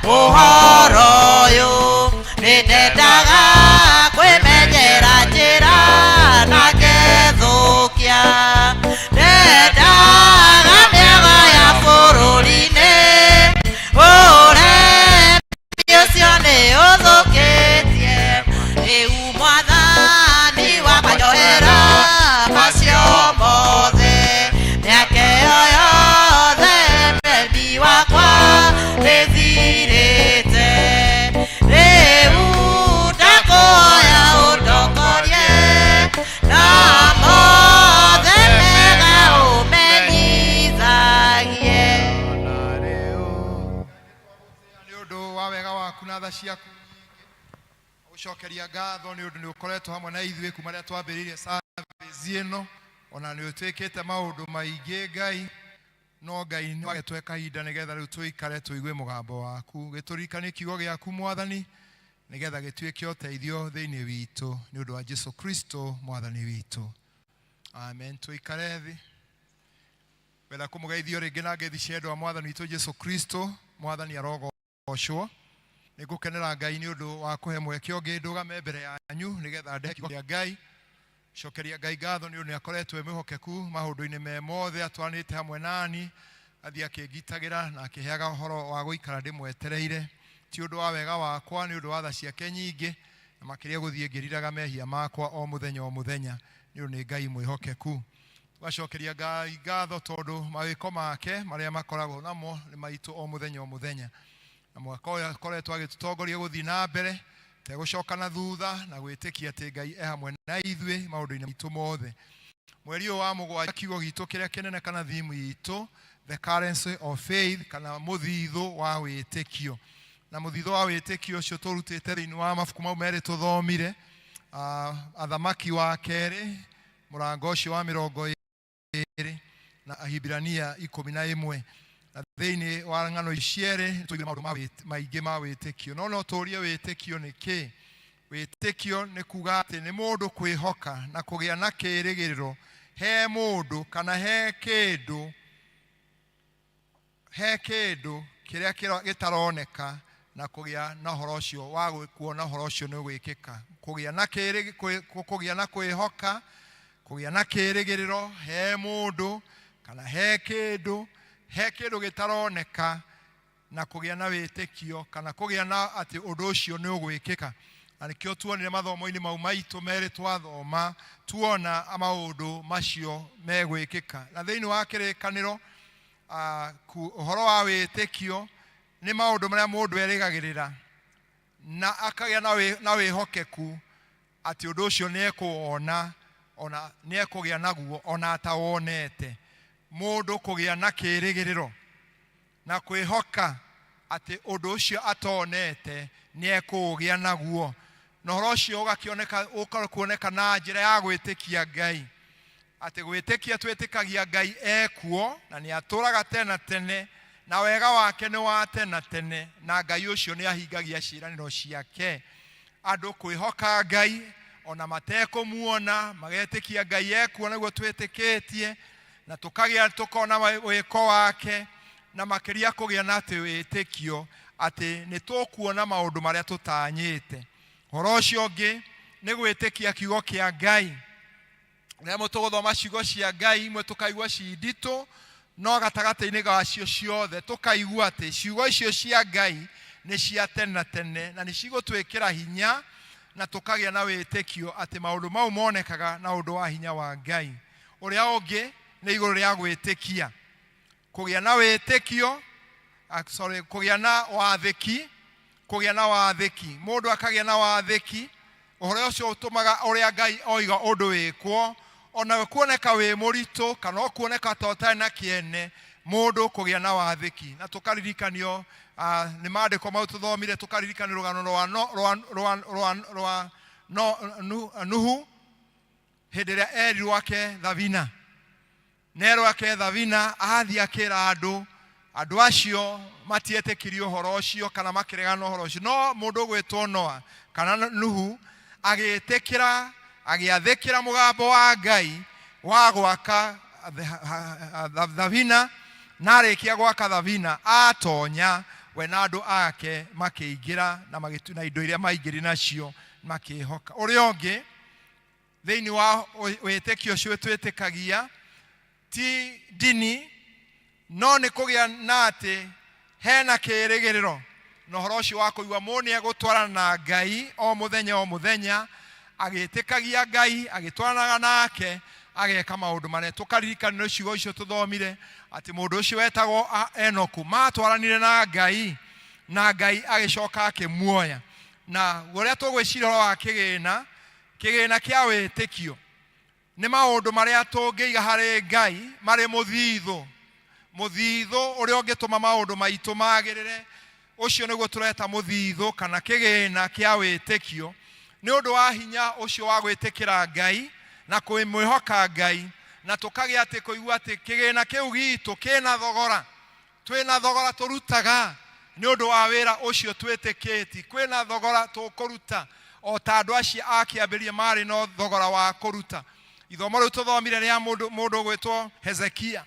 ũhoro ũyũ, nĩndendaga kwĩmenyera njĩra na ngethũkia, ndendaga mĩago ya bũrũri-inĩ, ũremi ũcio nĩ ũthũkĩtie, rĩu Mwathani wakwa njohera macio mothe, mĩaka ĩyo yothe wendi wakwa nĩthirĩte, rĩu ndakũhoya ũndongorie na mothe mega ũmenyithagie. Nĩ ũndũ wa wega waku na tha ciaku nyingĩ, gũcokeria ngatho nĩ ũndũ nĩ ũkoretwo hamwe na ithuĩ kuma rĩrĩa twambĩrĩirie service ĩno, ona nĩ ũtwĩkĩte maũndũ maingĩ Ngai, no Ngai nĩ wagetwe kahinda nĩgetha rĩu tũikare tũigue mũgambo waku. Gĩtũririkanie kiugo gĩaku Mwathani, nĩgetha gĩtuĩke ũteithio thĩinĩ witũ, nĩ ũndũ wa Jesu Kristo Mwathani witũ, amen. Tũikare thĩ. Wenda kũmũgeithio rĩngĩ na ngeithi cia endwa a Mwathani witũ Jesu Kristo. Mwathani arogocwo. Nĩ ngũkenera Ngai nĩ ũndũ wa kũhe mweke ũngĩ ndũgame mbere yanyu nĩgetha ndehe kiugo kĩa Ngai. Cokeria Ngai ngatho nĩ ũndũ nĩ akoretwo e mwĩhokeku maũndũ-inĩ me mothe, atwaranĩte hamwe nani, athiĩ akĩngitagĩra na akĩheaga ũhoro wa gũikara ndĩmwetereire. Ti ũndũ wa wega wakwa, nĩ ũndũ wa tha ciake nyingĩ, na makĩria gũthiĩ ngĩriraga mehia makwa o mũthenya o mũthenya, nĩ ũndũ nĩ Ngai mwĩhokeku. Tũgacokeria Ngai ngatho tondũ mawĩko make marĩa makoragwo namo nĩ maitũ o mũthenya o mũthenya. Na mwaka ũyũ akoretwo agĩtũtongoria gũthiĩ na mbere tegũcoka na thutha na gwĩtĩkia atĩ Ngai e hamwe na ithuĩ maũndũ-inĩ maitũ mothe. Mweri ũyũ wa mũgwanja kiugo gitũ kĩrĩa kĩnene kana theme itũ, the currency of faith, kana mũthithũ wa wĩtĩkio. Na mũthithũ wa wĩtĩkio ũcio tũrutĩte thĩinĩ wa mabuku mau merĩ tũthomire, Athamaki wa kerĩ mũrango ũcio wa mĩrongo ĩrĩ na Ahibirania 11. Na thĩinĩ wa ng'ano ici cierĩ nĩtũigire maũndũ maingĩ ma wĩtĩkio. No no tũrie wĩtĩkio nĩ kĩ? Wĩtĩkio nĩ kuga atĩ nĩ mũndũ kwĩhoka na kũgĩa na kĩĩrĩgĩrĩro he mũndũ kana he kĩndũ, he kĩndũ kĩrĩa gĩtaroneka, na kũgĩa na ũhoro ũcio wa kuona ũhoro ũcio nĩ ũgwĩkĩka. Kũgĩa na kĩĩrĩgĩ-, kwĩ-, kũgĩa na kwĩhoka, kũgĩa na kĩĩrĩgĩrĩro he mũndũ kana he kĩndũ, he kĩndũ gĩtaroneka, na kũgĩa na wĩtĩkio kana kũgĩa na atĩ ũndũ ũcio nĩ ũgwĩkĩka. Na nĩkĩo tuonire mathomo-inĩ mau maitũ merĩ twathoma, tuona maũndũ macio megwĩkĩka. Na thĩinĩ wa kĩrĩkanĩro, ũhoro wa wĩtĩkio nĩ maũndũ marĩa mũndũ erĩgagĩrĩra na akagĩa na wĩhokeku atĩ ũndũ ũcio nĩ ekũwona, ona nĩ ekũgĩa naguo ona atawonete. Mũndũ kũgĩa na kĩĩrĩgĩrĩro na kwĩhoka atĩ ũndũ ũcio atonete nĩ ekũũgĩa naguo, na ũhoro ũcio ũgakĩoneka, ũkorwo kuoneka na njĩra ya gwĩtĩkia Ngai, atĩ gwĩtĩkia twĩtĩkagia Ngai ekuo na nĩ atũraga tene na tene, na wega wake nĩ wa tene na tene, na Ngai ũcio nĩ ahingagia ciĩranĩro ciake. Andũ kwĩhoka Ngai ona matekũmuona, magetĩkia Ngai ekuo nĩguo twĩtĩkĩtie, na tũkagĩa tũkona wĩko wake, na makĩria kũgĩa na atĩ wĩtĩkio atĩ nĩ tũkuona maũndũ marĩa tũtanyĩte. Ũhoro ũcio ũngĩ nĩ gwĩtĩkia kiugo kĩa Ngai. Rĩrĩa tũgũthoma ciugo cia Ngai imwe tũkaigua ci nditũ, no gatagatĩ-inĩ gacio ciothe tũkaigua atĩ ciugo icio cia Ngai nĩ cia tene na tene na nĩ cigũtwĩkĩra hinya, na tũkagĩa na wĩtĩkio atĩ maũndũ mau monekaga na ũndũ wa hinya wa Ngai. Ũrĩa ũngĩ nĩ igũrũ rĩa gwĩtĩkia, kũgĩa na wĩtĩkio, sorry, kũgĩa na wathĩki, kũgĩa na wathĩki, mũndũ akagĩa na wathĩki. Ũhoro ũcio ũtũmaga ũrĩa Ngai oiga ũndũ wĩkwo, ona kuoneka wĩ mũritũ kana kuoneka ta ũtarĩ na kĩene, mũndũ kũgĩa na wathĩki. Na tũkaririkanio, nĩ maandĩko mau tũthomire, tũkaririkanio rũgano rwa no, rwa, rwa, rwa, rwa, no, nu, Nuhu hĩndĩ ĩrĩa erirwo ake thabina. Nerwo ake thabina, athiĩ akĩra andũ, andũ acio matietĩkirie ũhoro ũcio kana makĩregana na ũhoro ũcio. No mũndũ ũgwĩtwo Noa kana Nuhu agĩtĩkĩra, agĩathĩkĩra mũgambo wa Ngai wa gwaka thabina, na arĩkia gwaka thabina atonya we na andũ ake makĩingĩra na na indo iria maingĩrire nacio makĩhoka. Ũrĩa ũngĩ thĩinĩ wa wĩtĩkio ũcio twĩtĩkagia ti ndini, no nĩ kũgĩa na atĩ hena kĩĩrĩgĩrĩro na ũhoro ũcio wa kũigua mũndũ nĩ egũtwarana na Ngai o mũthenya o mũthenya, agĩtĩkagia Ngai, agĩtwaranaga nake, ageka maũndũ marĩa tũkaririkanio ciugo icio tũthomire atĩ mũndũ ũcio wetagwo Enoku matwaranire na Ngai, na Ngai agĩcoka akĩmuoya. Na ũrĩa tũgwĩciria ũhoro wa kĩgĩna, kĩgĩna kĩa wĩtĩkio nĩ maũndũ marĩa tũngĩiga harĩ Ngai marĩ mũthithũ, mũthithũ ũrĩa ũngĩtũma maũndũ maitũ magĩrĩre. Ũcio nĩguo tũreta mũthithũ kana kĩgĩna kĩa wĩtĩkio, nĩ ũndũ wa hinya ũcio wa gwĩtĩkĩra Ngai na kwĩmwĩhoka Ngai, na tũkagĩa atĩ kũigua atĩ kĩgĩna kĩu gitũ kĩna thogora, twĩna thogora tũrutaga nĩ ũndũ wa wĩra ũcio twĩtĩkĩtie, kwĩna thogora tũkũruta o ta andũ acio a kĩambĩrĩria marĩ na thogora wa kũruta. Ithomo rĩu tũthomire rĩa mũndũ ũgwĩtwo Hezekia,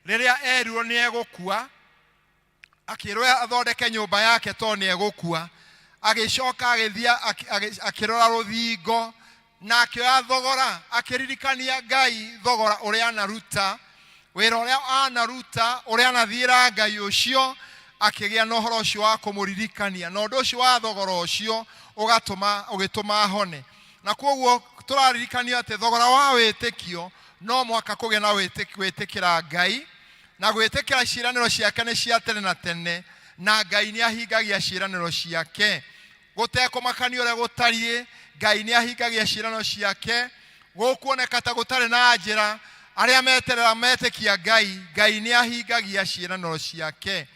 rĩrĩa erirwo nĩ egũkua, akĩrwo athondeke nyũmba yake tondũ nĩ egũkua, Agĩcoka agĩthiĩ akĩrora rũthingo na akĩoya thogora, akĩririkania Ngai thogora ũrĩa anaruta, wĩra ũrĩa anaruta, ũrĩa anathiĩra Ngai ũcio, akĩgĩa na ũhoro ũcio wa kũmũririkania, na ũndũ ũcio wa thogora ũcio ũgatũma ũgĩtũma ahone. Na kwoguo tũraririkanio atĩ thogora wa wĩtĩkio no mũhaka kũgĩa na gwĩtĩkĩra Ngai, na gwĩtĩkĩra ciĩranĩro ciake nĩ cia tene na tene, na Ngai nĩ ahingagia ciĩranĩro ciake. Gũtekũmakania ũrĩa gũtariĩ, Ngai nĩ ahingagia ciĩranĩro ciake. Gũkuoneka ta gũtarĩ na njĩra, arĩa meterera metĩkia Ngai, Ngai nĩ ahingagia ciĩranĩro ciake.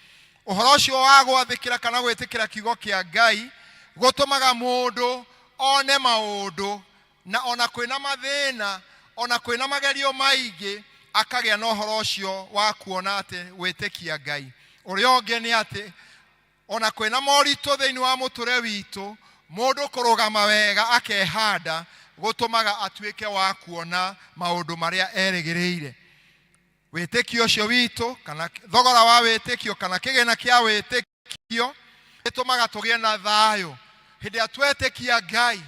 Ũhoro ũcio wa gwathĩkĩra kana gwĩtĩkĩra kiugo kĩa Ngai gũtũmaga mũndũ one maũndũ, na ona kwĩna mathĩna, ona kwĩna magerio maingĩ, akagĩa na ũhoro ũcio wa kuona atĩ gwĩtĩkia Ngai. Ũrĩa ũngĩ nĩ atĩ ona kwĩna moritũ thĩinĩ wa mũtũre witũ, mũndũ kũrũgama wega akehanda gũtũmaga atuĩke wa kuona maũndũ marĩa erĩgĩrĩire. Wĩtĩkio ũcio witũ, kana thogora wa wĩtĩkio, kana kĩgĩna kĩa wĩtĩkio, gĩtũmaga tũgĩe na thayũ. Hĩndĩ ĩrĩa twetĩkia Ngai,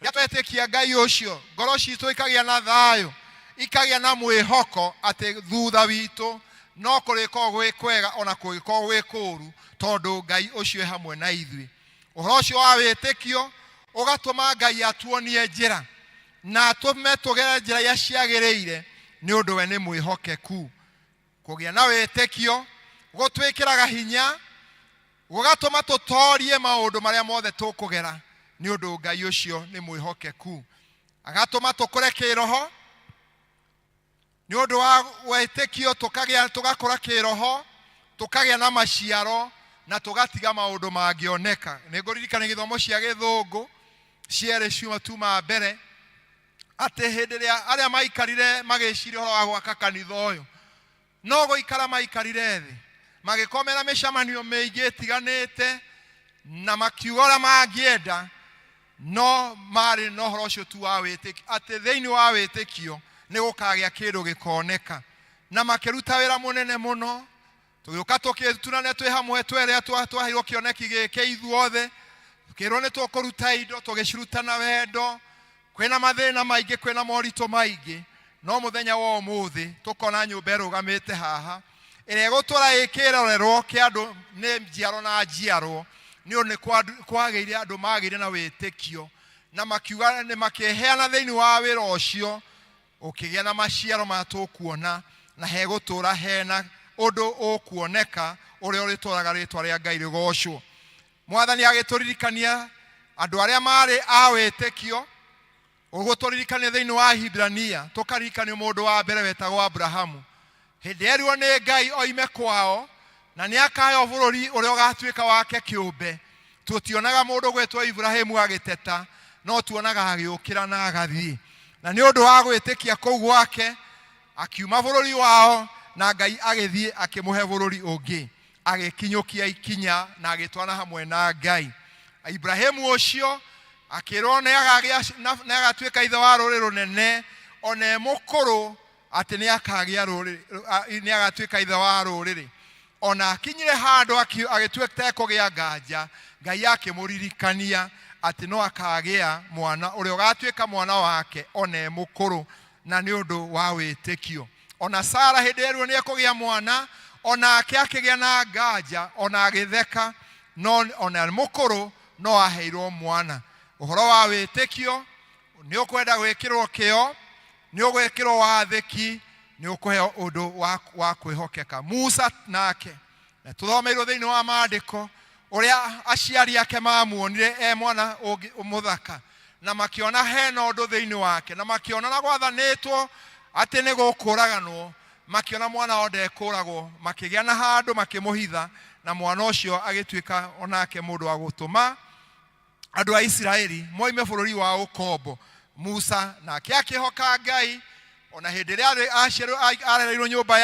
rĩrĩa twetĩkia Ngai ũcio, ngoro citũ ikagĩa na thayũ, ikagĩa na mwĩhoko atĩ thutha witũ no kũrĩkorwo gwĩ kwega ona kũngĩkorwo gwĩ kũũru, tondũ Ngai ũcio e hamwe na ithuĩ. Ũhoro ũcio wa wĩtĩkio ũgatũma Ngai atuonie njĩra na atũme tũgere njĩra iria ciagĩrĩire, nĩ ũndũ we nĩ mwĩhokeku. Kũgĩa na wĩtĩkio gũtwĩkĩraga hinya, gũgatũma tũtorie maũndũ marĩa mothe tũkũgera, nĩ ũndũ Ngai ũcio nĩ mwĩhokeku. Agatũma tũkũre kĩroho, nĩ ũndũ wa wĩtĩkio tũkagĩa, tũgakũra kĩroho, tũkagĩa na maciaro na tũgatiga maũndũ mangĩoneka. Nĩ ngũririkana gĩthomo cia gĩthũngũ cierĩ ciuma tuma mbere, atĩ hĩndĩ ĩrĩa arĩa maikarire magĩciria ũhoro wa gwaka kanitha ũyũ, no gũikara maikarire thĩ magĩkomera mĩcemanio mĩingĩ ĩtiganĩte, na makiuga ũrĩa mangĩenda, no marĩ na ũhoro ũcio tu wa wĩtĩkio, atĩ thĩinĩ wa wĩtĩkio nĩ gũkagĩa kĩndũ gĩkoneka. Na makĩruta wĩra mũnene mũno. Tũgĩũka tũkĩtunane twĩ hamwe twerĩa twaheirwo kĩoneki gĩkĩ ithuothe, tũkĩrwo nĩ tũkũruta indo, tũgĩciruta na wendo. Kwĩna mathĩna maingĩ, kwĩna moritũ maingĩ, no mũthenya wa ũmũthĩ tũkona nyũmba ĩrũgamĩte haha ĩrĩa ĩgũtũra ĩkĩrorerwo kĩa andũ nĩ njiaro na njiarwo, nĩ ũndũ nĩ kwagĩire andũ magĩire na wĩtĩkio na makiuga nĩ makĩheana thĩinĩ wa wĩra ũcio, ũkĩgĩa na maciaro ma tũkuona, na hegũtũra hena ũndũ ũkuoneka ũrĩa ũrĩtũraga rĩtwa rĩa Ngai rĩgocwo. Mwathani agĩtũririkania andũ arĩa marĩ a wĩtĩkio, ũguo tũririkanie thĩinĩ wa Hibrania, tũkaririkanio mũndũ wa mbere wetagwo Abrahamu. Hĩndĩ erirwo nĩ Ngai oime kwao na nĩ akaheo bũrũri ũrĩa ũgatuĩka wake kĩũmbe, tũtionaga mũndũ gwĩtwo Ibrahimu agĩteta, no tuonaga agĩũkĩra na agathiĩ. Na nĩ ũndũ wa gwĩtĩkia kũu gwake, akiuma bũrũri wao na Ngai agĩthiĩ akĩmũhe bũrũri ũngĩ, agĩkinyũkia ikinya na agĩtwana hamwe na Ngai. Ibrahimu ũcio akĩrwo nĩ agatuĩka ithe wa rũrĩrĩ rũnene, ona e mũkũrũ, atĩ nĩ akagĩa rũrĩrĩ, nĩ agatuĩka ithe wa rũrĩrĩ. Ona akinyire handũ agĩtuĩka ta ekũgĩa nganja, Ngai akĩmũririkania atĩ no akagĩa mwana ũrĩa ũgatuĩka mwana wake ona e mũkũrũ, na nĩ ũndũ wa wĩtĩkio. Ona Sara hĩndĩ ĩrĩa nĩ ekũgĩa mwana, onake akĩgĩa na nganja, ona agĩtheka, no ona mũkũrũ no aheirwo mwana. Ũhoro wa wĩtĩkio nĩ ũkwenda gwĩkĩrwo kĩo, nĩ ũgwĩkĩrwo wathĩki, nĩ ũkũheo ũndũ wa kwĩhokeka. Musa nake na tũthomeirwo thĩinĩ wa maandĩko ũrĩa aciari ake mamuonire e mwana mũthaka, na makĩona hena ũndũ thĩinĩ wake, na makĩona na gwathanĩtwo atĩ nĩ gũkũraganwo, makĩona mwana wao ndekũragwo, makĩgĩa na handũ makĩmũhitha, na mwana ũcio agĩtuĩka onake mũndũ wa gũtũma andũ a Isiraeli moime bũrũri wa ũkombo. Musa nake akĩhoka Ngai, ona hĩndĩ ĩrĩa arereirwo nyũmba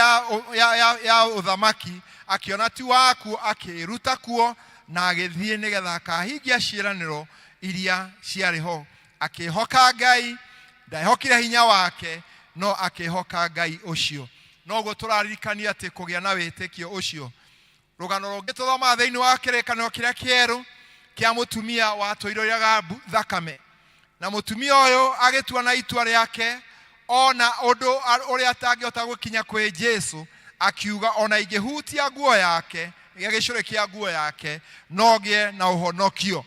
ya ũthamaki, akĩona ti wakuo, akĩĩruta kuo na agĩthiĩ nĩgetha akahingia ciĩranĩro iria ciarĩ ho. Akĩhoka Ngai, ndehokire hinya wake, no akĩhoka Ngai ũcio. Noguo tũraririkania atĩ kũgĩa na wĩtĩkio ũcio. Rũgano rũngĩ tũthomaga thĩinĩ wa kĩrĩkanĩro kĩrĩa kĩerũ kĩa mũtumia watũire ũrĩaga thakame. Na mũtumia ũyũ agĩtua na itua rĩake ona ũndũ ũrĩa atangĩhota gũkinya kwĩ Jesu, akiuga ona ingĩhutia nguo yake, gĩcũrĩ kĩa nguo yake, no ngĩe na ũhonokio.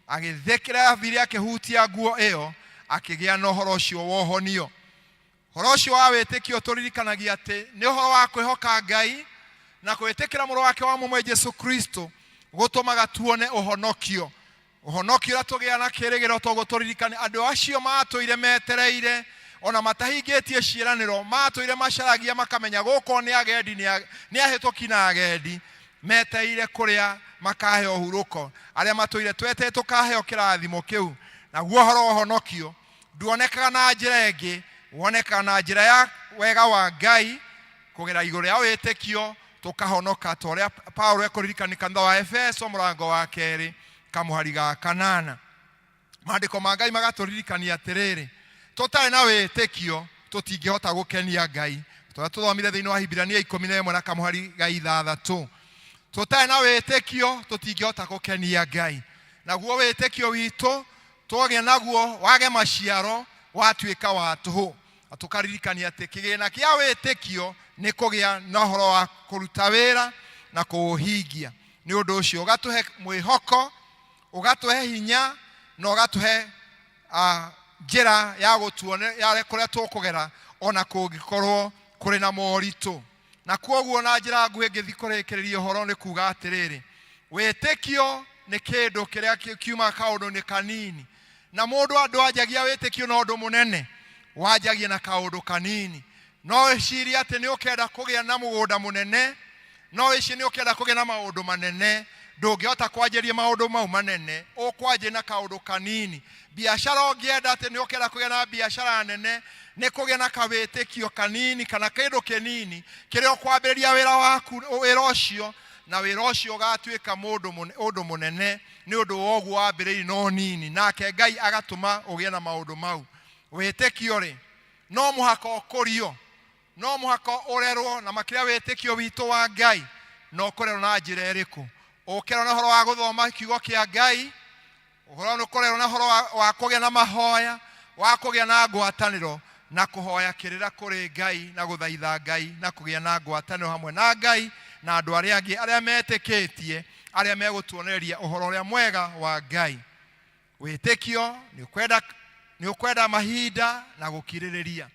Agĩthekera athire akĩhutia nguo ĩyo, akĩgĩa na ũhoro ũcio wa ũhonio. Ũhoro ũcio wa wĩtĩkio tũririkanagia atĩ nĩ ũhoro wa kwĩhoka Ngai na kwĩtĩkĩra mũrũ wake wa mũmwe Jesu Kristo gũtũmaga tuone ũhonokio. Ũhonokio ũrĩa tũgĩa na kĩĩrĩgĩrĩro toguo tũririkane andũ acio matũire metereire ona matahingĩtie ciĩranĩro, matũire macaragia makamenya gũkũ nĩ agendi, nĩ ahĩtũki na agendi metereire kũrĩa makaheo ũhurũko, arĩa matũire twetereire tũkaheo kĩrathimo kĩu. Naguo ũhoro wa ũhonokio nduonekaga na njĩra ĩngĩ, wonekaga na njĩra ya wega wa Ngai kũgera igũrũ rĩa wĩtĩkio tũkahonoka, ta ũrĩa Paulo ekũririkania kanitha wa Efeso mũrango wa kerĩ kamũhari ga kanana. Maandĩko ma Ngai magatũririkania atĩrĩrĩ, tũtarĩ na wĩtĩkio tũtingĩhota gũkenia Ngai, tũrĩa tũthomire thĩinĩ wa Hibirania 11 na kamũhari ga 6. Tũtarĩ na wĩtĩkio tũtingĩhota gũkenia Ngai. Naguo wĩtĩkio witũ twagĩa naguo wage maciaro watuĩka wa tũhũ. Na tũkaririkania atĩ kĩgĩna kĩa wĩtĩkio nĩ kũgĩa na ũhoro wa kũruta wĩra na kũũhingia. Nĩ ũndũ ũcio ũgatũhe mwĩhoko, ũgatũhe hinya, na ũgatũhe njĩra ya gũtuone ya kũrĩa tũkũgera ona kũngĩkorwo kũrĩ na moritũ. Na kwoguo na njĩra nguhĩ ngĩthiĩ kũrĩkĩrĩria ũhoro nĩ kuga atĩrĩrĩ, wĩtĩkio nĩ kĩndũ kĩrĩa kiumaga kaũndũ-inĩ kanini, na mũndũ andũ anjagia wĩtĩkio na ũndũ mũnene, wanjagia na kaũndũ kanini. No wĩcirie atĩ nĩ ũkenda kũgĩa na mũgũnda mũnene, no wĩcirie nĩ ũkenda kũgĩa na maũndũ manene, ndũngĩhota kwanjĩria maũndũ mau manene, ũkwanjia na kaũndũ kanini. Biacara ũngĩenda atĩ nĩ ũkenda kũgĩa na biacara nene, nĩ kũgĩa na kawĩtĩkio kanini kana kĩndũ kĩnini kĩrĩa ũkwambĩrĩria wĩra waku, wĩra ũcio, na wĩra ũcio ũgatuĩka ũndũ mũnene nĩ ũndũ wa ũguo wambĩrĩirie no nini, nake Ngai agatũma ũgĩe na maũndũ mau. Wĩtĩkio rĩ, no mũhaka ũkũrio, no mũhaka ũrerwo, na makĩria wĩtĩkio witũ wa Ngai no ũkũrerwo na njĩra ĩrĩkũ? Ũkĩrerwo na ũhoro wa gũthoma kiugo kĩa Ngai, ũhoro nĩ ũkũrerwo na ũhoro wa kũgĩa na mahoya, wa kũgĩa na ngwatanĩro, na kũhoya kĩrĩra kũrĩ Ngai, na gũthaitha Ngai, na kũgĩa na ngwatanĩro hamwe na Ngai na andũ arĩa angĩ arĩa metĩkĩtie, arĩa megũtuonereria ũhoro ũrĩa mwega wa Ngai. Wĩtĩkio nĩ ũkwenda mahinda na gũkirĩrĩria.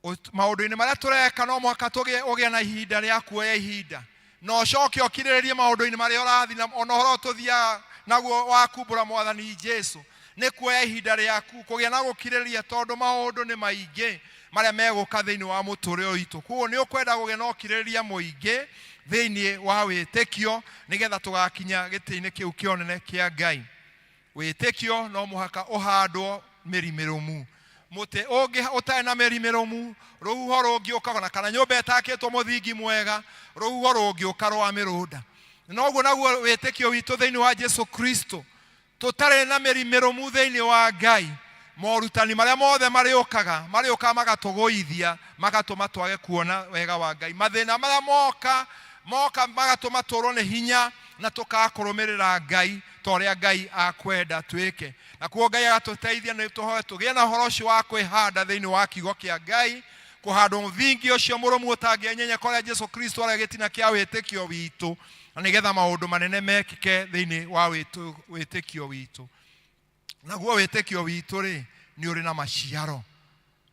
Maũndũ-inĩ marĩa tũreka no mũhaka ũgĩe na ihinda rĩa kuoya ihinda, na ũcoke ũkirĩrĩrie maũndũ-inĩ marĩa ũrathiĩ na, ona ũhoro tũthiaga naguo wa kumbũra Mwathani Jesu, nĩ kuoya ihinda rĩaku kũgĩa na gũkirĩrĩria, tondũ maũndũ nĩ maingĩ marĩa megũka thĩinĩ wa mũtũrĩre witũ. Koguo nĩ ũkwenda kũgĩa na ũkirĩrĩria mũingĩ thĩinĩ wa wĩtĩkio, nĩgetha tũgakinya gĩtĩ-inĩ kĩu kĩonene kĩa Ngai. Wĩtĩkio no mũhaka ũhandwo mĩri mĩrũmu. Mũtĩ ũngĩ ũtarĩ na mĩri mĩrũmu, rũhuho rũngĩũka, ona kana nyũmba ĩtakĩtwo mũthingi mwega, rũhuho rũngĩũka rwa mĩrũnda. Noguo naguo wĩtĩkio witũ thĩinĩ wa Jesu Kristo, tũtarĩ na mĩri mĩrũmu thĩinĩ wa Ngai, morutani marĩa mothe marĩũkaga, marĩũkaga magatũgũithia, magatũma twage kuona wega wa Ngai. Mathĩna marĩa moka, moka magatũma tũrwo nĩ hinya na tũkaga kũrũmĩrĩra Ngai ta ũrĩa Ngai akwenda twĩke. Na kuo Ngai agatũteithia nĩ tũhoe tũgĩe na ũhoro ũcio wa kwĩhanda thĩinĩ wa kiugo kĩa Ngai, kũhandwo mũthingi ũcio mũrũmu ũtangĩenyenyeka ũrĩa Jesu Kristo arĩa gĩtina kĩa wĩtĩkio witũ, na nĩgetha maũndũ manene mekĩke thĩinĩ wa wĩtĩkio witũ. Naguo wĩtĩkio witũ rĩ, nĩ ũrĩ na maciaro.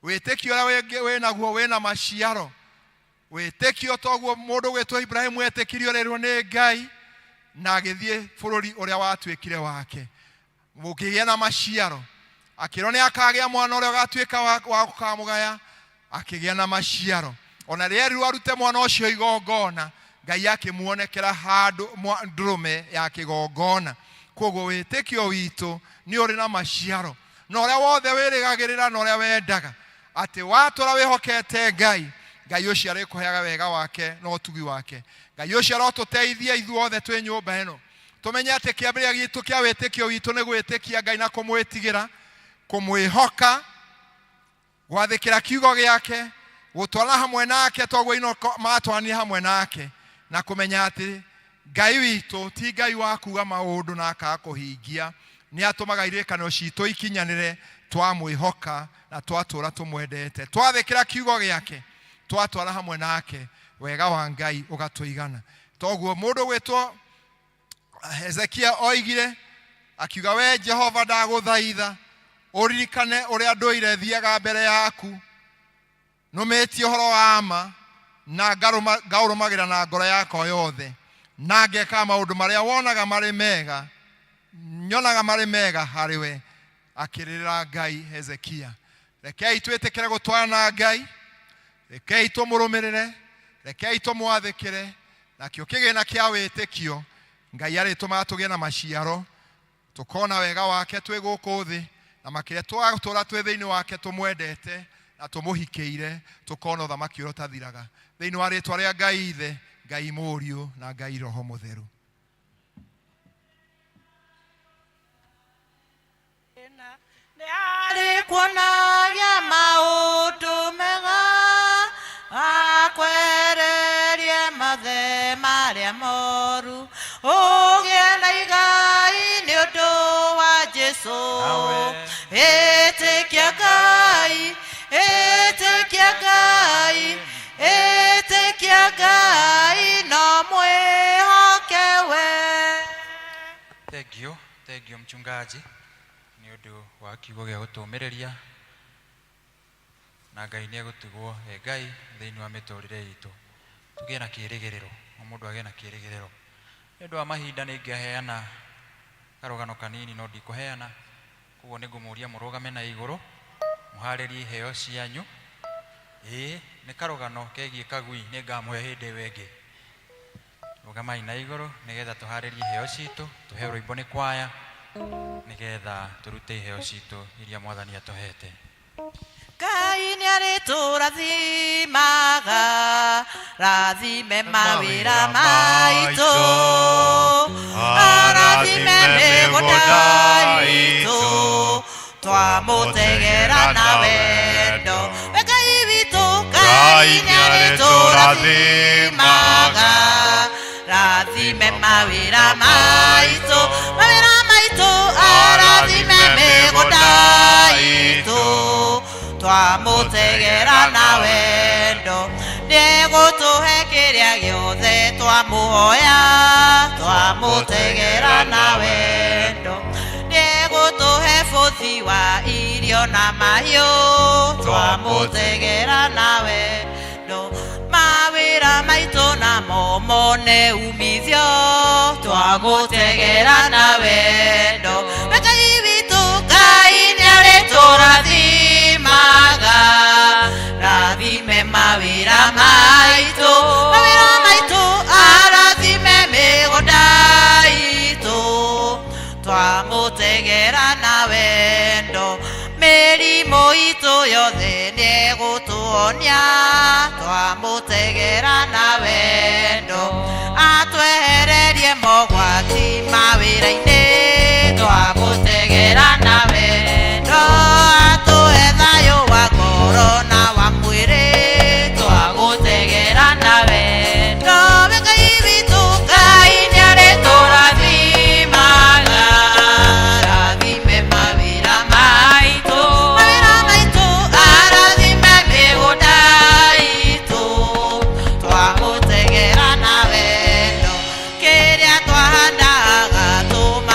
Wĩtĩkio ũrĩa wĩ naguo wĩ na maciaro. Wĩtĩkio toguo mũndũ gwĩtwo Ibrahimu etĩkirio rĩrwo nĩ Ngai na agĩthiĩ bũrũri ũrĩa watuĩkire wake, ũkĩgĩa na maciaro. Akĩrwo nĩ akagĩa mwana ũrĩa ũgatuĩka wa gũkamũgaya, akĩgĩa na maciaro. Ona rĩrĩa erirwo arute mwana ũcio igongona, Ngai akĩmuonekera handũ ndũrũme ya kĩgongona. Koguo wĩtĩkio witũ nĩ ũrĩ na maciaro, na ũrĩa wothe wĩrĩgagĩrĩra na ũrĩa wendaga, atĩ watũra wĩhokete Ngai, Ngai ũcio arĩkũheaga wega wake na ũtugi wake. Ngai ũcio arotũteithia ithuothe twĩ nyũmba ĩno, tũmenye atĩ kĩambĩrĩria gitũ kĩa wĩtĩkio witũ nĩ gwĩtĩkia Ngai na kũmwĩtigĩra, kũmwĩhoka, gwathĩkĩra kiugo gĩake, gũtwarana hamwe nake toguo Enoka matwaranire hamwe nake, na kũmenya atĩ Ngai witũ ti Ngai wa kuga maũndũ na akaga kũhingia, nĩ atũmaga irĩkanĩro citũ ikinyanĩre twamwĩhoka na twatũra tũmwendete, twathĩkĩra kiugo gĩake, twatwara hamwe nake, wega wa Ngai ũgatũigana. Toguo mũndũ gwĩtwo Hezekia oigire akiuga, we Jehova ndagũthaitha ũririkane ũrĩa ndũire thiaga mbere yaku nũmĩtie ũhoro wa ma na ngaũrũmagĩra na ngoro yakwa yothe, na ngeka maũndũ marĩa wonaga marĩ mega, nyonaga marĩ mega harĩ we. Akĩrĩrĩra Ngai Hezekia. Rekei twĩtĩkĩre gũtwarana na Ngai, rekei tũmũrũmĩrĩre, rekei tũmwathĩkĩre, nakĩo kĩgĩna kĩa wĩtĩkio Ngai arĩtũmaga tũgĩe na maciaro, tũkona wega wake twĩ gũkũ thĩ, na makĩria twatũra twĩ thĩinĩ wake tũmwendete na tũmũhikĩire, tũkona ũthamaki ũrĩa ũtathiraga. Thĩinĩ wa rĩtwa rĩa Ngai Ithe, Ngai Mũriũ na Ngai Roho Mũtheru. Nĩ kuonagia maũndũ mega, akwehererie mothe marĩa moru, ũgĩe na igai nĩ ũndũ wa Jesũ. Ĩtĩkia Ngai, ĩtĩkia Ngai, ĩtĩkia Ngai, no mwĩhoke we. Thank you, thank you mchungaji nĩ ũndũ wa kiugo gĩa gũtũmĩrĩria, na Ngai nĩ egũtigwo e Ngai thĩinĩ wa mĩtũrĩre itũ. Tũgĩe na kĩrĩgĩrĩro, o mũndũ agĩe na kĩrĩgĩrĩro. Nĩ ũndũ wa mahinda nĩ ingĩaheana karũgano kanini, no ndikũheana, koguo nĩ ngũmũria mũrũgame na igũrũ mũharĩrie iheo cianyu. Ĩĩ nĩ karũgano kegiĩ kagui, nĩ ngamũhe hĩndĩ ĩyo ĩngĩ. Rũgamai na igũrũ nĩgetha tũharĩrie iheo citũ, tũhe rwĩmbo nĩ kwaya nĩgetha tũrute iheo citũ iria Mwathani atũhete. Ngai nĩ arĩtũrathimaga, rathime mawĩra maitũ, arathime mĩgũnda itũ, twamũtegera na wendo. We Ngai witũ, Ngai nĩ arĩtũrathimaga, rathime mawĩra maitũ, mawĩra maitũ, arathime mĩgũnda itũ, twamũtegera na wendo. Nĩegũtũhe kĩrĩa gĩothe twamũhoya, twamũtegera na wendo. Nĩegũtũhe bũthi wa irio na mahiũ, twamũtegera na wendo. Mawĩra maitũ namo mone umithio, twamũtegera na wendo. We Ngai witũ, Ngai nĩarĩtũrathimaga, rathime mawĩra maitũ, mawĩra maitũ, arathime mĩgũnda itũ, twamũtegera na wendo. Mĩrimũ itũ yothe nĩegũtũhonia, twamũtegera na wendo. Atwehererie mogwati mawĩra-inĩ, twamũtegera na wendo. Atũhe thayũ wa ngoro na wa mwĩrĩ, twamũtegera na wendo. We Ngai witũ, Ngai nĩarĩtũrathimaga, rathime mawĩra maitũ, mawĩra maitũ, arathime mĩgũnda itũ, twamũtegera na wendo. Kĩrĩa twahandaga tũma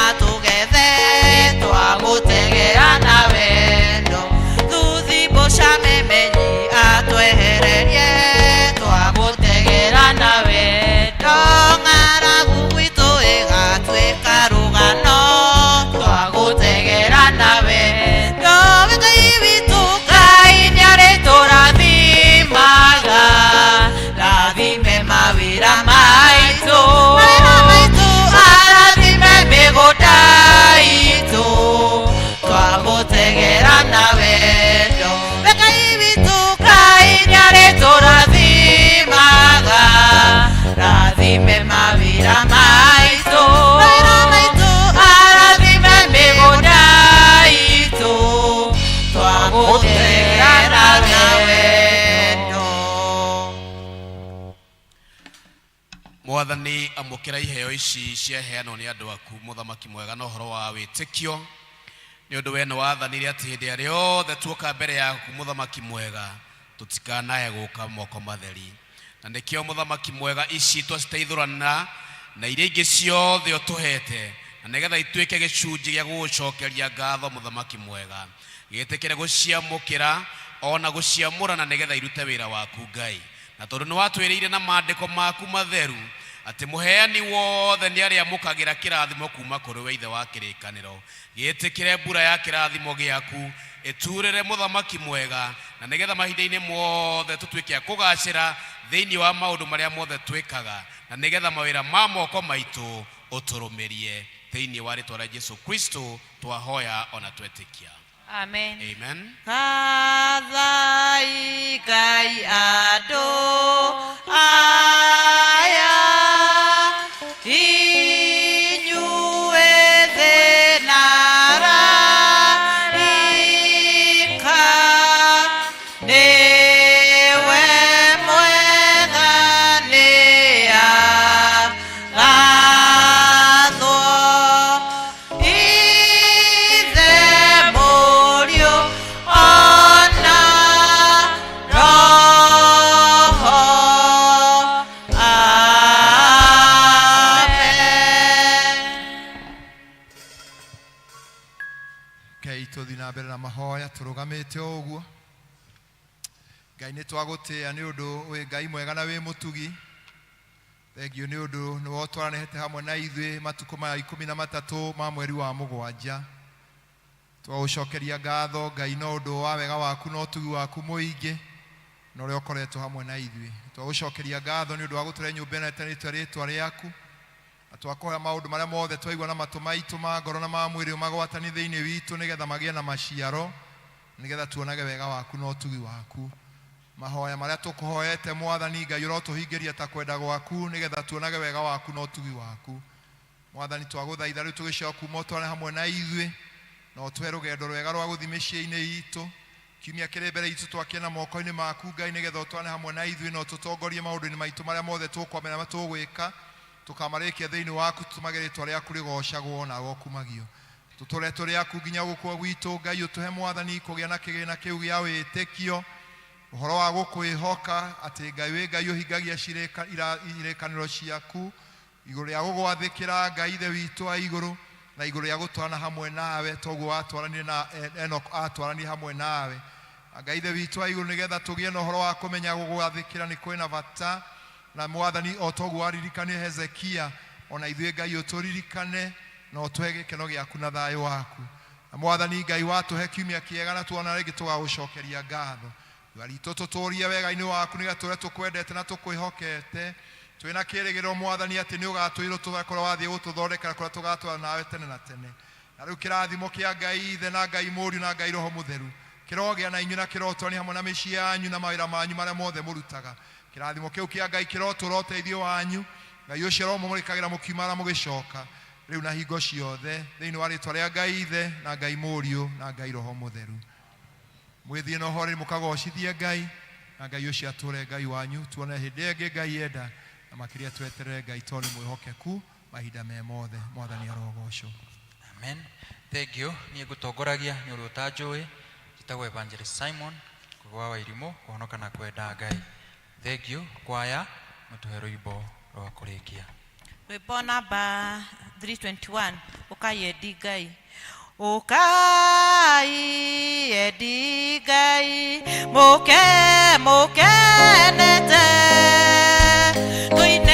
Mwathani amũkĩra iheo ici ciaheanwo nĩ andũ aku mũthamaki mwega na ũhoro wa wĩtĩkio nĩ ũndũ we nĩ wathanire atĩ hĩndĩ ĩrĩa yothe tuoka mbere yaku mũthamaki mwega tũtikanae gũka moko matheri na nĩkĩo mũthamaki mwega ici twaciteithũrana na iria ingĩ ciothe ũtũhete na nĩgetha ituĩke gĩcunjĩ gĩa gũgũcokeria ngatho mũthamaki mwega gĩtĩkĩre gũciamũkĩra ona gũciamũra na nĩgetha irute wĩra waku ngai na tondũ nĩ watwĩrĩire na maandĩko maku matheru atĩ mũheani wothe nĩ arĩamũkagĩra kĩrathimo kuma kũrĩ we ithe wa kĩrĩkanĩro gĩtĩkĩre mbura ya kĩrathimo gĩaku ĩturĩre mũthamaki mwega na nĩgetha mahinda-inĩ mothe tũtuĩke a kũgacĩra thĩinĩ wa maũndũ marĩa mothe twĩkaga na nĩgetha mawĩra ma moko maitũ ũtũrũmĩrie thĩinĩ wa rĩtwa rĩa Jesu Kristo twahoya ona twetĩkia Amen. amen Gathai Ngai andũ aya inyuĩ thĩ na araika nĩwe mwega nĩagathwo Ithe Mũriũ ona Roho. Amen. Ngai tũthiĩ na mbere na mahoya tũrũgamĩte o ũguo ngai nĩ twagũtĩĩa nĩ ũndũ wĩ ngai mwega na wĩ mũtugi thengio nĩ ũndũ nĩ wotwaranĩte hamwe na ithuĩ matukũ maya ikũmi na matatũ ma mweri wa mũgwanja twagũcokeria ngatho ngai no ũndũ wa wega waku na ũtugi waku mũingĩ na ũrĩa ũkoretwo hamwe na ithuĩ twagũcokeria ngatho nĩ ũndũ wa gũtũre nyũmba ĩno ĩtanĩtio rĩtwa rĩaku na twakũhoya maũndũ marĩa mothe twaigua na matũ maitũ ma ngoro na ma mwĩrĩ ũmagwatanie thĩinĩ witũ nĩgetha magĩe na maciaro nĩgetha tuonage wega waku na ũtugi waku mahoya marĩa tũkũhoete mwathani ngai ũrotũhingĩria ta kwenda gwaku nĩgetha tuonage wega waku na ũtugi waku mwathani twagũthaitha rĩu tũgĩcoka kuma ũtwarane hamwe na ithuĩ na ũtũhe rũgendo rwega rwa gũthiĩ mĩciĩ-inĩ itũ kiumia kĩrĩ mbere itũ twakie na moko-inĩ maku ngai nĩgetha ũtwarane hamwe na ithuĩ na ũtũtongorie maũndũ-inĩ maitũ marĩa mothe tũkwambĩra na tũgwĩka tũkamarĩkia thĩinĩ waku tũtũmage rĩtwa rĩaku rĩgocagwo na gũkumagio tũtũre tũrĩ aku nginya gũkua gwitũ ngai ũtũhe mwathani kũgĩa na kĩgĩna kĩu gĩa wĩtĩkio ũhoro wa gũkwĩhoka atĩ ngai wĩ ngai ũhingagia irĩkanĩro ciaku igũrũ rĩa gũgwathĩkĩra ngai ithe witũ wa igũrũ na igũrũ rĩa gũtwarana hamwe nawe toguo watwaranire na Enoch atwaranire hamwe nawe ngai ithe witũ wa igũrũ nĩgetha tũgĩe na ũhoro wa kũmenya gũgwathĩkĩra nĩ kwĩna bata na mwathani o toguo waririkanie Hezekia ona ithuĩ ngai ũtũririkane na ũtũhe gĩkeno gĩaku na thayũ waku na mwathani ngai watũhe kiumia kĩega na tuona rĩngĩ tũgagũcokeria ngatho ritũ tũtũrie wega-inĩ waku nĩgetha tũrĩa tũkwendete na tũkwĩhokete twĩna kĩrĩgĩrĩro mwathani atĩ nĩ ũgatwĩrwo tũgakorwo wathiĩ gũtũthondekera kũrĩa tũgatwara nawe tene na tene na rĩu kĩrathimo kĩa ngai ithe na ngai mũriũ na ngai roho mũtheru kĩrogĩa na inyuĩ na kĩrotwani hamwe na mĩciĩ yanyu na mawĩra manyu marĩa mothe mũrutaga kĩrathimo kĩu kĩa ngai kĩrotũra ũteithio wanyu ngai ũcio aromũmũrĩkagĩra mũkiuma na mũgĩcoka rĩu na hingo ciothe thĩinĩ wa rĩtwa rĩa ngai ithe na ngai mũriũ na ngai roho mũtheru mwĩthiĩ na ũhoreri mũkagocithie ngai na ngai ũcio atũre ngai wanyu tuone hĩndĩ ĩngĩ ngai enda na makĩria tweterere ngai tondũ nĩ mwĩhokeku mahinda me mothe mwathani arogocwo amen thank you niĩ ngũtongoragia nĩ ũrĩa ũtanjũĩ njĩtagwo evangelist simon kũgwa wa irimũ kũhonoka na kwenda ngai thank you kwaya mũtũhe rwĩmbo rwa kũrĩkia Rwĩmbo namba 321 ũkai endi ngai ũkai endi ngai mũke mũkenete tũine